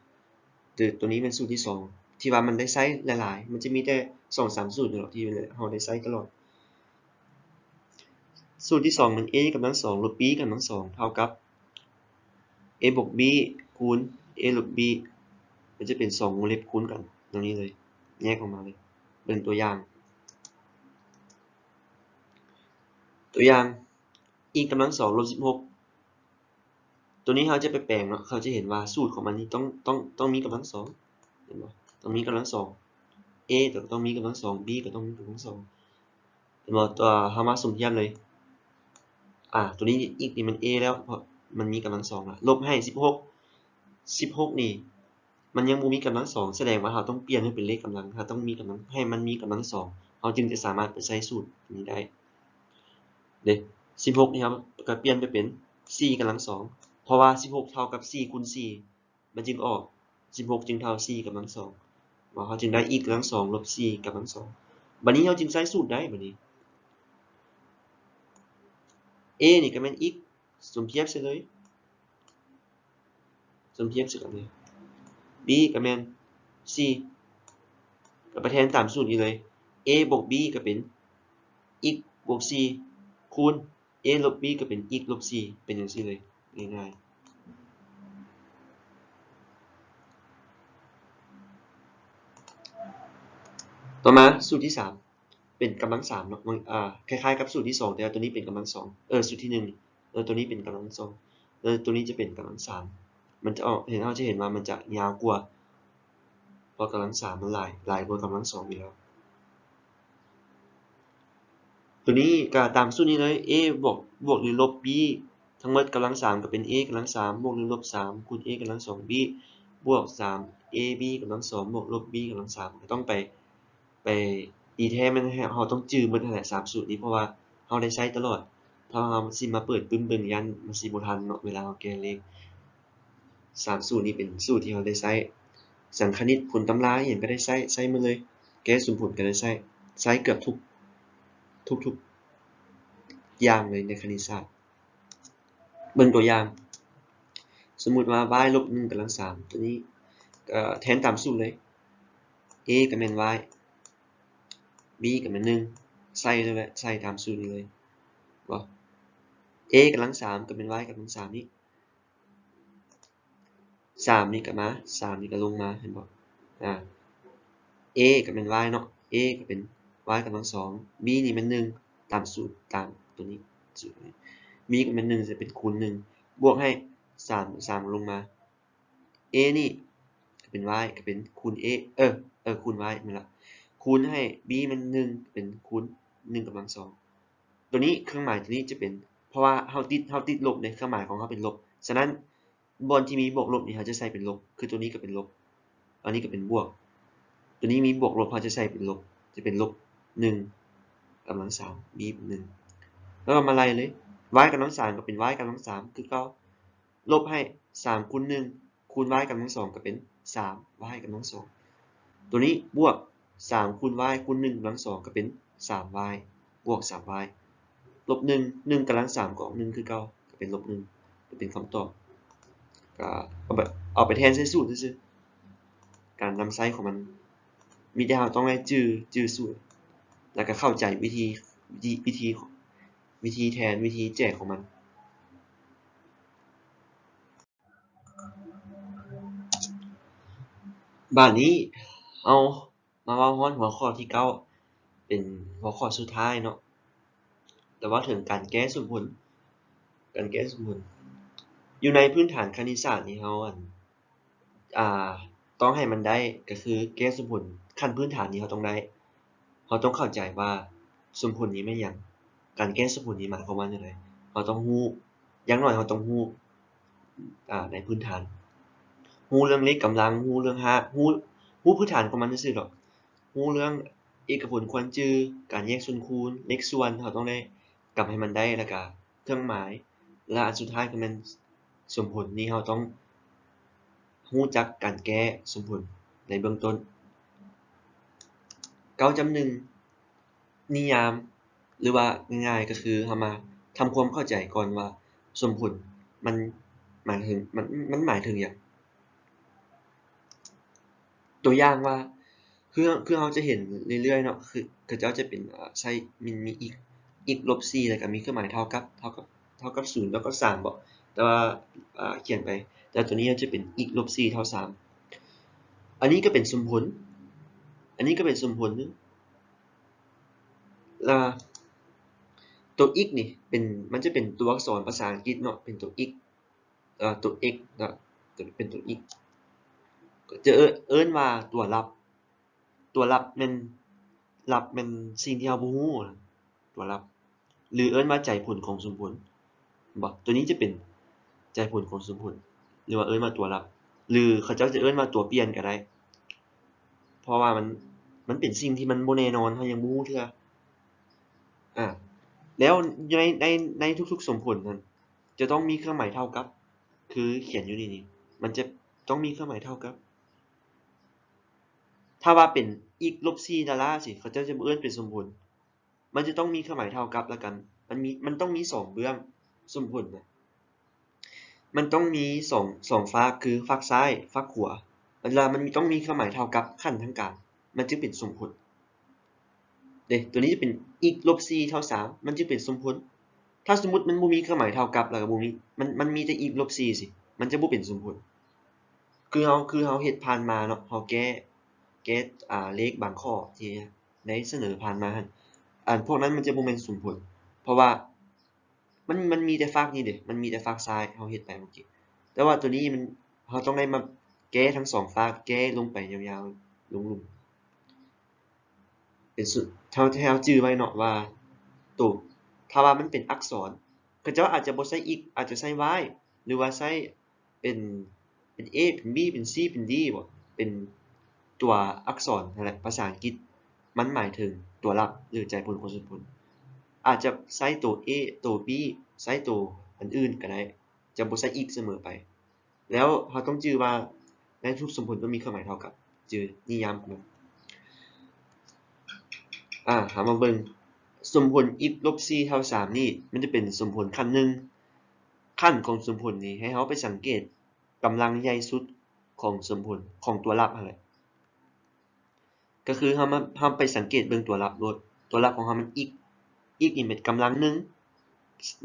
ໂຕ ໂຕນີ້ແມ່ນສູດທີສອງ ທີ່ວ່າມັນໄດ້ໃຊ້ຫຼາຍໆ ມັນຈະມີແຕ່ສອງສາມສູດນີ້ແຫຼະ ທີ່ເຮົາໄດ້ໃຊ້ຕະຫຼອດ. ສູດທີສອງແມ່ນ a ກຳລັງສອງ ລົບ b ກຳລັງສອງ ເທົ່າກັບ a ບວກ b ຄູນ a ລົບ b ມັນຈະເປັນສອງວົງເລັບຄູນກັນ ດັ່ງນີ້ເລີຍ ແຍກອອກມາເລີຍ. ເບິ່ງຕົວຢ່າງ ຕົວຢ່າງ x ກຳລັງສອງ ລົບ ສິບຫົກ ຕົວນີ້ເຮົາຈະໄປແປງເນາະ ເຮົາຈະເຫັນວ່າສູດຂອງມັນນີ້ຕ້ອງ ຕ້ອງ ຕ້ອງມີກຳລັງສອງ ເຫັນບໍ່? ຕ້ອງມີກຳລັງສອງ a ກໍຕ້ອງມີກຳລັງສອງ b ກໍຕ້ອງມີກຳລັງສອງ ເຫັນບໍ່? ຕົວເຮົາມາສົມທຽບເລີຍ ອາ ຕົວນີ້ x ນີ້ມັນ a ແລ້ວ ເພາະມັນມີກຳລັງສອງລະ ລົບໃຫ້ ສິບຫົກ ສິບຫົກນີ້ ມັນຍັງບໍ່ມີກຳລັງສອງ ສະແດງວ່າເຮົາຕ້ອງປ່ຽນໃຫ້ເປັນເລກກຳລັງ ເຮົາຕ້ອງມີກຳລັງ ໃຫ້ມັນມີກຳລັງສອງ ເຮົາຈຶ່ງຈະສາມາດໄປໃຊ້ສູດນີ້ໄດ້ເດ້. ສິບຫົກນີ້ເຮົາກໍປ່ຽນໄປເປັນ ສີ່ກຳລັງສອງ ເພາະວ່າ ສິບຫົກເທົ່າກັບ ສີ່ຄູນສີ່ ມັນຈຶ່ງອອກ ສິບຫົກຈຶ່ງເທົ່າ ສີ່ກຳລັງສອງ ເຮົາຈຶ່ງໄດ້ x ກຳລັງສອງ ລົບ ສີ່ກຳລັງສອງ ບາດນີ້ເຮົາຈຶ່ງໃຊ້ສູດໄດ້ ບາດນີ້ a ນີ້ກໍແມ່ນ x ສົມທຽບໃສ່ເລີຍ ສົມທຽບໃສ່ກັນເລີຍ b ກໍແມ່ນ ສີ່ ກໍໄປແທນຕາມສູດນີ້ເລີຍ a ບວກ b ກໍເປັນ x ບວກ ສີ່ ຄູນ a ລົບ b ກໍເປັນ x ລົບ ສີ່ ເປັນຈັ່ງຊີ້ເລີຍ ງ່າຍໆ. ຕໍ່ມາສູດທີສາມ ເປັນກຳລັງສາມເນາະ ມັນ ອ່າ ຄ້າຍໆກັບສູດທີສອງ ແຕ່ວ່າຕົວນີ້ເປັນກຳລັງສອງ ເອີ ສູດທີໜຶ່ງ ເອີ ຕົວນີ້ເປັນກຳລັງສອງ ເອີ ຕົວນີ້ຈະເປັນກຳລັງສາມ ມັນຈະອອກ ເຫັນ ເຮົາຈະເຫັນວ່າມັນຈະຍາວກວ່າ ເພາະກຳລັງສາມມັນຫຼາຍ ຫຼາຍກວ່າກຳລັງສອງຢູ່ແລ້ວ. ຕົວນີ້ກໍຕາມສູດນີ້ເລີຍ a ບວກ ບວກ ຫຼື ລົບ b ທັງໝົດກຳລັງສາມກໍເປັນ a ກຳລັງສາມ ບວກ ຫຼື ລົບ ສາມ ຄູນ a ກຳລັງສອງ b ບວກ ສາມ ab ກຳລັງສອງ ບວກ ລົບ b ກຳລັງສາມ ກໍຕ້ອງໄປ ໄປ ດີແທ້ແມ່ນເຮົາຕ້ອງຈື່ໝົດຫັ້ນແຫຼະ ສາມສູດນີ້ ເພາະວ່າເຮົາໄດ້ໃຊ້ຕະຫຼອດ. ຖ້າເຮົາຊິມາເປີດປຶ້ມເບິ່ງ ຢ້ານມັນຊິບໍ່ທັນເນາະ ເວລາເຮົາແກ້ເລກ. ສາມສູດນີ້ເປັນສູດທີ່ເຮົາໄດ້ໃຊ້ ສັງຄະນິດ ຜົນຕຳລາ ອີ່ຫຍັງກໍໄດ້ໃຊ້ ໃຊ້ໝົດເລີຍ ແກ້ສົມຜົນກໍໄດ້ໃຊ້ ໃຊ້ເກືອບທຸກ ທຸກໆຢ່າງເລີຍໃນຄະນິດສາດ. ເບິ່ງຕົວຢ່າງ ສົມມຸດວ່າ y ລົບໜຶ່ງກຳລັງສາມ ຕົວນີ້ ເອີ ແທນຕາມສູດເລີຍ a ກໍແມ່ນ y b ກໍແມ່ນໜຶ່ງ ໃສ່ເລີຍແຫຼະ ໃສ່ຕາມສູດນີ້ເລີຍ ບໍ່ a ກຳລັງສາມກໍແມ່ນ y ກຳລັງສາມນີ້ ສາມນີ້ກໍມາ ສາມນີ້ກໍລົງມາ ເຫັນບໍ່ ອາ a ກໍແມ່ນ y ເນາະ a ກໍເປັນ y ກຳລັງສອງ b ນີ້ແມ່ນໜຶ່ງ ຕາມສູດ ຕາມຕົວນີ້ b ກໍແມ່ນໜຶ່ງ ຈະເປັນຄູນໜຶ່ງ ບວກໃຫ້ສາມ ສາມລົງມາ a ນີ້ກໍເປັນ y ກໍເປັນຄູນ a ເອີ ເອີ ຄູນ y ແມ່ນລະ ຄູນໃຫ້ b ແມ່ນໜຶ່ງ ເປັນຄູນໜຶ່ງກຳລັງສອງ ຕົວນີ້ເຄື່ອງໝາຍຕົວນີ້ຈະເປັນ ເພາະວ່າເຮົາຕິດ ເຮົາຕິດລົບເດ້ ເຄື່ອງໝາຍຂອງເຮົາເປັນລົບ ສະນັ້ນ ບ່ອນທີ່ມີບວກລົບນີ້ ເຮົາຈະໃສ່ເປັນລົບ ຄືຕົວນີ້ກໍເປັນລົບ ອັນນີ້ກໍເປັນບວກ ຕົວນີ້ມີບວກລົບ ເຮົາຈະໃສ່ເປັນລົບ ຈະເປັນລົບໜຶ່ງກຳລັງສາມ b ໜຶ່ງ ແລ້ວກໍມາໄລ່ເລີຍ y ກຳລັງສາມກໍເປັນ y ກຳລັງສາມຄືເກົ່າ ລົບໃຫ້ສາມຄູນໜຶ່ງ ຄູນ y ກຳລັງສອງກໍເປັນສາມ y ກຳລັງສອງ ຕົວນີ້ບວກສາມຄູນ y ຄູນໜຶ່ງກຳລັງສອງກໍເປັນສາມ y ບວກສາມ y ລົບໜຶ່ງ ໜຶ່ງກຳລັງສາມກໍອອກໜຶ່ງຄືເກົ່າ ກໍເປັນລົບໜຶ່ງ ກໍເປັນຄຳຕອບ ກໍເອົາໄປ ເອົາໄປແທນໃສ່ສູດຊື່ໆ ການນຳໃຊ້ຂອງມັນ ມີແຕ່ເຮົາຕ້ອງໄດ້ຈື່ ຈື່ສູດ ແລ້ວກໍເຂົ້າໃຈວິທີ ວິທີ ວິທີ ວິທີແທນ ວິທີແຈກຂອງມັນ. ບາດນີ້ເຮົາມາເວົ້າຮອດຫົວຂໍ້ທີເກົ້າ ເປັນຫົວຂໍ້ສຸດທ້າຍເນາະ ແຕ່ເວົ້າເຖິງການແກ້ສົມຜົນ ການແກ້ສົມຜົນ ຢູ່ໃນພື້ນຖານຄະນິດສາດນີ້ ເຮົາ ອັນ ອ່າ ຕ້ອງໃຫ້ມັນໄດ້ ກໍຄືແກ້ສົມຜົນຂັ້ນພື້ນຖານນີ້ເຮົາຕ້ອງໄດ້ ເຮົາຕ້ອງເຂົ້າໃຈວ່າສົມຜົນນີ້ແມ່ນຫຍັງ ການແກ້ສົມຜົນນີ້ໝາຍຄວາມວ່າຈັ່ງໃດ ເຮົາຕ້ອງຮູ້ ຢ່າງໜ້ອຍເຮົາຕ້ອງຮູ້ ອ່າ ໃນພື້ນຖານ ຮູ້ເລື່ອງເລກກຳລັງ ຮູ້ເລື່ອງຮາກ ຮູ້ ຮູ້ພື້ນຖານຂອງມັນຊື່ໆດອກ ຮູ້ເລື່ອງເອກະຜົນຄວນຈື່ ການແຍກສ່ວນຄູນ ເລກສ່ວນ ເຮົາຕ້ອງໄດ້ກຳໃຫ້ມັນໄດ້ ແລ້ວກະເຄື່ອງໝາຍ ແລະ ອັນສຸດທ້າຍກໍແມ່ນສົມຜົນ ນີ້ເຮົາຕ້ອງຮູ້ຈັກການແກ້ສົມຜົນໃນເບື້ອງຕົ້ນ. ເກົ້າຈຸດໜຶ່ງ ນິຍາມ ຫຼືວ່າງ່າຍໆກໍຄືເຮົາມາທຳຄວາມເຂົ້າໃຈກ່ອນວ່າສົມຜົນມັນໝາຍເຖິງ ມັນ ມັນໝາຍເຖິງຫຍັງ. ຕົວຢ່າງວ່າ ຄື ຄືເຮົາຈະເຫັນເລື້ອຍໆເນາະ ຄືເຂົາເຈົ້າຈະເປັນ ເອີ ໃຊ້ ມັນມີ x x ລົບສີ່ ແລ້ວກໍມີເຄື່ອງໝາຍເທົ່າກັບ ເທົ່າກັບ ເທົ່າກັບສູນ ເທົ່າກັບສາມບໍ ແຕ່ວ່າ ອ່າ ຂຽນໄປ ແຕ່ຕົວນີ້ມັນຈະເປັນ x ລົບສີ່ ເທົ່າສາມ ອັນນີ້ກໍເປັນສົມຜົນ ອັນນີ້ກໍເປັນສົມຜົນໜຶ່ງ ແລ້ວຕົວ x ນີ້ເປັນ ມັນຈະເປັນຕົວອັກສອນພາສາອັງກິດເນາະ ເປັນຕົວ x ເອີ ຕົວ x ເນາະ ຕົວ ເປັນຕົວ x ຈະເອີ້ນ ເອີ້ນວ່າຕົວລັບ ຕົວລັບແມ່ນ ລັບແມ່ນສິ່ງທີ່ເຮົາບໍ່ຮູ້ ຕົວລັບ ຫຼືເອີ້ນວ່າໃຈຜົນຂອງສົມຜົນ ເຫັນບໍ່ ຕົວນີ້ຈະເປັນໃຈຜົນຂອງສົມຜົນ ຫຼືວ່າເອີ້ນວ່າຕົວລັບ ຫຼືເຂົາເຈົ້າຈະເອີ້ນວ່າຕົວປ່ຽນກໍໄດ້ ເພາະວ່າມັນ ມັນເປັນສິ່ງທີ່ມັນບໍ່ແນ່ນອນ ເຮົາຍັງບໍ່ຮູ້ເທື່ອ ອາ ແລ້ວໃນ ໃນ ໃນທຸກໆສົມຜົນນັ້ນ ຈະຕ້ອງມີເຄື່ອງໝາຍເທົ່າກັບ ຄືຂຽນຢູ່ນີ້ນີ້ ມັນຈະຕ້ອງມີເຄື່ອງໝາຍເທົ່າກັບ ຖ້າວ່າເປັນ x ລົບສີ່ດາລາຊີ້ ເຂົາເຈົ້າຈະບໍ່ເອີ້ນເປັນສົມຜົນ ມັນຈະຕ້ອງມີເຄື່ອງໝາຍເທົ່າກັບລະກັນ ມັນມີ ມັນຕ້ອງມີສອງເບື້ອງ ສົມຜົນນະ ມັນຕ້ອງມີສອງ ສອງຟາກ ຄືຟາກຊ້າຍ ຟາກຂວາ ແລ້ວມັນຕ້ອງມີເຄື່ອງໝາຍເທົ່າກັບຂັ້ນທາງກາງ ມັນຈຶ່ງເປັນສົມຜົນເດ້ ຕົວນີ້ຈະເປັນ x ລົບສີ່ ເທົ່າສາມ ມັນຈຶ່ງເປັນສົມຜົນ ຖ້າສົມມຸດມັນບໍ່ມີເຄື່ອງໝາຍເທົ່າກັບ ແລ້ວກໍບໍ່ມີ ມັນ ມັນມີແຕ່ x ລົບສີ່ຊີ້ ມັນຈະບໍ່ເປັນສົມຜົນ ຄືເຮົາ ຄືເຮົາເຮັດຜ່ານມາເນາະ ເຮົາແກ້ ແກ້ ອາ ເລກບາງຂໍ້ທີ່ໄດ້ສະເໜີຜ່ານມາຫັ້ນ ອັນພວກນັ້ນມັນຈະບໍ່ແມ່ນສົມຜົນ ເພາະວ່າ ມັນ ມັນມີແຕ່ຟາກນີ້ເດ້ ມັນມີແຕ່ຟາກຊ້າຍ ເຮົາເຮັດໄປເມື່ອກີ້ ແຕ່ວ່າໂຕນີ້ມັນ ເຮົາຕ້ອງໄດ້ມາແກ້ທັງສອງຟາກ ແກ້ລົງໄປຍາວໆ ລົງລຸ່ມ ເປັນສຸດ ເຮົາ ໃຫ້ເຮົາຈື່ໄວ້ເນາະວ່າ ໂຕ ຖ້າວ່າມັນເປັນອັກສອນ ເຂົາເຈົ້າອາດຈະບໍ່ໃຊ້ x ອາດຈະໃຊ້ y ຫຼືວ່າໃຊ້ເປັນ ເປັນ a ເປັນ b ເປັນ c ເປັນ d ບໍ ເປັນຕົວອັກສອນຫັ້ນແຫຼະ ພາສາອັງກິດ ມັນໝາຍເຖິງຕົວລັບ ຫຼື ໃຈຜົນຂອງສົມຜົນ ອາດຈະໃຊ້ໂຕ a ໂຕ b ໃຊ້ໂຕອັນອື່ນກໍໄດ້ ຈະບໍ່ໃຊ້ x ສະເໝີໄປ. ແລ້ວເຮົາຕ້ອງຈື່ວ່າໃນທຸກສົມຜົນຕ້ອງມີເຄື່ອງໝາຍເທົ່າກັບ ຈື່ນິຍາມຂອງມັນ. ອາ ເຮົາມາເບິ່ງສົມຜົນ x ລົບສີ່ເທົ່າສາມນີ້ ມັນຈະເປັນສົມຜົນຂັ້ນໜຶ່ງ. ຂັ້ນຂອງສົມຜົນນີ້ ໃຫ້ເຮົາໄປສັງເກດກຳລັງໃຫຍ່ສຸດຂອງສົມຜົນ ຂອງຕົວລັບຫັ້ນແຫຼະ. ກໍຄືເຮົາມາ ເຮົາໄປສັງເກດເບິ່ງຕົວລັບໂລດ ຕົວລັບຂອງເຮົາມັນ x x ນີ້ເປັນກຳລັງໜຶ່ງ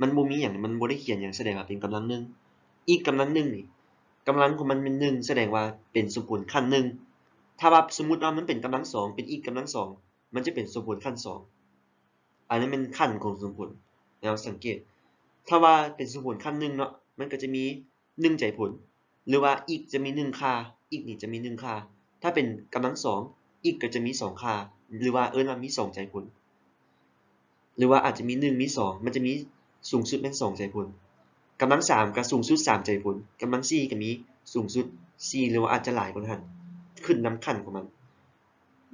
ມັນບໍ່ມີຫຍັງ ມັນບໍ່ໄດ້ຂຽນຫຍັງ ສະແດງວ່າເປັນກຳລັງໜຶ່ງ x ກຳລັງໜຶ່ງນີ້ ກຳລັງຂອງມັນເປັນໜຶ່ງ ສະແດງວ່າເປັນສົມຜົນຂັ້ນໜຶ່ງ. ຖ້າວ່າສົມມຸດວ່າມັນເປັນກຳລັງສອງ ເປັນ x ກຳລັງສອງ ມັນຈະເປັນສົມຜົນຂັ້ນສອງ. ອັນນັ້ນແມ່ນຂັ້ນຂອງສົມຜົນ ແນວສັງເກດ. ຖ້າວ່າເປັນສົມຜົນຂັ້ນໜຶ່ງເນາະ ມັນກໍຈະມີ ໜຶ່ງໃຈຜົນ ຫຼືວ່າ x ຈະມີໜຶ່ງຄ່າ x ນີ້ຈະມີໜຶ່ງຄ່າ. ຖ້າເປັນກຳລັງສອງ x ກໍຈະມີສອງຄ່າ ຫຼືວ່າເອີ້ນວ່າມີສອງໃຈຜົນ ຫຼືວ່າອາດຈະມີໜຶ່ງ ມີສອງ ມັນຈະມີສູງສຸດແມ່ນສອງໃຈຜົນ. ກຳລັງສາມກໍສູງສຸດສາມໃຈຜົນ ກຳລັງສີ່ກໍມີສູງສຸດສີ່ ຫຼືວ່າອາດຈະຫຼາຍກວ່ານັ້ນ ຂຶ້ນນຳຂັ້ນຂອງມັນ.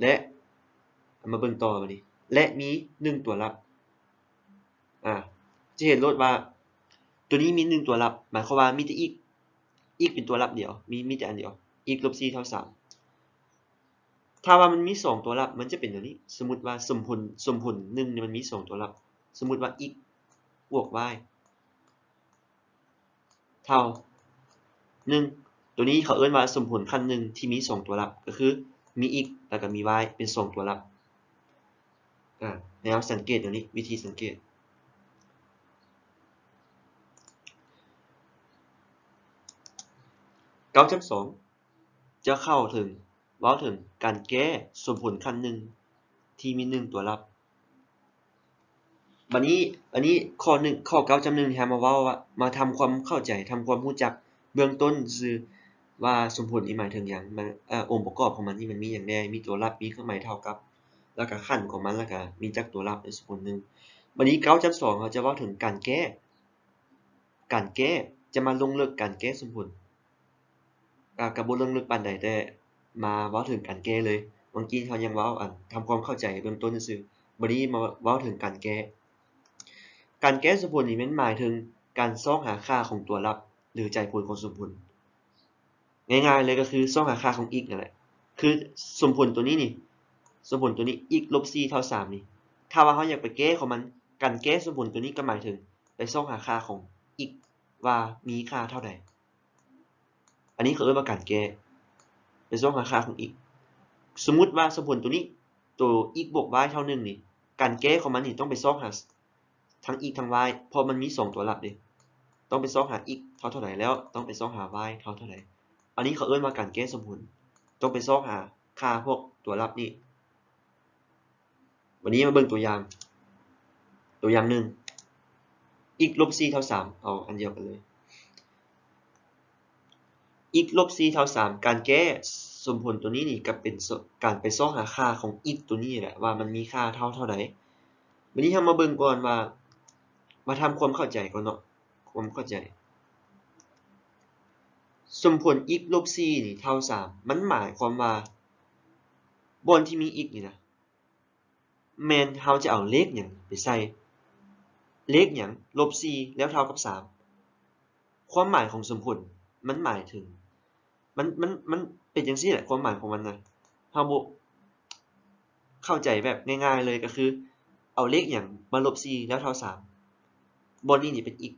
ແລະ ເອົາມາເບິ່ງຕໍ່ບາດນີ້ ແລະ ມີໜຶ່ງຕົວລັບ. ອາ ຈະເຫັນໂລດວ່າ ຕົວນີ້ມີໜຶ່ງຕົວລັບ ໝາຍຄວາມວ່າມີແຕ່ x x ເປັນຕົວລັບດຽວ ມີ ມີແຕ່ອັນດຽວ x ລົບສີ່ເທົ່າສາມ. ຖ້າວ່າມັນມີສອງຕົວລັບ ມັນຈະເປັນແນວນີ້. ສົມມຸດວ່າສົມຜົນ ສົມຜົນໜຶ່ງນີ້ມັນມີສອງຕົວລັບ ສົມມຸດວ່າ x ບວກ y ເທົ່າໜຶ່ງ ຕົວນີ້ເຂົາເອີ້ນວ່າສົມຜົນຂັ້ນໜຶ່ງທີ່ມີສອງຕົວລັບ ກໍຄືມີ x ແລ້ວກໍມີ y ເປັນສອງຕົວລັບ. ອາ ແນວສັງເກດຕົວນີ້ ວິທີສັງເກດ. ເກົ້າຈຸດສອງ ຈະເຂົ້າເຖິງ ເວົ້າເຖິງການແກ້ສົມຜົນຂັ້ນໜຶ່ງທີ່ມີໜຶ່ງຕົວລັບ. ບັດນີ້ ອັນນີ້ຂໍ້ໜຶ່ງ ຂໍ້ເກົ້າຈຸດໜຶ່ງ ທີ່ເຮົາມາເວົ້າວ່າ ມາທຳຄວາມເຂົ້າໃຈ ທຳຄວາມຮູ້ຈັກເບື້ອງຕົ້ນຊື່ວ່າສົມຜົນນີ້ໝາຍເຖິງຫຍັງ ມັນ ເອີ ອົງປະກອບຂອງມັນນີ້ມັນມີຫຍັງແດ່ ມີຕົວລັບ ມີເຄື່ອງໝາຍເທົ່າກັບ ແລ້ວກະຂັ້ນຂອງມັນ ແລ້ວກະມີຈັກຕົວລັບໃນສົມຜົນໜຶ່ງ. ບັດນີ້ເກົ້າຈຸດສອງ ເຮົາຈະເວົ້າເຖິງການແກ້ ການແກ້ ຈະມາລົງເລິກການແກ້ສົມຜົນ ອາ ກະບໍ່ເລິກເລິກປານໃດ ແຕ່ມາເວົ້າເຖິງການແກ້ເລີຍ. ເມື່ອກີ້ເຮົາຍັງເວົ້າ ອັນ ທຳຄວາມເຂົ້າໃຈເບື້ອງຕົ້ນຊື່ໆ ບັດນີ້ມາເວົ້າເຖິງການແກ້. ການແກ້ສົມຜົນນີ້ແມ່ນໝາຍເຖິງການຊອກຫາຄ່າຂອງຕົວລັບ ຫຼື ໃຈຜົນຂອງສົມຜົນ. ງ່າຍໆເລີຍກໍຄືຊອກຫາຄ່າຂອງ x ນັ້ນແຫຼະ. ຄືສົມຜົນຕົວນີ້ນີ້ ສົມຜົນຕົວນີ້ x ລົບສີ່ເທົ່າສາມນີ້ ຖ້າວ່າເຮົາຢາກໄປແກ້ຂອງມັນ ການແກ້ສົມຜົນຕົວນີ້ກໍໝາຍເຖິງໄປຊອກຫາຄ່າຂອງ x ວ່າມີຄ່າເທົ່າໃດ. ອັນນີ້ເຂົາເອີ້ນວ່າການແກ້ ໄປຊອກຫາຄ່າຂອງ x. ສົມມຸດວ່າສົມຜົນຕົວນີ້ ໂຕ x ບວກ y ເທົ່າໜຶ່ງນີ້ ການແກ້ຂອງມັນນີ້ຕ້ອງໄປຊອກຫາທັງ x ທັງ y ເພາະມັນມີສອງຕົວລັບເດ້ ຕ້ອງໄປຊອກຫາ x ເທົ່າເທົ່າໃດ ແລ້ວຕ້ອງໄປຊອກຫາ y ເທົ່າເທົ່າໃດ. ອັນນີ້ເຂົາເອີ້ນວ່າການແກ້ສົມຜົນ ຕ້ອງໄປຊອກຫາຄ່າພວກຕົວລັບນີ້. ວັນນີ້ມາເບິ່ງຕົວຢ່າງ ຕົວຢ່າງໜຶ່ງ x ລົບສີ່ເທົ່າສາມ ເອົາອັນດຽວກັນເລີຍ x ລົບສີ່ເທົ່າສາມ ການແກ້ສົມຜົນຕົວນີ້ນີ້ກໍເປັນ ການໄປຊອກຫາຄ່າຂອງ x ຕົວນີ້ແຫຼະ ວ່າມັນມີຄ່າເທົ່າເທົ່າໃດ. ວັນນີ້ເຮົາມາເບິ່ງກ່ອນວ່າ ມາທຳຄວາມເຂົ້າໃຈກ່ອນເນາະ ຄວາມເຂົ້າໃຈ ສົມຜົນ x ລົບສີ່ນີ້ເທົ່າສາມ ມັນໝາຍຄວາມວ່າ ບ່ອນທີ່ມີ x ນີ້ນະ ແມ່ນເຮົາຈະເອົາເລກຫຍັງໄປໃສ່ ເລກຫຍັງ ລົບສີ່ແລ້ວເທົ່າກັບສາມ ຄວາມໝາຍຂອງສົມຜົນ ມັນໝາຍເຖິງ ມັນ ມັນ ມັນເປັນຈັ່ງຊີ້ແຫຼະ ຄວາມໝາຍຂອງມັນນະ ເຮົາບໍ່ ເຂົ້າໃຈແບບງ່າຍໆເລີຍ ກໍຄືເອົາເລກຫຍັງມາລົບສີ່ແລ້ວເທົ່າສາມ ບ່ອນນີ້ນີ້ເປັນ x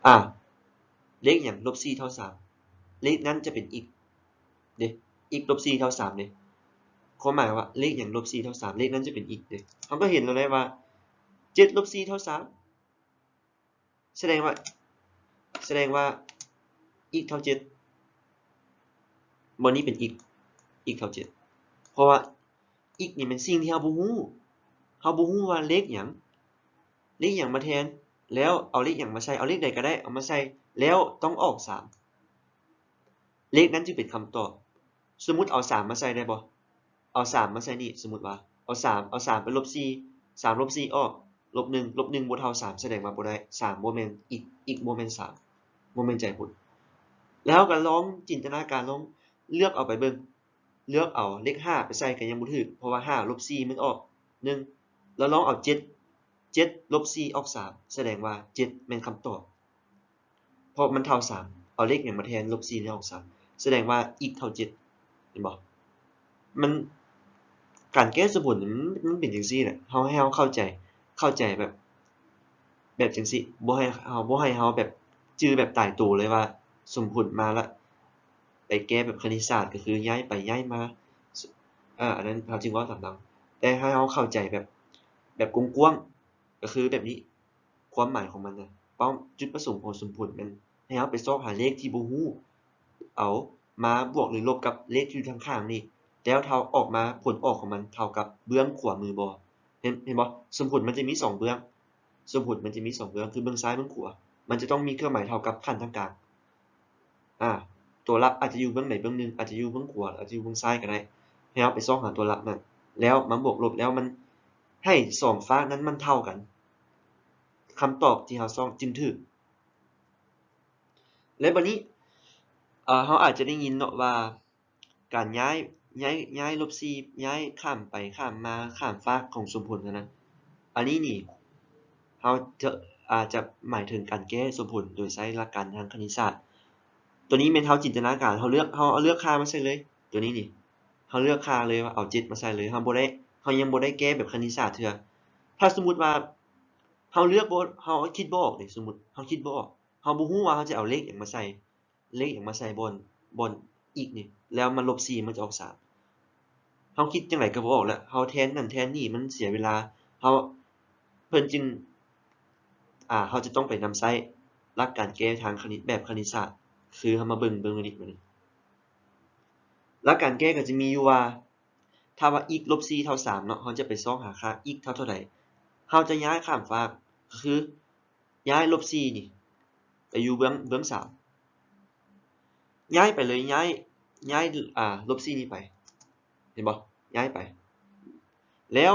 ອາ ເລກຫຍັງລົບສີ່ເທົ່າສາມ ເລກນັ້ນຈະເປັນ x ເດ້ x ລົບສີ່ເທົ່າສາມເດ້ ຄວາມໝາຍວ່າເລກຫຍັງລົບສີ່ເທົ່າສາມ ເລກນັ້ນຈະເປັນ x ເດ້. ເຮົາກໍເຫັນແລ້ວໄດ໋ວ່າ ເຈັດລົບສີ່ເທົ່າສາມ ສະແດງວ່າ ສະແດງວ່າ x ເທົ່າເຈັດ ບ່ອນນີ້ເປັນ x x ເທົ່າເຈັດ ເພາະວ່າ x ນີ້ແມ່ນສິ່ງທີ່ເຮົາບໍ່ຮູ້ ເຮົາບໍ່ຮູ້ວ່າເລກຫຍັງ ເລກຫຍັງມາແທນ ແລ້ວເອົາເລກຫຍັງມາໃສ່ ເອົາເລກໃດກໍໄດ້ເອົາມາໃສ່ ແລ້ວຕ້ອງອອກສາມ ເລກນັ້ນຈຶ່ງເປັນຄຳຕອບ. ສົມມຸດເອົາສາມມາໃສ່ໄດ້ບໍ່? ເອົາສາມມາໃສ່ນີ້ ສົມມຸດວ່າເອົາສາມ ເອົາສາມໄປລົບສີ່ ສາມລົບສີ່ອອກ ລົບໜຶ່ງ ລົບໜຶ່ງບໍ່ເທົ່າສາມ ສະແດງວ່າບໍ່ໄດ້ ສາມບໍ່ແມ່ນ x x ບໍ່ແມ່ນສາມ ບໍ່ແມ່ນໃຈພຸດ. ແລ້ວເຮົາກໍລອງຈິນຕະນາການ ລອງເລືອກເອົາໄປເບິ່ງ ເລືອກເອົາເລກຫ້າໄປໃສ່ກໍຍັງບໍ່ຖືກ ເພາະວ່າຫ້າລົບສີ່ມັນອອກໜຶ່ງ ແລ້ວລອງເອົາເຈັດ ເຈັດລົບສີ່ອອກສາມ ສະແດງວ່າເຈັດແມ່ນຄຳຕອບ ເພາະມັນເທົ່າສາມ ເອົາເລກຫຍັງມາແທນ ລົບສີ່ແລ້ວອອກສາມ ສະແດງວ່າ x ເທົ່າເຈັດ ເຫັນບໍ່? ມັນ ການແກ້ສົມຜົນມັນ ມັນເປັນຈັ່ງຊີ້ແຫຼະ ເຮົາ ໃຫ້ເຮົາເຂົ້າໃຈ ເຂົ້າໃຈແບບ ແບບຈັ່ງຊີ້ ບໍ່ໃຫ້ເຮົາ ບໍ່ໃຫ້ເຮົາແບບຈື່ແບບຕາຍໂຕເລີຍວ່າສົມຜົນມາລະ ໄປແກ້ແບບຄະນິດສາດ ກໍຄືຍ້າຍໄປຍ້າຍມາ ເອີ ອັນນັ້ນເຮົາຈຶ່ງເວົ້າຕາມຫຼັງ ແຕ່ໃຫ້ເຮົາເຂົ້າໃຈແບບ ແບບກວ້າງໆ ກໍຄືແບບນີ້ ຄວາມໝາຍຂອງມັນນະ ເປົ້າ ຈຸດປະສົງຂອງສົມຜົນແມ່ນໃຫ້ເຮົາໄປຊອກຫາເລກທີ່ບໍ່ຮູ້ ເອົາມາບວກ ຫຼື ລົບກັບເລກທີ່ຢູ່ທາງຂ້າງນີ້ ແລ້ວເທົ່າ ອອກມາ ຜົນອອກຂອງມັນເທົ່າກັບເບື້ອງຂວາມືບໍ່? ເຫັນ ເຫັນບໍ່? ສົມຜົນມັນຈະມີສອງເບື້ອງ ສົມຜົນມັນຈະມີສອງເບື້ອງ ຄືເບື້ອງຊ້າຍເບື້ອງຂວາ ມັນຈະຕ້ອງມີເຄື່ອງໝາຍເທົ່າກັບຂັ້ນທາງກາງ. ອາ ຕົວລັບອາດຈະຢູ່ເບື້ອງໃດເບື້ອງໜຶ່ງ ອາດຈະຢູ່ເບື້ອງຂວາ ອາດຈະຢູ່ເບື້ອງຊ້າຍກໍໄດ້ ໃຫ້ເຮົາໄປຊອກຫາຕົວລັບນັ້ນ ແລ້ວມາບວກລົບ ແລ້ວມັນໃຫ້ສອງຟາກນັ້ນມັນເທົ່າກັນ ຄຳຕອບທີ່ເຮົາຊອກຈຶ່ງຖືກ. ແລະ ບັດນີ້ ເອີ ເຮົາອາດຈະໄດ້ຍິນເນາະວ່າ ການຍ້າຍ ຍ້າຍ ຍ້າຍລົບສີ່ ຍ້າຍຂ້າມໄປຂ້າມມາ ຂ້າມຟາກຂອງສົມຜົນຫັ້ນນະ ອັນນີ້ນີ້ ເຮົາຈະ ອາດຈະໝາຍເຖິງການແກ້ສົມຜົນໂດຍໃຊ້ຫຼັກການທາງຄະນິດສາດ. ຕົວນີ້ແມ່ນເຮົາຈິນຕະນາການ ເຮົາເລືອກ ເຮົາເອົາເລືອກຄ່າມາໃສ່ເລີຍ ຕົວນີ້ນີ້ ເຮົາເລືອກຄ່າເລີຍວ່າເອົາເຈັດມາໃສ່ເລີຍ ເຮົາບໍ່ໄດ້ ເຮົາຍັງບໍ່ໄດ້ແກ້ແບບຄະນິດສາດເທື່ອ. ຖ້າສົມມຸດວ່າເຮົາເລືອກບໍ່ ເຮົາຄິດບໍ່ອອກເດ ສົມມຸດເຮົາຄິດບໍ່ອອກ ເຮົາບໍ່ຮູ້ວ່າເຮົາຈະເອົາເລກຫຍັງມາໃສ່ ເລກຫຍັງມາໃສ່ບ່ອນ ບ່ອນ x ນີ້ ແລ້ວມາລົບສີ່ມັນຈະອອກສາມ ເຮົາຄິດຈັ່ງໃດກໍບໍ່ອອກແລ້ວ ເຮົາແທນນັ້ນແທນນີ້ມັນເສຍເວລາ ເຮົາ ເພິ່ນຈຶ່ງ ອາ ເຮົາຈະຕ້ອງໄປນຳໃຊ້ຫຼັກການແກ້ທາງຄະນິດ ແບບຄະນິດສາດ ຄືເຮົາມາເບິ່ງ ເບິ່ງອັນນີ້ ບັດນີ້ ຫຼັກການແກ້ກໍຈະມີຢູ່ວ່າ ຖ້າວ່າ x ລົບສີ່ເທົ່າສາມເນາະ ເຮົາຈະໄປຊອກຫາຄ່າ x ເທົ່າເທົ່າໃດ ເຮົາຈະຍ້າຍຂ້າມຟາກ ກໍຄື ຍ້າຍລົບສີ່ນີ້ໄປຢູ່ເບື້ອງ ເບື້ອງສາມ ຍ້າຍໄປເລີຍ ຍ້າຍ ຍ້າຍ ອາ ລົບສີ່ນີ້ໄປ ເຫັນບໍ່? ຍ້າຍໄປ ແລ້ວ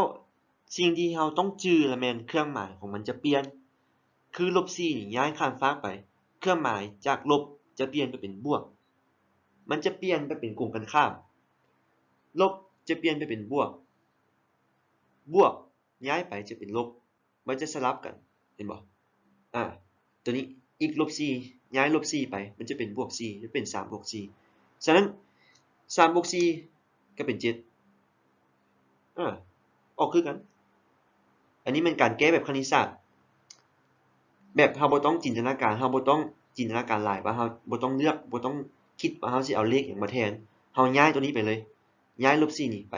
ສິ່ງທີ່ເຮົາຕ້ອງຈື່ລະແມ່ນເຄື່ອງໝາຍຂອງມັນຈະປ່ຽນ ຄືລົບສີ່ນີ້ຍ້າຍຂ້າມຟາກໄປ ເຄື່ອງໝາຍຈາກລົບຈະປ່ຽນໄປເປັນບວກ ມັນຈະປ່ຽນໄປເປັນກົງກັນຂ້າມ ລົບຈະປ່ຽນໄປເປັນບວກ ບວກ ຍ້າຍໄປຈະເປັນລົບ ມັນຈະສະຫຼັບກັນ ເຫັນບໍ່? ອາ ຕົວນີ້ x ລົບສີ່ ຍ້າຍລົບສີ່ໄປ ມັນຈະເປັນບວກສີ່ ຈະເປັນສາມບວກສີ່ ສະນັ້ນ ສາມບວກສີ່ກໍເປັນເຈັດ ອາ ອອກຄືກັນ. ອັນນີ້ແມ່ນການແກ້ແບບຄະນິດສາດ ແບບເຮົາບໍ່ຕ້ອງຈິນຕະນາການ ເຮົາບໍ່ຕ້ອງຈິນຕະນາການຫຼາຍ ວ່າເຮົາບໍ່ຕ້ອງເລືອກ ບໍ່ຕ້ອງຄິດວ່າເຮົາຊິເອົາເລກຫຍັງມາແທນ ເຮົາຍ້າຍຕົວນີ້ໄປເລີຍ ຍ້າຍລົບສີ່ນີ້ໄປ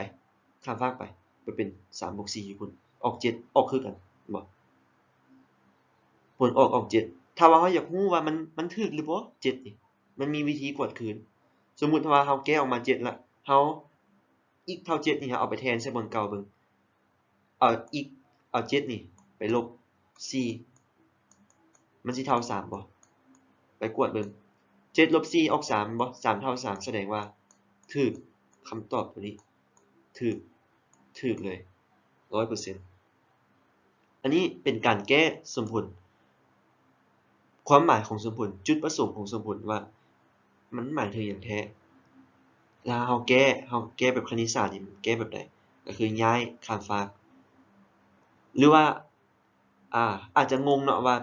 ຂ້າມຟາກໄປ ໄປເປັນສາມບວກສີ່ຢູ່ພຸ້ນ ອອກເຈັດ ອອກຄືກັນ ເຫັນບໍ່? ຜົນອອກ ອອກເຈັດ ຖ້າວ່າເຮົາຢາກຮູ້ວ່າມັນ ມັນຖືກຫຼືບໍ່ ເຈັດນີ້ ມັນມີວິທີກວດຄືນ. ສົມມຸດວ່າເຮົາແກ້ອອກມາເຈັດລະ ເຮົາ x ເທົ່າເຈັດນີ້ ເຮົາເອົາໄປແທນໃສ່ບ່ອນເກົ່າເບິ່ງ ເອົາ x ເອົາເຈັດນີ້ໄປລົບສີ່ ມັນຊິເທົ່າສາມບໍ່? ໄປກວດເບິ່ງ ເຈັດລົບສີ່ອອກສາມແມ່ນບໍ່? ສາມເທົ່າສາມ ສະແດງວ່າຖືກ ຄຳຕອບຕົວນີ້ຖືກ ຖືກເລີຍ ຮ້ອຍເປີເຊັນ. ອັນນີ້ເປັນການແກ້ສົມຜົນ ຄວາມໝາຍຂອງສົມຜົນ ຈຸດປະສົງຂອງສົມຜົນວ່າມັນໝາຍເຖິງຫຍັງແທ້ ແລ້ວເຮົາແກ້ ເຮົາແກ້ແບບຄະນິດສາດນີ້ ແກ້ແບບໃດ? ກໍຄືຍ້າຍຂ້າມຟາກ ຫຼືວ່າ ອາ ອາດຈະງົງເນາະວ່າ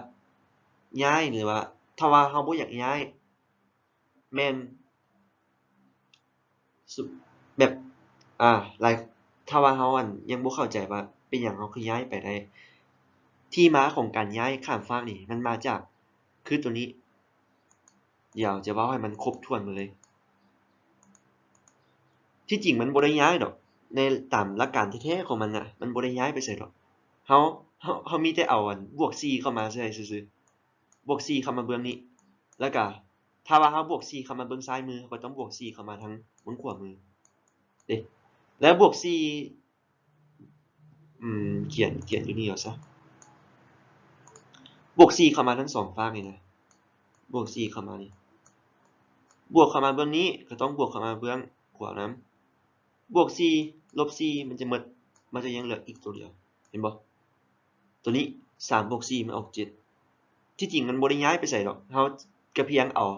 ຍ້າຍ ຫຼືວ່າ ຖ້າວ່າເຮົາບໍ່ຢາກຍ້າຍ ແມ່ນ ແບບ ອາ ຫຼາຍ ຖ້າວ່າເຮົາ ອັນ ຍັງບໍ່ເຂົ້າໃຈວ່າເປັນຫຍັງເຮົາຄືຍ້າຍໄປໄດ້ ທີ່ມາຂອງການຍ້າຍຂ້າມຟາກນີ້ ມັນມາຈາກ ຄືຕົວນີ້ ດຽວຈະເວົ້າໃຫ້ມັນຄົບຖ້ວນໝົດເລີຍ. ທີ່ຈິງມັນບໍ່ໄດ້ຍ້າຍດອກ ໃນຕາມຫຼັກການແທ້ໆຂອງມັນນະ ມັນບໍ່ໄດ້ຍ້າຍໄປໃສດອກ ເຮົາ ເຮົາ ເຮົາມີແຕ່ເອົາ ອັນ ບວກສີ່ເຂົ້າມາໃສ່ຊື່ໆ ບວກສີ່ເຂົ້າມາເບື້ອງນີ້ ແລ້ວກະ ຖ້າວ່າເຮົາບວກສີ່ເຂົ້າມາເບື້ອງຊ້າຍມື ເຮົາກໍຕ້ອງບວກສີ່ເຂົ້າມາທາງເບື້ອງຂວາມື ເດ້ ແລ້ວບວກສີ່ ອືມ ຂຽນ ຂຽນຢູ່ນີ້ເອົາຊະ ບວກສີ່ເຂົ້າມາທັງສອງຟາກນີ້ນະ ບວກສີ່ເຂົ້າມານີ້ ບວກເຂົ້າມາເບື້ອງນີ້ ກໍຕ້ອງບວກເຂົ້າມາເບື້ອງຂວານຳ ບວກສີ່ ລົບສີ່ ມັນຈະໝົດ ມັນຈະຍັງເຫຼືອອີກໂຕດຽວ ເຫັນບໍ່? ໂຕນີ້ ສາມບວກສີ່ ມັນອອກເຈັດ ທີ່ຈິງມັນບໍ່ໄດ້ຍ້າຍໄປໃສດອກ ເຮົາກະພຽງເອົາ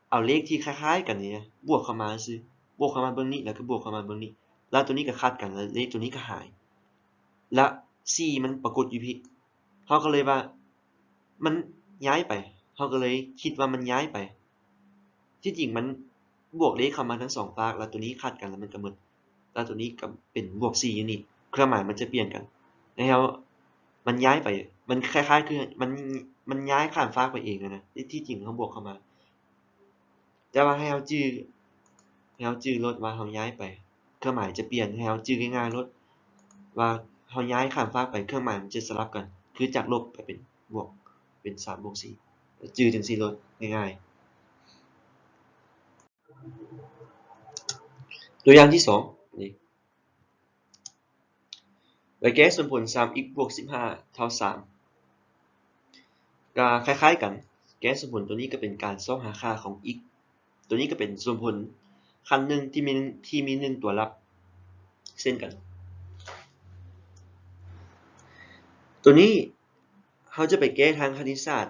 ເອົາເລກທີ່ຄ້າຍໆກັນນີ້ນະ ບວກເຂົ້າມາຊື່ ບວກເຂົ້າມາເບື້ອງນີ້ ແລ້ວກໍບວກເຂົ້າມາເບື້ອງນີ້ ແລ້ວໂຕນີ້ກໍຂັດກັນ ແລ້ວເລກໂຕນີ້ກໍຫາຍ ແລ້ວສີ່ມັນປາກົດຢູ່ພີ້ ເຮົາກໍເລີຍວ່າມັນຍ້າຍໄປ ເຮົາກໍເລີຍຄິດວ່າມັນຍ້າຍໄປ ທີ່ຈິງມັນບວກເລກເຂົ້າມາທັງສອງຟາກ ແລ້ວໂຕນີ້ຂັດກັນ ແລ້ວມັນກໍໝົດ ແລ້ວໂຕນີ້ກໍເປັນບວກສີ່ຢູ່ນີ້ ເຄື່ອງໝາຍມັນຈະປ່ຽນກັນ ແລ້ວມັນຍ້າຍໄປ ມັນຄ້າຍໆຄືມັນ ມັນຍ້າຍຂ້າມຟາກໄປເອງຫັ້ນນະ ທີ່ຈິງເຮົາບວກເຂົ້າມາ ແຕ່ວ່າໃຫ້ເຮົາຈື່ ໃຫ້ເຮົາຈື່ໂລດວ່າເຮົາຍ້າຍໄປ ເຄື່ອງໝາຍຈະປ່ຽນ ໃຫ້ເຮົາຈື່ງ່າຍໆໂລດ ວ່າເຮົາຍ້າຍຂ້າມຟາກໄປ ເຄື່ອງໝາຍມັນຈະສະຫຼັບກັນ ຄືຈາກລົບໄປເປັນບວກ ເປັນສາມບວກສີ່ ຈື່ຈັ່ງຊີ້ໂລດ ງ່າຍໆ. ຕົວຢ່າງທີສອງນີ້ ໄປແກ້ສົມຜົນ ສາມອິກບວກສິບຫ້າເທົ່າສາມ ກໍຄ້າຍໆກັນ ແກ້ສົມຜົນຕົວນີ້ກໍເປັນການຊອກຫາຄ່າຂອງອິກ ຕົວນີ້ກໍເປັນສົມຜົນຂັ້ນໜຶ່ງທີ່ມີ ທີ່ມີໜຶ່ງຕົວລັບເຊັ່ນກັນ ຕົວນີ້ເຮົາຈະໄປແກ້ທາງຄະນິດສາດ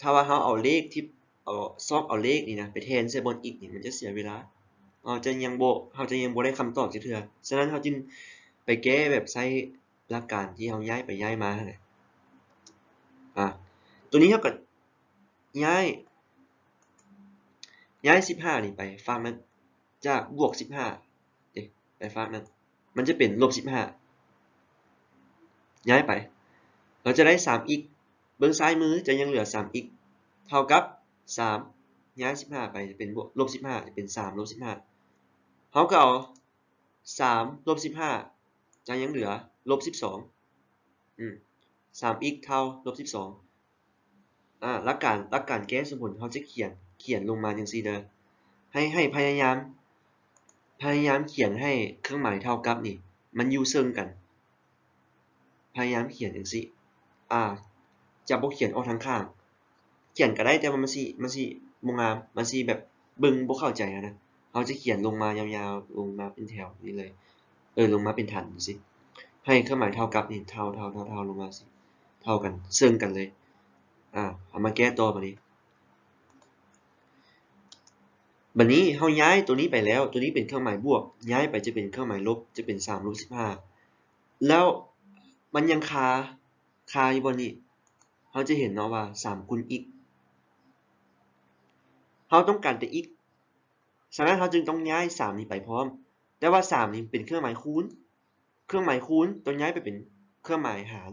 ຖ້າວ່າເຮົາເອົາເລກທີ່ ເອົາ ຊອກເອົາເລກນີ້ນະ ໄປແທນໃສ່ບ່ອນອິກນີ້ ມັນຈະເສຍເວລາ ເຮົາຈະຍັງບໍ່ ເຮົາຈະຍັງບໍ່ໄດ້ຄຳຕອບຈັກເທື່ອ ສະນັ້ນເຮົາຈຶ່ງໄປແກ້ແບບໃຊ້ຫຼັກການທີ່ເຮົາຍ້າຍໄປຍ້າຍມາຫັ້ນແຫຼະ ອາ ຕົວນີ້ເຮົາກໍຍ້າຍ ຍ້າຍສິບຫ້ານີ້ໄປຟາກນັ້ນ ຈາກບວກສິບຫ້າ ເດ້ ໄປຟາກນັ້ນ ມັນຈະເປັນລົບສິບຫ້າ ຍ້າຍໄປ ເຮົາຈະໄດ້ສາມອິກ ເບື້ອງຊ້າຍມືຈະຍັງເຫຼືອສາມອິກ ເທົ່າກັບສາມ ຍ້າຍສິບຫ້າໄປຈະເປັນບວກ ລົບສິບຫ້າ ຈະເປັນສາມລົບສິບຫ້າ ເຮົາກໍເອົາສາມລົບສິບຫ້າ ຈະຍັງເຫຼືອລົບສິບສອງ ອືມ ສາມອິກເທົ່າລົບສິບສອງ ອາ ຫຼັກການ ຫຼັກການແກ້ສົມຜົນ ເຮົາຈະຂຽນ ຂຽນລົງມາຈັ່ງຊີ້ເດີ ໃຫ້ ໃຫ້ພະຍາຍາມ ພະຍາຍາມຂຽນໃຫ້ເຄື່ອງໝາຍເທົ່າກັບນີ້ ມັນຢູ່ເຊິ່ງກັນ ພະຍາຍາມຂຽນຈັ່ງຊີ້ ອາ ຈະບໍ່ຂຽນອອກທາງຂ້າງ ຂຽນກໍໄດ້ ແຕ່ວ່າມັນຊິ ມັນຊິບໍ່ງາມ ມັນຊິແບບເບິ່ງບໍ່ເຂົ້າໃຈຫັ້ນນະ ເຮົາຈະຂຽນລົງມາຍາວໆ ລົງມາເປັນແຖວນີ້ເລີຍ ເອີ ລົງມາເປັນຖັນຈັ່ງຊີ້ ໃຫ້ເຄື່ອງໝາຍເທົ່າກັບນີ້ ເທົ່າໆໆໆ ລົງມາຊີ້ ເທົ່າກັນ ເຊິ່ງກັນເລີຍ ອາ ເຮົາມາແກ້ຕໍ່ບາດນີ້ ບາດນີ້ເຮົາຍ້າຍຕົວນີ້ໄປແລ້ວ ຕົວນີ້ເປັນເຄື່ອງໝາຍບວກ ຍ້າຍໄປຈະເປັນເຄື່ອງໝາຍລົບ ຈະເປັນສາມລົບສິບຫ້າ ແລ້ວມັນຍັງຄາ ຄາຢູ່ບ່ອນນີ້ ເຮົາຈະເຫັນເນາະວ່າສາມຄູນອິກ ເຮົາຕ້ອງການແຕ່ອິກ ສະນັ້ນເຮົາຈຶ່ງຕ້ອງຍ້າຍສາມນີ້ໄປພ້ອມ ແຕ່ວ່າສາມນີ້ເປັນເຄື່ອງໝາຍຄູນ ເຄື່ອງໝາຍຄູນຕ້ອງຍ້າຍໄປເປັນເຄື່ອງໝາຍຫານ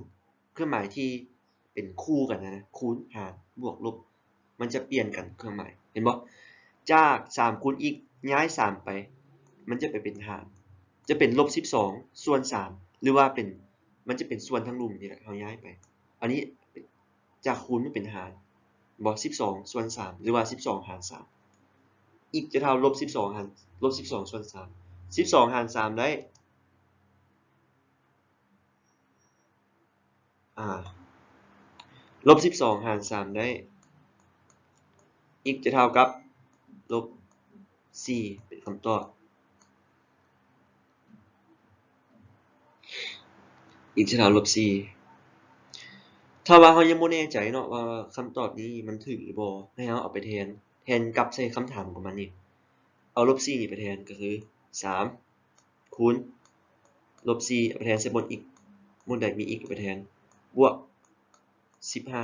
ເຄື່ອງໝາຍທີ່ເປັນຄູ່ກັນນະ ຄູນ ຫານ ບວກ ລົບ ມັນຈະປ່ຽນກັນເຄື່ອງໝາຍ ເຫັນບໍ່? ຈາກສາມຄູນອິກ ຍ້າຍສາມໄປ ມັນຈະໄປເປັນຫານ ຈະເປັນລົບສິບສອງສ່ວນສາມ ຫຼືວ່າເປັນ ມັນຈະເປັນສ່ວນທັງລຸ່ມນີ້ແຫຼະ ເຮົາຍ້າຍໄປ ອັນນີ້ຈາກຄູນມາເປັນຫານ ບໍ່ ສິບສອງສ່ວນສາມ ຫຼືວ່າສິບສອງຫານສາມ ອິກຈະເທົ່າລົບສິບສອງຫານ ລົບສິບສອງສ່ວນສາມ ສິບສອງຫານສາມໄດ້ ອາ ລົບສິບສອງຫານສາມໄດ້ ອິກຈະເທົ່າກັບລົບສີ່ ເປັນຄຳຕອບ ອິກຈະເທົ່າລົບສີ່ ຖ້າວ່າເຮົາຍັງບໍ່ແນ່ໃຈເນາະວ່າຄຳຕອບນີ້ມັນຖືກຫຼືບໍ່ ໃຫ້ເຮົາເອົາໄປແທນ ແທນກັບໃສ່ຄຳຖາມຂອງມັນນີ້ ເອົາລົບສີ່ນີ້ໄປແທນ ກໍຄືສາມ ຄູນລົບສີ່ ເອົາໄປແທນໃສ່ບ່ອນອິກ ບ່ອນໃດມີອິກເອົາໄປແທນ ບວກສິບຫ້າ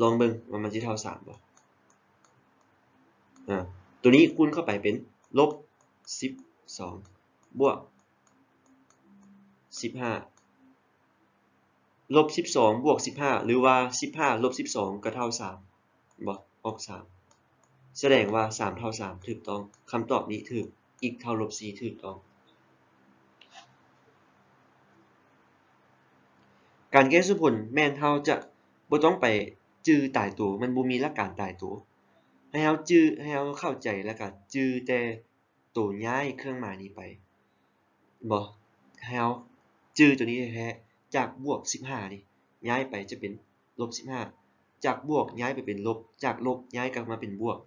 ລອງເບິ່ງວ່າມັນຊິເທົ່າສາມບໍ່ ອາ ຕົວນີ້ຄູນເຂົ້າໄປເປັນລົບສິບສອງ ບວກສິບຫ້າ ລົບສິບສອງ ບວກສິບຫ້າ ຫຼືວ່າສິບຫ້າ ລົບສິບສອງ ກໍເທົ່າສາມ ບໍ່ ອອກສາມ ສະແດງວ່າສາມເທົ່າສາມ ຖືກຕ້ອງ ຄຳຕອບນີ້ຖືກ ອິກເທົ່າລົບສີ່ ຖືກຕ້ອງ ການແກ້ສົມຜົນແມ່ນເຮົາຈະບໍ່ຕ້ອງໄປຈື່ຕາຍໂຕ ມັນບໍ່ມີຫຼັກການຕາຍໂຕ ໃຫ້ເຮົາຈື່ ໃຫ້ເຮົາເຂົ້າໃຈ ແລ້ວກໍຈື່ແຕ່ ຕົວຍ້າຍເຄື່ອງໝາຍນີ້ໄປ ເຫັນບໍ່? ໃຫ້ເຮົາຈື່ຕົວນີ້ແທ້ໆ ຈາກບວກສິບຫ້ານີ້ ຍ້າຍໄປຈະເປັນລົບສິບຫ້າ ຈາກບວກຍ້າຍໄປເປັນລົບ ຈາກລົບຍ້າຍກັບມາເປັນບວກ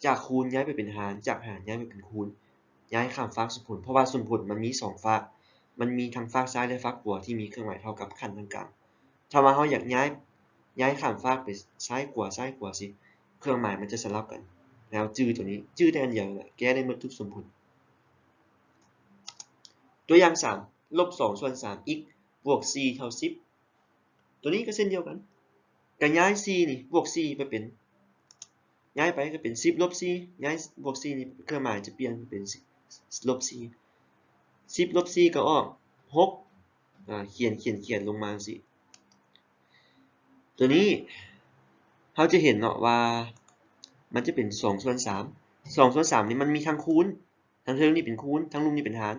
ຈາກຄູນຍ້າຍໄປເປັນຫານ ຈາກຫານຍ້າຍໄປເປັນຄູນ ຍ້າຍຂ້າມຟາກສົມຜົນ ເພາະວ່າສົມຜົນມັນມີສອງຟາກ ມັນມີທັງຟາກຊ້າຍ ແລະ ຟາກຂວາທີ່ມີເຄື່ອງໝາຍເທົ່າກັບຂັ້ນທາງກາງ. ຖ້າວ່າເຮົາຢາກຍ້າຍ ຍ້າຍຂ້າມຟາກໄປຊ້າຍຂວາ ຊ້າຍຂວາຊິ ເຄື່ອງໝາຍມັນຈະສະຫຼັບກັນ. ແລ້ວຈື່ຕົວນີ້ ຈື່ແຕ່ອັນດຽວນີ້ແຫຼະ ແກ້ໄດ້ໝົດທຸກສົມຜົນ. ຕົວຢ່າງສາມ ລົບສອງສ່ວນສາມ x ບວກສີ່ເທົ່າສິບ ຕົວນີ້ກໍເຊັ່ນດຽວກັນ ກໍຍ້າຍສີ່ນີ້ ບວກສີ່ໄປເປັນ ຍ້າຍໄປກໍເປັນສິບລົບສີ່ ຍ້າຍບວກສີ່ນີ້ ເຄື່ອງໝາຍຈະປ່ຽນເປັນສິບລົບສີ່ ສິບລົບສີ່ກໍອອກຫົກ ອາ ຂຽນ ຂຽນ ຂຽນລົງມາຈັ່ງຊີ້. ຕົວນີ້ເຮົາຈະເຫັນເນາະວ່າມັນຈະເປັນສອງສ່ວນສາມ ສອງສ່ວນສາມນີ້ມັນມີທັງຄູນ ທາງເທິງນີ້ເປັນຄູນ ທາງລຸ່ມນີ້ເປັນຫານ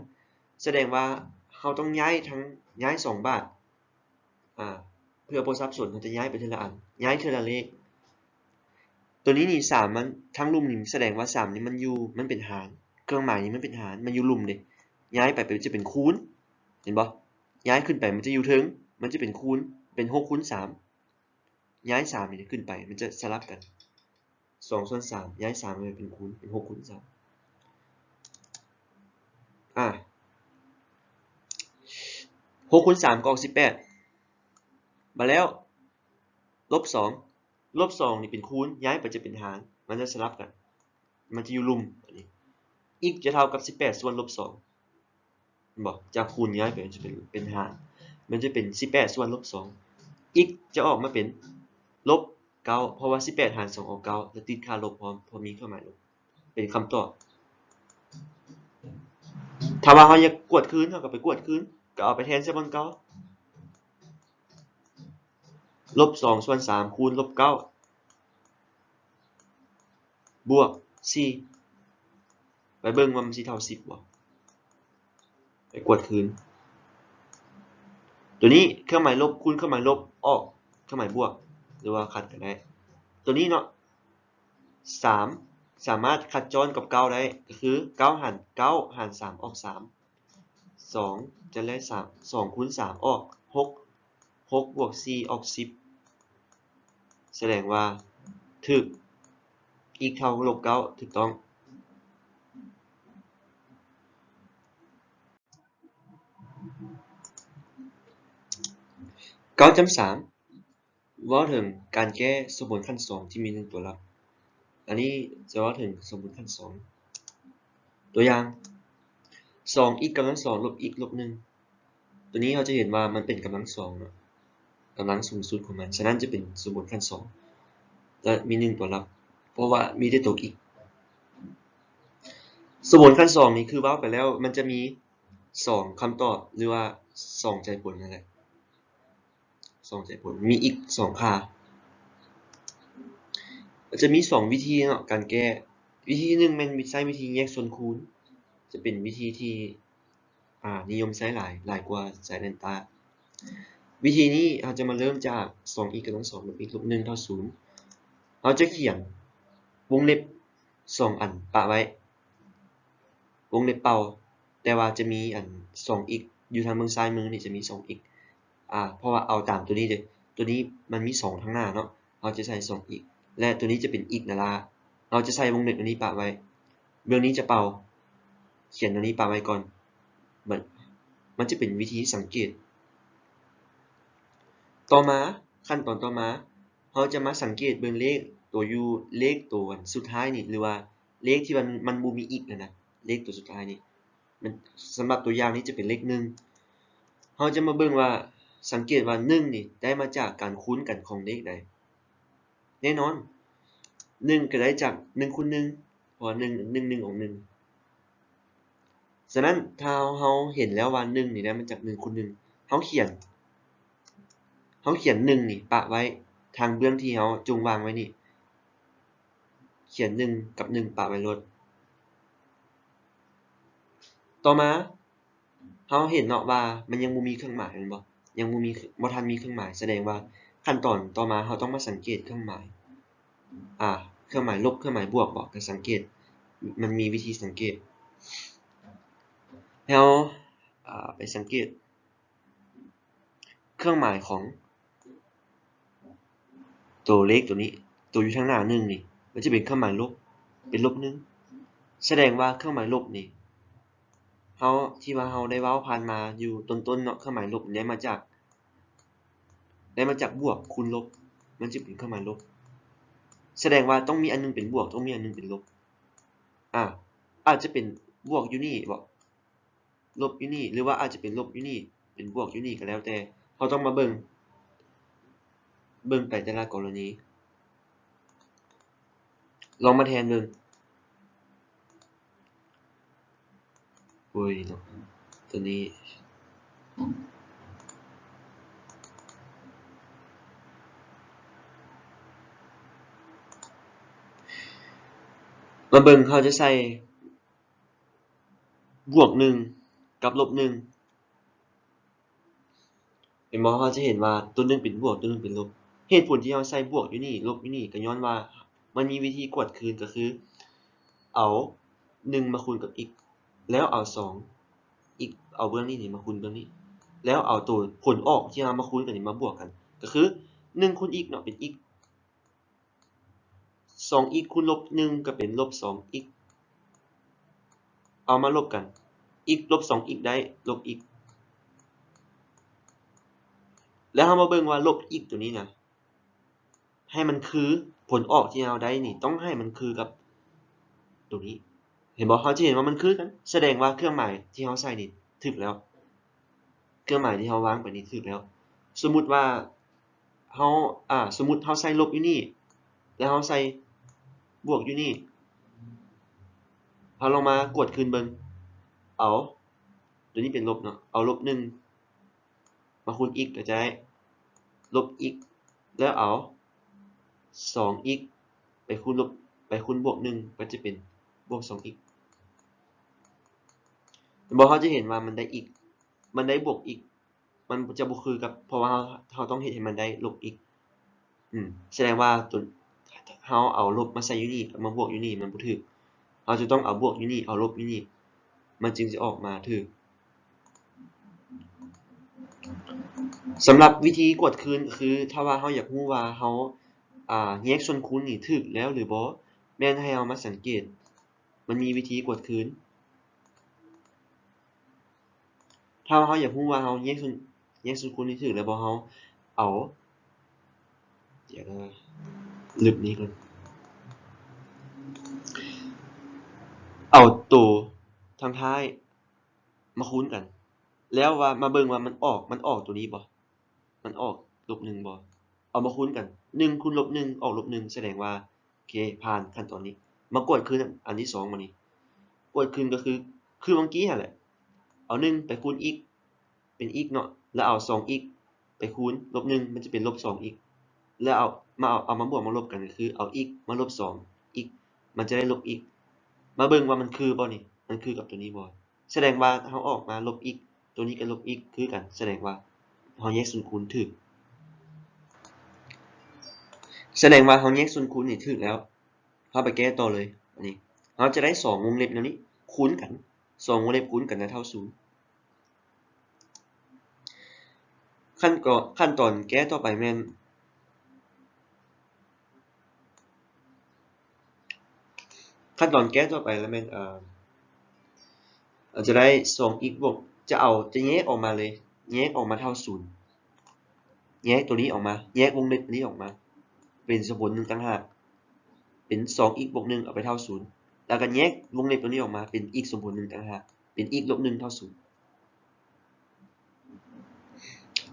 ສະແດງວ່າເຮົາຕ້ອງຍ້າຍທັງ ຍ້າຍສອງບາດ ອາ ເພື່ອບໍ່ສັບສົນ ເຮົາຈະຍ້າຍໄປເທື່ອລະອັນ ຍ້າຍເທື່ອລະເລກ. ຕົວນີ້ນີ້ ສາມ ມັນ ທາງລຸ່ມນີ້ສະແດງວ່າສາມນີ້ມັນຢູ່ ມັນເປັນຫານ ເຄື່ອງໝາຍນີ້ມັນເປັນຫານ ມັນຢູ່ລຸ່ມເດ້ ຍ້າຍໄປ ໄປຈະເປັນຄູນ ເຫັນບໍ່? ຍ້າຍຂຶ້ນໄປມັນຈະຢູ່ເທິງ ມັນຈະເປັນຄູນ ເປັນຫົກຄູນສາມ ຍ້າຍສາມນີ້ຂຶ້ນໄປ ມັນຈະສະຫຼັບກັນ ສອງສ່ວນສາມ ຍ້າຍສາມໄປເປັນຄູນ ເປັນຫົກຄູນສາມ ອາ ຫົກຄູນສາມກໍອອກສິບແປດ ບາດແລ້ວ ລົບສອງ ລົບສອງນີ້ເປັນຄູນ ຍ້າຍໄປຈະເປັນຫານ ມັນຈະສະຫຼັບກັນ ມັນຈະຢູ່ລຸ່ມ ອັນນີ້ x ຈະເທົ່າກັບສິບແປດສ່ວນລົບສອງ ເຫັນບໍ່? ຈາກຄູນຍ້າຍໄປຈະເປັນ ເປັນຫານ ມັນຈະເປັນສິບແປດສ່ວນລົບສອງ x ຈະອອກມາເປັນລົບເກົ້າ ເພາະວ່າສິບແປດຫານສອງອອກເກົ້າ ແລະ ຕິດຄ່າລົບພ້ອມ ເພາະມີເຄື່ອງໝາຍລົບ ເປັນຄຳຕອບ. ຖ້າວ່າເຮົາຢາກກວດຄືນ ເຮົາກໍໄປກວດຄືນ ກໍເອົາໄປແທນໃສ່ບ່ອນເກົ່າ ລົບສອງສ່ວນສາມຄູນລົບເກົ້າ ບວກສີ່ ໄປເບິ່ງວ່າມັນຊິເທົ່າສິບບໍ່ ໄປກວດຄືນ. ຕົວນີ້ເຄື່ອງໝາຍລົບຄູນເຄື່ອງໝາຍລົບອອກເຄື່ອງໝາຍບວກ ຫຼືວ່າຂັດກໍໄດ້. ຕົວນີ້ເນາະ ສາມ ສາມາດຂັດຈ້ອນກັບເກົ້າໄດ້ ກໍຄືເກົ້າຫານ ເກົ້າຫານສາມອອກສາມ ສອງຈະໄດ້ສາມ ສອງຄູນສາມອອກຫົກ ຫົກບວກສີ່ອອກສິບ ສະແດງວ່າຖືກ x ເທົ່າລົບເກົ້າ ຖືກຕ້ອງ. ເກົ້າຈຸດສາມ ເວົ້າເຖິງການແກ້ສົມຜົນຂັ້ນສອງທີ່ມີໜຶ່ງຕົວລັບ. ອັນນີ້ຈະເວົ້າເຖິງສົມຜົນຂັ້ນສອງ. ຕົວຢ່າງ ສອງ x ກຳລັງສອງ ລົບ x ລົບໜຶ່ງ ຕົວນີ້ເຮົາຈະເຫັນວ່າມັນເປັນກຳລັງສອງເນາະ ກຳລັງສູງສຸດຂອງມັນ ສະນັ້ນຈະເປັນສົມຜົນຂັ້ນສອງ ແລະ ມີໜຶ່ງຕົວລັບ ເພາະວ່າມີແຕ່ຕົວ x. ສົມຜົນຂັ້ນສອງນີ້ຄືເວົ້າໄປແລ້ວ ມັນຈະມີສອງຄຳຕອບ ຫຼືວ່າສອງໃຈຜົນນັ້ນແຫຼະ. ສອງໃຈຜົນ ມີ x ສອງຄ່າ ຈະມີສອງວິທີເນາະ ການແກ້. ວິທີທີໜຶ່ງແມ່ນໃຊ້ວິທີແຍກສ່ວນຄູນ ຈະເປັນວິທີທີ່ ອາ ນິຍົມໃຊ້ຫຼາຍ ຫຼາຍກວ່າໃຊ້ແດນຕາ. ວິທີນີ້ເຮົາຈະມາເລີ່ມຈາກ ສອງ x ກຳລັງສອງ ລົບ x ລົບໜຶ່ງເທົ່າສູນ ເຮົາຈະຂຽນວົງເລັບສອງອັນປະໄວ້ ວົງເລັບເປົ່າ ແຕ່ວ່າຈະມີອັນ ສອງ x ຢູ່ທາງເບື້ອງຊ້າຍມືນີ້ຈະມີ ສອງ x ອາ ເພາະວ່າເອົາຕາມຕົວນີ້ເດ້ ຕົວນີ້ມັນມີສອງທາງໜ້າເນາະ ເຮົາຈະໃສ່ ສອງ x ແລະ ຕົວນີ້ຈະເປັນ x ນະລະ ເຮົາຈະໃສ່ວົງເລັບອັນນີ້ປະໄວ້ ເບື້ອງນີ້ຈະເປົ່າ ຂຽນຕົວນີ້ປະໄວ້ກ່ອນ ມັນ ມັນຈະເປັນວິທີສັງເກດ. ຕໍ່ມາ ຂັ້ນຕອນຕໍ່ມາ ເຮົາຈະມາສັງເກດເບິ່ງເລກຕົວຢູ່ ເລກຕົວອັນສຸດທ້າຍນີ້ ຫຼືວ່າເລກທີ່ມັນ ມັນບໍ່ມີ x ຫັ້ນນະ ເລກຕົວສຸດທ້າຍນີ້ ມັນ ສຳລັບຕົວຢ່າງນີ້ຈະເປັນເລກໜຶ່ງ ເຮົາຈະມາເບິ່ງວ່າ ສັງເກດວ່າໜຶ່ງນີ້ໄດ້ມາຈາກການຄູນກັນຂອງເລກໃດ. ແນ່ນອນ ໜຶ່ງກໍໄດ້ຈາກໜຶ່ງຄູນໜຶ່ງ ເພາະວ່າໜຶ່ງ ໜຶ່ງ ໜຶ່ງອອກໜຶ່ງ ສະນັ້ນ ຖ້າເຮົາເຫັນແລ້ວວ່າໜຶ່ງນີ້ໄດ້ມາຈາກໜຶ່ງຄູນໜຶ່ງ ເຮົາຂຽນ ເຮົາຂຽນໜຶ່ງນີ້ປະໄວ້ທາງເບື້ອງທີ່ເຮົາຈົ່ງວາງໄວ້ນີ້ ຂຽນໜຶ່ງກັບໜຶ່ງປະໄວ້ໂລດ. ຕໍ່ມາ ເຮົາເຫັນເນາະວ່າມັນຍັງບໍ່ມີເຄື່ອງໝາຍແມ່ນບໍ່? ຍັງບໍ່ມີ ບໍ່ທັນມີເຄື່ອງໝາຍ ສະແດງວ່າຂັ້ນຕອນຕໍ່ມາເຮົາຕ້ອງມາສັງເກດເຄື່ອງໝາຍ ອາ ເຄື່ອງໝາຍລົບ ເຄື່ອງໝາຍບວກບໍ? ກໍສັງເກດ ມັນມີວິທີສັງເກດ. ໃຫ້ເຮົາ ອາ ໄປສັງເກດເຄື່ອງໝາຍຂອງໂຕເລກໂຕນີ້ ໂຕຢູ່ທາງໜ້າໜຶ່ງນີ້ ມັນຈະເປັນເຄື່ອງໝາຍລົບ ເປັນລົບໜຶ່ງ ສະແດງວ່າເຄື່ອງໝາຍລົບນີ້ ເຮົາ ທີ່ວ່າເຮົາໄດ້ເວົ້າຜ່ານມາຢູ່ຕົ້ນໆເນາະ ເຄື່ອງໝາຍລົບໄດ້ມາຈາກ ໄດ້ມາຈາກບວກຄູນລົບ ມັນຈຶ່ງເປັນເຄື່ອງໝາຍລົບ ສະແດງວ່າຕ້ອງມີອັນໜຶ່ງເປັນບວກ ຕ້ອງມີອັນໜຶ່ງເປັນລົບ ອາ ອາດຈະເປັນບວກຢູ່ນີ້ບໍ ລົບຢູ່ນີ້ ຫຼືວ່າອາດຈະເປັນລົບຢູ່ນີ້ ເປັນບວກຢູ່ນີ້ ກໍແລ້ວແຕ່ ເຮົາຕ້ອງມາເບິ່ງ ເບິ່ງໄປແຕ່ລະກໍລະນີ ລອງມາແທນເບິ່ງ. ໂອ້ຍເນາະ ຕົວນີ້ ມາເບິ່ງ ເຮົາຈະໃສ່ບວກໜຶ່ງກັບລົບໜຶ່ງ ເຫັນບໍ່? ເຮົາຈະເຫັນວ່າຕົວໜຶ່ງເປັນບວກ ຕົວໜຶ່ງເປັນລົບ. ເຫດຜົນທີ່ເຮົາໃສ່ບວກຢູ່ນີ້ ລົບຢູ່ນີ້ ກໍຍ້ອນວ່າມັນມີວິທີກວດຄືນ ກໍຄືເອົາໜຶ່ງມາຄູນກັບ x ແລ້ວເອົາສອງ x ເອົາເບື້ອງນີ້ນີ້ມາຄູນເບື້ອງນີ້ ແລ້ວເອົາໂຕຜົນອອກທີ່ເຮົາມາຄູນກັນນີ້ມາບວກກັນ ກໍຄືໜຶ່ງຄູນ x ເນາະ ເປັນ x ສອງ x ຄູນລົບໜຶ່ງ ກໍເປັນລົບສອງ x ເອົາມາລົບກັນ x ລົບສອງ x ໄດ້ລົບ x ແລ້ວເຮົາມາເບິ່ງວ່າລົບ x ຕົວນີ້ນະ ໃຫ້ມັນຄືຜົນອອກທີ່ເຮົາໄດ້ນີ້ ຕ້ອງໃຫ້ມັນຄືກັບຕົວນີ້ ເຫັນບໍ່? ເຮົາຈະເຫັນວ່າມັນຄືກັນ ສະແດງວ່າເຄື່ອງໝາຍທີ່ເຮົາໃສ່ນີ້ຖືກແລ້ວ ເຄື່ອງໝາຍທີ່ເຮົາວາງໄປນີ້ຖືກແລ້ວ. ສົມມຸດວ່າເຮົາ ອາ ສົມມຸດເຮົາໃສ່ລົບຢູ່ນີ້ ແລ້ວເຮົາໃສ່ບວກຢູ່ນີ້ ເຮົາລອງມາກວດຄືນເບິ່ງ ເອົາ ຕົວນີ້ເປັນລົບເນາະ ເອົາລົບໜຶ່ງມາຄູນ x ກໍຈະໄດ້ລົບ x ແລ້ວເອົາສອງ x ໄປຄູນລົບ ໄປຄູນບວກໜຶ່ງ ກໍຈະເປັນບວກສອງ x ເຫັນບໍ່? ເຮົາຈະເຫັນວ່າມັນໄດ້ x ມັນໄດ້ບວກ x ມັນຈະບໍ່ຄືກັບ ເພາະວ່າເຮົາ ເຮົາຕ້ອງເຮັດໃຫ້ມັນໄດ້ລົບ x ອືມ ສະແດງວ່າຕົວ ເຮົາເອົາລົບມາໃສ່ຢູ່ນີ້ ເອົາມາບວກຢູ່ນີ້ ມັນບໍ່ຖືກ ເຮົາຈະຕ້ອງເອົາບວກຢູ່ນີ້ ເອົາລົບຢູ່ນີ້ ມັນຈຶ່ງຈະອອກມາຖືກ. ສຳລັບວິທີກວດຄືນກໍຄື ຖ້າວ່າເຮົາຢາກຮູ້ວ່າເຮົາ ອາ ແຍກສ່ວນຄູນນີ້ຖືກແລ້ວຫຼືບໍ່ ແມ່ນໃຫ້ເຮົາມາສັງເກດ ມັນມີວິທີກວດຄືນ. ຖ້າເຮົາຢາກຮູ້ວ່າເຮົາແຍກສ່ວນ ແຍກສ່ວນຄູນນີ້ຖືກແລ້ວບໍ່ ເຮົາເອົາ ດຽວນະ ລຶບນີ້ກ່ອນ ເອົາໂຕທາງທ້າຍມາຄູນກັນ ແລ້ວວ່າ ມາເບິ່ງວ່າມັນອອກ ມັນອອກຕົວນີ້ບໍ່ ມັນອອກລົບໜຶ່ງບໍ່ ເອົາມາຄູນກັນ ໜຶ່ງຄູນລົບໜຶ່ງອອກລົບໜຶ່ງ ສະແດງວ່າ ໂອເຄ ຜ່ານຂັ້ນຕອນນີ້ ມາກວດຄືນອັນທີສອງບາດນີ້ ກວດຄືນກໍຄື ຄືເມື່ອກີ້ຫັ້ນແຫຼະ ເອົາໜຶ່ງໄປຄູນ x ເປັນ x ເນາະ ແລ້ວເອົາສອງ x ໄປຄູນລົບໜຶ່ງ ມັນຈະເປັນລົບສອງ x ແລ້ວເອົາ ມາເອົາ ເອົາມາບວກມາລົບກັນ ກໍຄືເອົາ x ມາລົບສອງ x ມັນຈະໄດ້ລົບ x ມາເບິ່ງວ່າມັນຄືບໍ່ນີ້ ມັນຄືກັບຕົວນີ້ບໍ່? ສະແດງວ່າເຮົາອອກມາລົບ x ຕົວນີ້ກໍລົບ x ຄືກັນ ສະແດງວ່າເຮົາແຍກສ່ວນຄູນຖືກ ສະແດງວ່າເຮົາແຍກສ່ວນຄູນນີ້ຖືກແລ້ວ ເຮົາໄປແກ້ຕໍ່ເລີຍ ອັນນີ້ ເຮົາຈະໄດ້ສອງວົງເລັບແນວນີ້ ຄູນກັນ ສອງວົງເລັບຄູນກັນ ແລ້ວເທົ່າສູນ. ຂັ້ນກໍ ຂັ້ນຕອນແກ້ຕໍ່ໄປແມ່ນ ຂັ້ນຕອນແກ້ຕໍ່ໄປລະແມ່ນ ເອີ ເຮົາຈະໄດ້ສອງ x ບວກ ຈະເອົາ ຈະແຍກອອກມາເລີຍ ແຍກອອກມາເທົ່າສູນ ແຍກຕົວນີ້ອອກມາ ແຍກວົງເລັບຕົວນີ້ອອກມາ ເປັນສົມຜົນໜຶ່ງຕ່າງຫາກ ເປັນສອງ x ບວກໜຶ່ງ ເອົາໄປເທົ່າສູນ ແລ້ວກໍແຍກວົງເລັບຕົວນີ້ອອກມາ ເປັນອີກສົມຜົນໜຶ່ງຕ່າງຫາກ ເປັນ x ລົບໜຶ່ງເທົ່າສູນ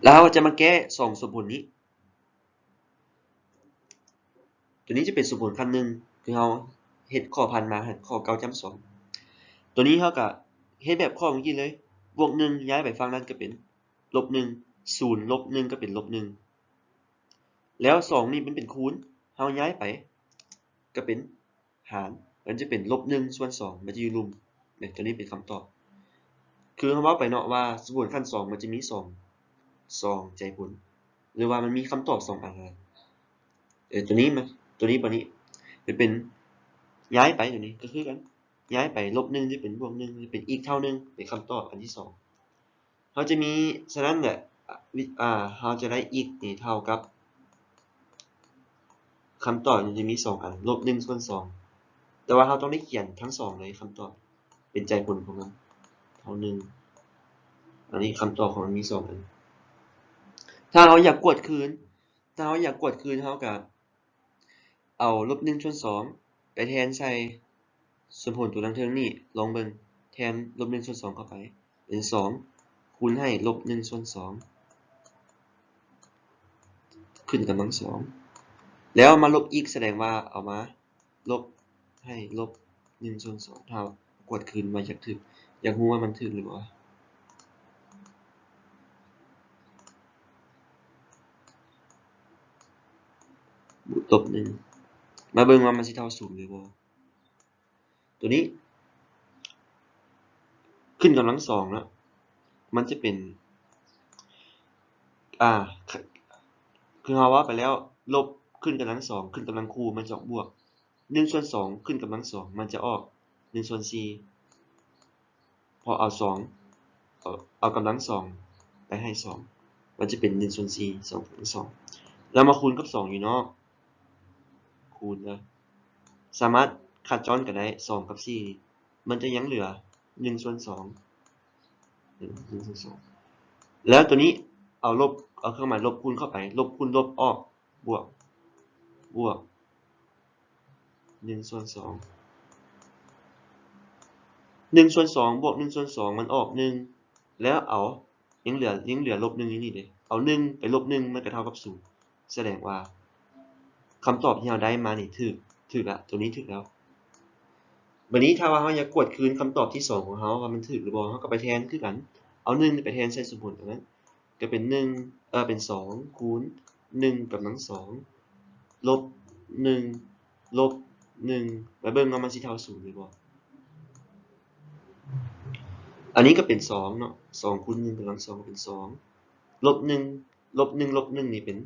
ແລ້ວເຮົາກໍຈະມາແກ້ສອງສົມຜົນນີ້ ຕົວນີ້ຈະເປັນສົມຜົນຂັ້ນໜຶ່ງ ຄືເຮົາເຮັດຂໍ້ຜ່ານມາຫັ້ນ ຂໍ້ເກົ້າຈ້ຳສອງ ຕົວນີ້ເຮົາກໍເຮັດແບບຂໍ້ເມື່ອກີ້ເລີຍ ບວກໜຶ່ງ ຍ້າຍໄປຝັ່ງນັ້ນກໍເປັນລົບໜຶ່ງ ສູນລົບໜຶ່ງ ກໍເປັນລົບໜຶ່ງ ແລ້ວສອງນີ້ມັນເປັນຄູນ ເຮົາຍ້າຍໄປກໍເປັນຫານ ມັນຈະເປັນລົບໜຶ່ງສ່ວນສອງ ມັນຈະຢູ່ລຸ່ມ ແມ່ນ ຕົວນີ້ເປັນຄຳຕອບ ຄືເຮົາເວົ້າໄປເນາະວ່າສົມຜົນຂັ້ນສອງມັນຈະມີສອງ ສອງໃຈຜົນ ຫຼືວ່າມັນມີຄຳຕອບສອງອັນ ເອີ ຕົວນີ້ມັນ ຕົວນີ້ບາດນີ້ ມັນເປັນ ຍ້າຍໄປຕົວນີ້ກໍຄືກັນ ຍ້າຍໄປລົບໜຶ່ງ ຈະເປັນບວກໜຶ່ງ ຈະເປັນ x ເທົ່າໜຶ່ງ ເປັນຄຳຕອບອັນທີສອງ. ເຮົາຈະມີ ສະນັ້ນແຫຼະ ວິ ອ່າ ເຮົາຈະໄດ້ x ນີ້ເທົ່າກັບ ຄຳຕອບມັນຈະມີສອງອັນ ລົບໜຶ່ງສ່ວນສອງ ແຕ່ວ່າເຮົາຕ້ອງໄດ້ຂຽນທັງສອງເລີຍ ຄຳຕອບເປັນໃຈຜົນຂອງມັນ ເທົ່າໜຶ່ງ. ອັນນີ້ຄຳຕອບຂອງມັນມີສອງອັນ. ຖ້າເຮົາຢາກກວດຄືນ ຖ້າເຮົາຢາກກວດຄືນ ເຮົາກະເອົາລົບໜຶ່ງສ່ວນສອງໄປແທນໃສ່ ສົມຜົນຕົວທາງເທິງນີ້ ລອງເບິ່ງ ແທນລົບໜຶ່ງສ່ວນສອງເຂົ້າໄປ ເປັນສອງ ຄູນໃຫ້ລົບໜຶ່ງສ່ວນສອງ ຂຶ້ນກຳລັງສອງ ແລ້ວມາລົບອີກ ສະແດງວ່າເອົາມາລົບໃຫ້ລົບໜຶ່ງສ່ວນສອງ. ຖ້າກວດຄືນວ່າຢາກຖືກ ຢາກຮູ້ວ່າມັນຖືກຫຼືບໍ່ ລົບໜຶ່ງ ມາເບິ່ງວ່າມັນຊິເທົ່າສູນຫຼືບໍ່. ຕົວນີ້ຂຶ້ນກຳລັງສອງເນາະ ມັນຈະເປັນ ອ່າ ຄືເຮົາເວົ້າໄປແລ້ວ ລົບຂຶ້ນກຳລັງສອງ ຂຶ້ນກຳລັງຄູ່ ມັນຈະອອກບວກ ໜຶ່ງສ່ວນສອງຂຶ້ນກຳລັງສອງ ມັນຈະອອກໜຶ່ງສ່ວນສີ່ ເພາະເອົາສອງ ເອົາ ເອົາກຳລັງສອງໄປໃຫ້ສອງ ມັນຈະເປັນໜຶ່ງສ່ວນສີ່ ສອງກຳລັງສອງ ແລ້ວມາຄູນກັບສອງຢູ່ນອກ ຄູນເດີ ສາມາດຄັດຈ້ອນກັນໄດ້ ສອງກັບສີ່ ມັນຈະຍັງເຫຼືອໜຶ່ງສ່ວນສອງ ເອີ ໜຶ່ງສ່ວນສອງ ແລ້ວຕົວນີ້ເອົາລົບ ເອົາເຄື່ອງໝາຍລົບຄູນເຂົ້າໄປ ລົບຄູນລົບອອກ ບວກ ບວກໜຶ່ງສ່ວນສອງ ໜຶ່ງສ່ວນສອງບວກໜຶ່ງສ່ວນສອງ ມັນອອກໜຶ່ງ ແລ້ວເອົາ ຍັງເຫຼືອ ຍັງເຫຼືອລົບໜຶ່ງຢູ່ນີ້ເດ້ ເອົາໜຶ່ງໄປລົບໜຶ່ງ ມັນກະເທົ່າກັບສູນ ສະແດງວ່າຄຳຕອບທີ່ເຮົາໄດ້ມານີ້ຖືກ ຖືກລະ ຕົວນີ້ຖືກແລ້ວ. ບາດນີ້ຖ້າວ່າເຮົາຢາກກວດຄືນຄຳຕອບທີສອງຂອງເຮົາວ່າມັນຖືກຫຼືບໍ່ ເຮົາກະໄປແທນຄືກັນ ເອົາໜຶ່ງໄປແທນໃສ່ສົມຜົນຕົວນັ້ນ ກະເປັນໜຶ່ງ ເອີ ເປັນສອງຄູນໜຶ່ງກຳລັງສອງ ລົບໜຶ່ງ ລົບໜຶ່ງ ມາເບິ່ງວ່າມັນຊິເທົ່າສູນຫຼືບໍ່. ອັນນີ້ກະເປັນສອງເນາະ ສອງຄູນໜຶ່ງກຳລັງສອງກະເປັນສອງ ລົບໜຶ່ງ ລົບໜຶ່ງ ລົບໜຶ່ງນີ້ເປັນ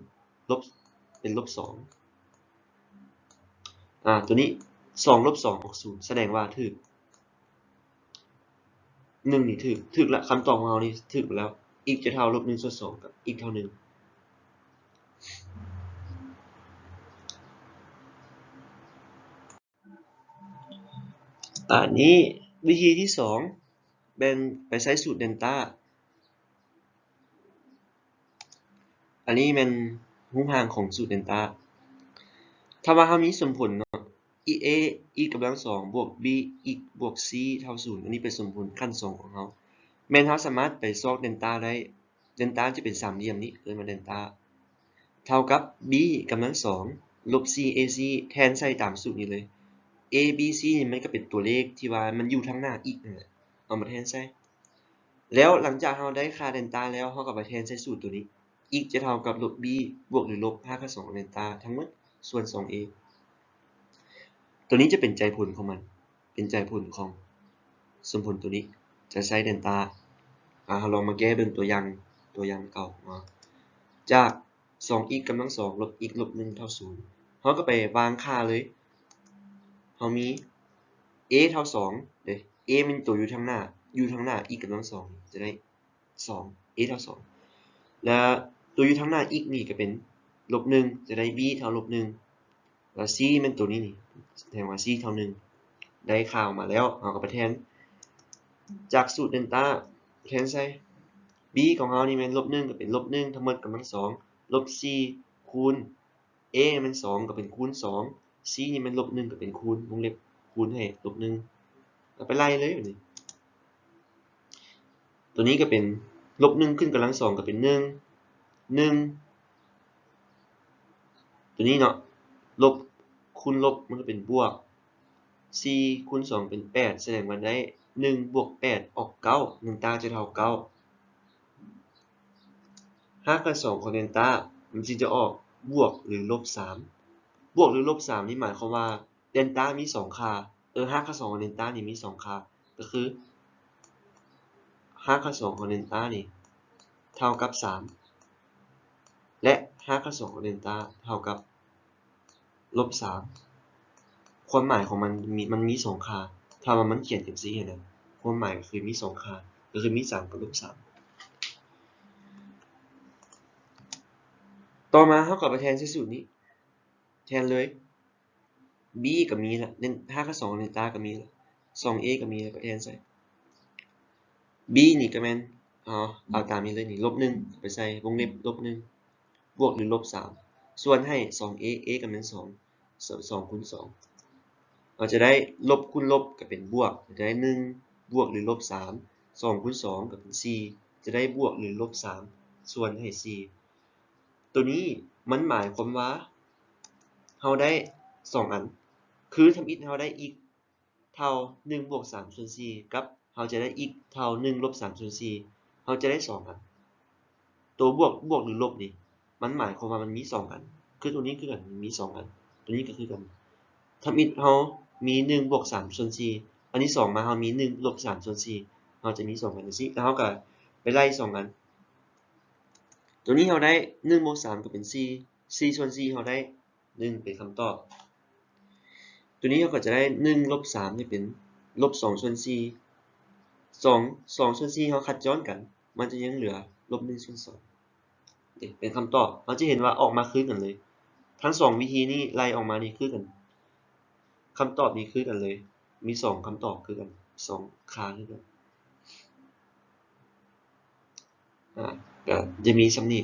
ລົບ ເປັນລົບສອງ ອາ ຕົວນີ້ ສອງລົບສອງອອກສູນ ສະແດງວ່າຖືກ ໜຶ່ງນີ້ຖືກ ຖືກລະ ຄຳຕອບຂອງເຮົານີ້ຖືກແລ້ວ x ຈະເທົ່າລົບໜຶ່ງສ່ວນສອງກັບ x ເທົ່າໜຶ່ງ. ອາ ນີ້ວິທີທີສອງ ແບ່ງໄປໃຊ້ສູດເດນຕາ ອັນນີ້ແມ່ນຮູບຮ່າງຂອງສູດເດນຕາ. ຖ້າວ່າເຮົາມີສົມຜົນເນາະ x ກຳລັງສອງບວກ b x ບວກ c ເທົ່າສູນ ອັນນີ້ເປັນສົມຜົນຂັ້ນສອງຂອງເຮົາ ແມ່ນເຮົາສາມາດໄປຊອກເດນຕາໄດ້ ເດນຕາຈະເປັນສາມຫຼ່ຽມນີ້ ເອີ້ນວ່າເດນຕາ ເທົ່າກັບ b ກຳລັງສອງລົບ c ac ແທນໃສ່ຕາມສູດນີ້ເລີຍ a b c ນີ້ມັນກະເປັນຕົວເລກທີ່ວ່າມັນຢູ່ທາງໜ້າ x ນັ້ນແຫຼະ ເອົາມາແທນໃສ່ ແລ້ວຫຼັງຈາກເຮົາໄດ້ຄ່າເດນຕາແລ້ວ ເຮົາກະໄປແທນໃສ່ສູດຕົວນີ້ x ຈະເທົ່າກັບລົບ b ບວກຫຼືລົບຮາກຂັ້ນສອງຂອງເດນຕາທັງໝົດ ສ່ວນສອງ a ຕົວນີ້ຈະເປັນໃຈຜົນຂອງມັນ ເປັນໃຈຜົນຂອງສົມຜົນຕົວນີ້ ຈະໃຊ້ເດນຕາ ອາ ເຮົາລອງມາແກ້ເບິ່ງຕົວຢ່າງ ຕົວຢ່າງເກົ່າເນາະ ຈາກ ສອງ x ກຳລັງສອງລົບ x ລົບໜຶ່ງເທົ່າສູນ ເຮົາກະໄປວາງຄ່າເລີຍ ເຮົາມີ a ເທົ່າສອງເດ້ a ແມ່ນໂຕຢູ່ທາງໜ້າ ຢູ່ທາງໜ້າ x ກຳລັງສອງຈະໄດ້ສອງ a ເທົ່າສອງ ແລະ ໂຕຢູ່ທາງໜ້າ x ນີ້ກະເປັນລົບໜຶ່ງ ຈະໄດ້ b ເທົ່າລົບໜຶ່ງ ແລ້ວ c ແມ່ນໂຕນີ້ນີ້ ສະແດງວ່າ c ເທົ່າໜຶ່ງ ໄດ້ຄ່າອອກມາແລ້ວ ເຮົາກະໄປແທນ ຈາກສູດເດນຕາ ແທນໃສ່ b ຂອງເຮົານີ້ແມ່ນລົບໜຶ່ງ ກະເປັນລົບໜຶ່ງທັງໝົດກຳລັງສອງ ລົບສີ່ຄູນ a ແມ່ນສອງ ກະເປັນຄູນສອງ c ນີ້ແມ່ນລົບໜຶ່ງ ກະເປັນຄູນ ວົງເລັບ ຄູນໃຫ້ລົບໜຶ່ງ ເອົາໄປໄລ່ເລີຍບາດນີ້ ຕົວນີ້ກະເປັນລົບໜຶ່ງຂຶ້ນກຳລັງສອງກະເປັນໜຶ່ງ ໜຶ່ງ ຕົວນີ້ເນາະ ລົບຄູນລົບມັນກະເປັນບວກ ສີ່ຄູນສອງເປັນແປດ ສະແດງວ່າໄດ້ໜຶ່ງບວກແປດອອກເກົ້າ ເດນຕາຈະເທົ່າເກົ້າ ຮາກຂັ້ນສອງຂອງເດນຕາມັນຊິຈະອອກບວກຫຼືລົບສາມ ບວກຫຼືລົບສາມນີ້ໝາຍຄວາມວ່າ ເດນຕາມີສອງຄ່າ ເອີ ຮາກຂັ້ນສອງຂອງເດນຕານີ້ມີສອງຄ່າ ກະຄື ຮາກຂັ້ນສອງຂອງເດນຕານີ້ເທົ່າກັບສາມ ແລະ ຮາກຂັ້ນສອງຂອງເດນຕາເທົ່າກັບລົບສາມ ຄວາມໝາຍຂອງມັນມີ ມັນມີສອງຄ່າ ຖ້າວ່າມັນຂຽນຈັ່ງຊີ້ຫັ້ນນະ ຄວາມໝາຍກໍຄືມີສອງຄ່າ ກໍຄືມີສາມກັບລົບສາມ. ຕໍ່ມາເຮົາກໍໄປແທນໃສ່ສູດນີ້ ແທນເລີຍ. b ກໍມີລະ ເດນ ຮາກສອງເດນຕາກໍມີລະ ສອງເອກໍມີລະ ກໍແທນໃສ່. b ນີ້ກໍແມ່ນ ເອົາ ເອົາຕາມນີ້ເລີຍນີ້ ລົບໜຶ່ງ ເອົາໄປໃສ່ວົງເລັບ ລົບໜຶ່ງ ບວກຫຼືລົບສາມ ສ່ວນໃຫ້ສອງເອ a ກໍແມ່ນສອງ ສອງ ສອງຄູນສອງ ເຮົາຈະໄດ້ລົບຄູນລົບກໍເປັນບວກ ຈະໄດ້ໜຶ່ງບວກຫຼືລົບສາມ ສອງຄູນສອງກໍເປັນສີ່ ຈະໄດ້ບວກຫຼືລົບສາມ ສ່ວນໃຫ້ສີ່. ໂຕນີ້ມັນໝາຍຄວາມວ່າເຮົາໄດ້ສອງອັນ ຄືທຳອິດເຮົາໄດ້ x ເທົ່າໜຶ່ງບວກສາມສ່ວນສີ່ ກັບເຮົາຈະໄດ້ x ເທົ່າໜຶ່ງລົບສາມສ່ວນສີ່ ເຮົາຈະໄດ້ສອງອັນ. ໂຕບວກ ບວກຫຼືລົບນີ້ ມັນໝາຍຄວາມວ່າມັນມີສອງອັນ ຄືໂຕນີ້ຄືກັນ ມີສອງອັນ ໂຕນີ້ກໍຄືກັນ. ທຳອິດເຮົາມີໜຶ່ງບວກສາມສ່ວນສີ່ ອັນທີສອງມາເຮົາມີໜຶ່ງລົບສາມສ່ວນສີ່ ເຮົາຈະມີສອງອັນຈັ່ງຊີ້ ແລ້ວເຮົາກໍໄປໄລ່ສອງອັນ. ໂຕນີ້ເຮົາໄດ້ໜຶ່ງບວກສາມກໍເປັນສີ່ ສີ່ສ່ວນສີ່ເຮົາໄດ້ໜຶ່ງ ເປັນຄຳຕອບ. ໂຕນີ້ເຮົາກໍຈະໄດ້ໜຶ່ງລົບສາມນີ້ເປັນລົບສອງສ່ວນສີ່ ສອງ ສອງສ່ວນສີ່ເຮົາຄັດຈ້ອນກັນ ມັນຈະຍັງເຫຼືອລົບໜຶ່ງສ່ວນສອງ ເປັນຄຳຕອບ. ເຮົາຈະເຫັນວ່າອອກມາຄືກັນເລີຍ ທັງສອງວິທີນີ້ໄລ່ອອກມານີ້ຄືກັນ ຄຳຕອບນີ້ຄືກັນເລີຍ ມີສອງຄຳຕອບຄືກັນ ສອງຄ່າຄືກັນ. ອາ ກໍຈະມີສ່ຳນີ້.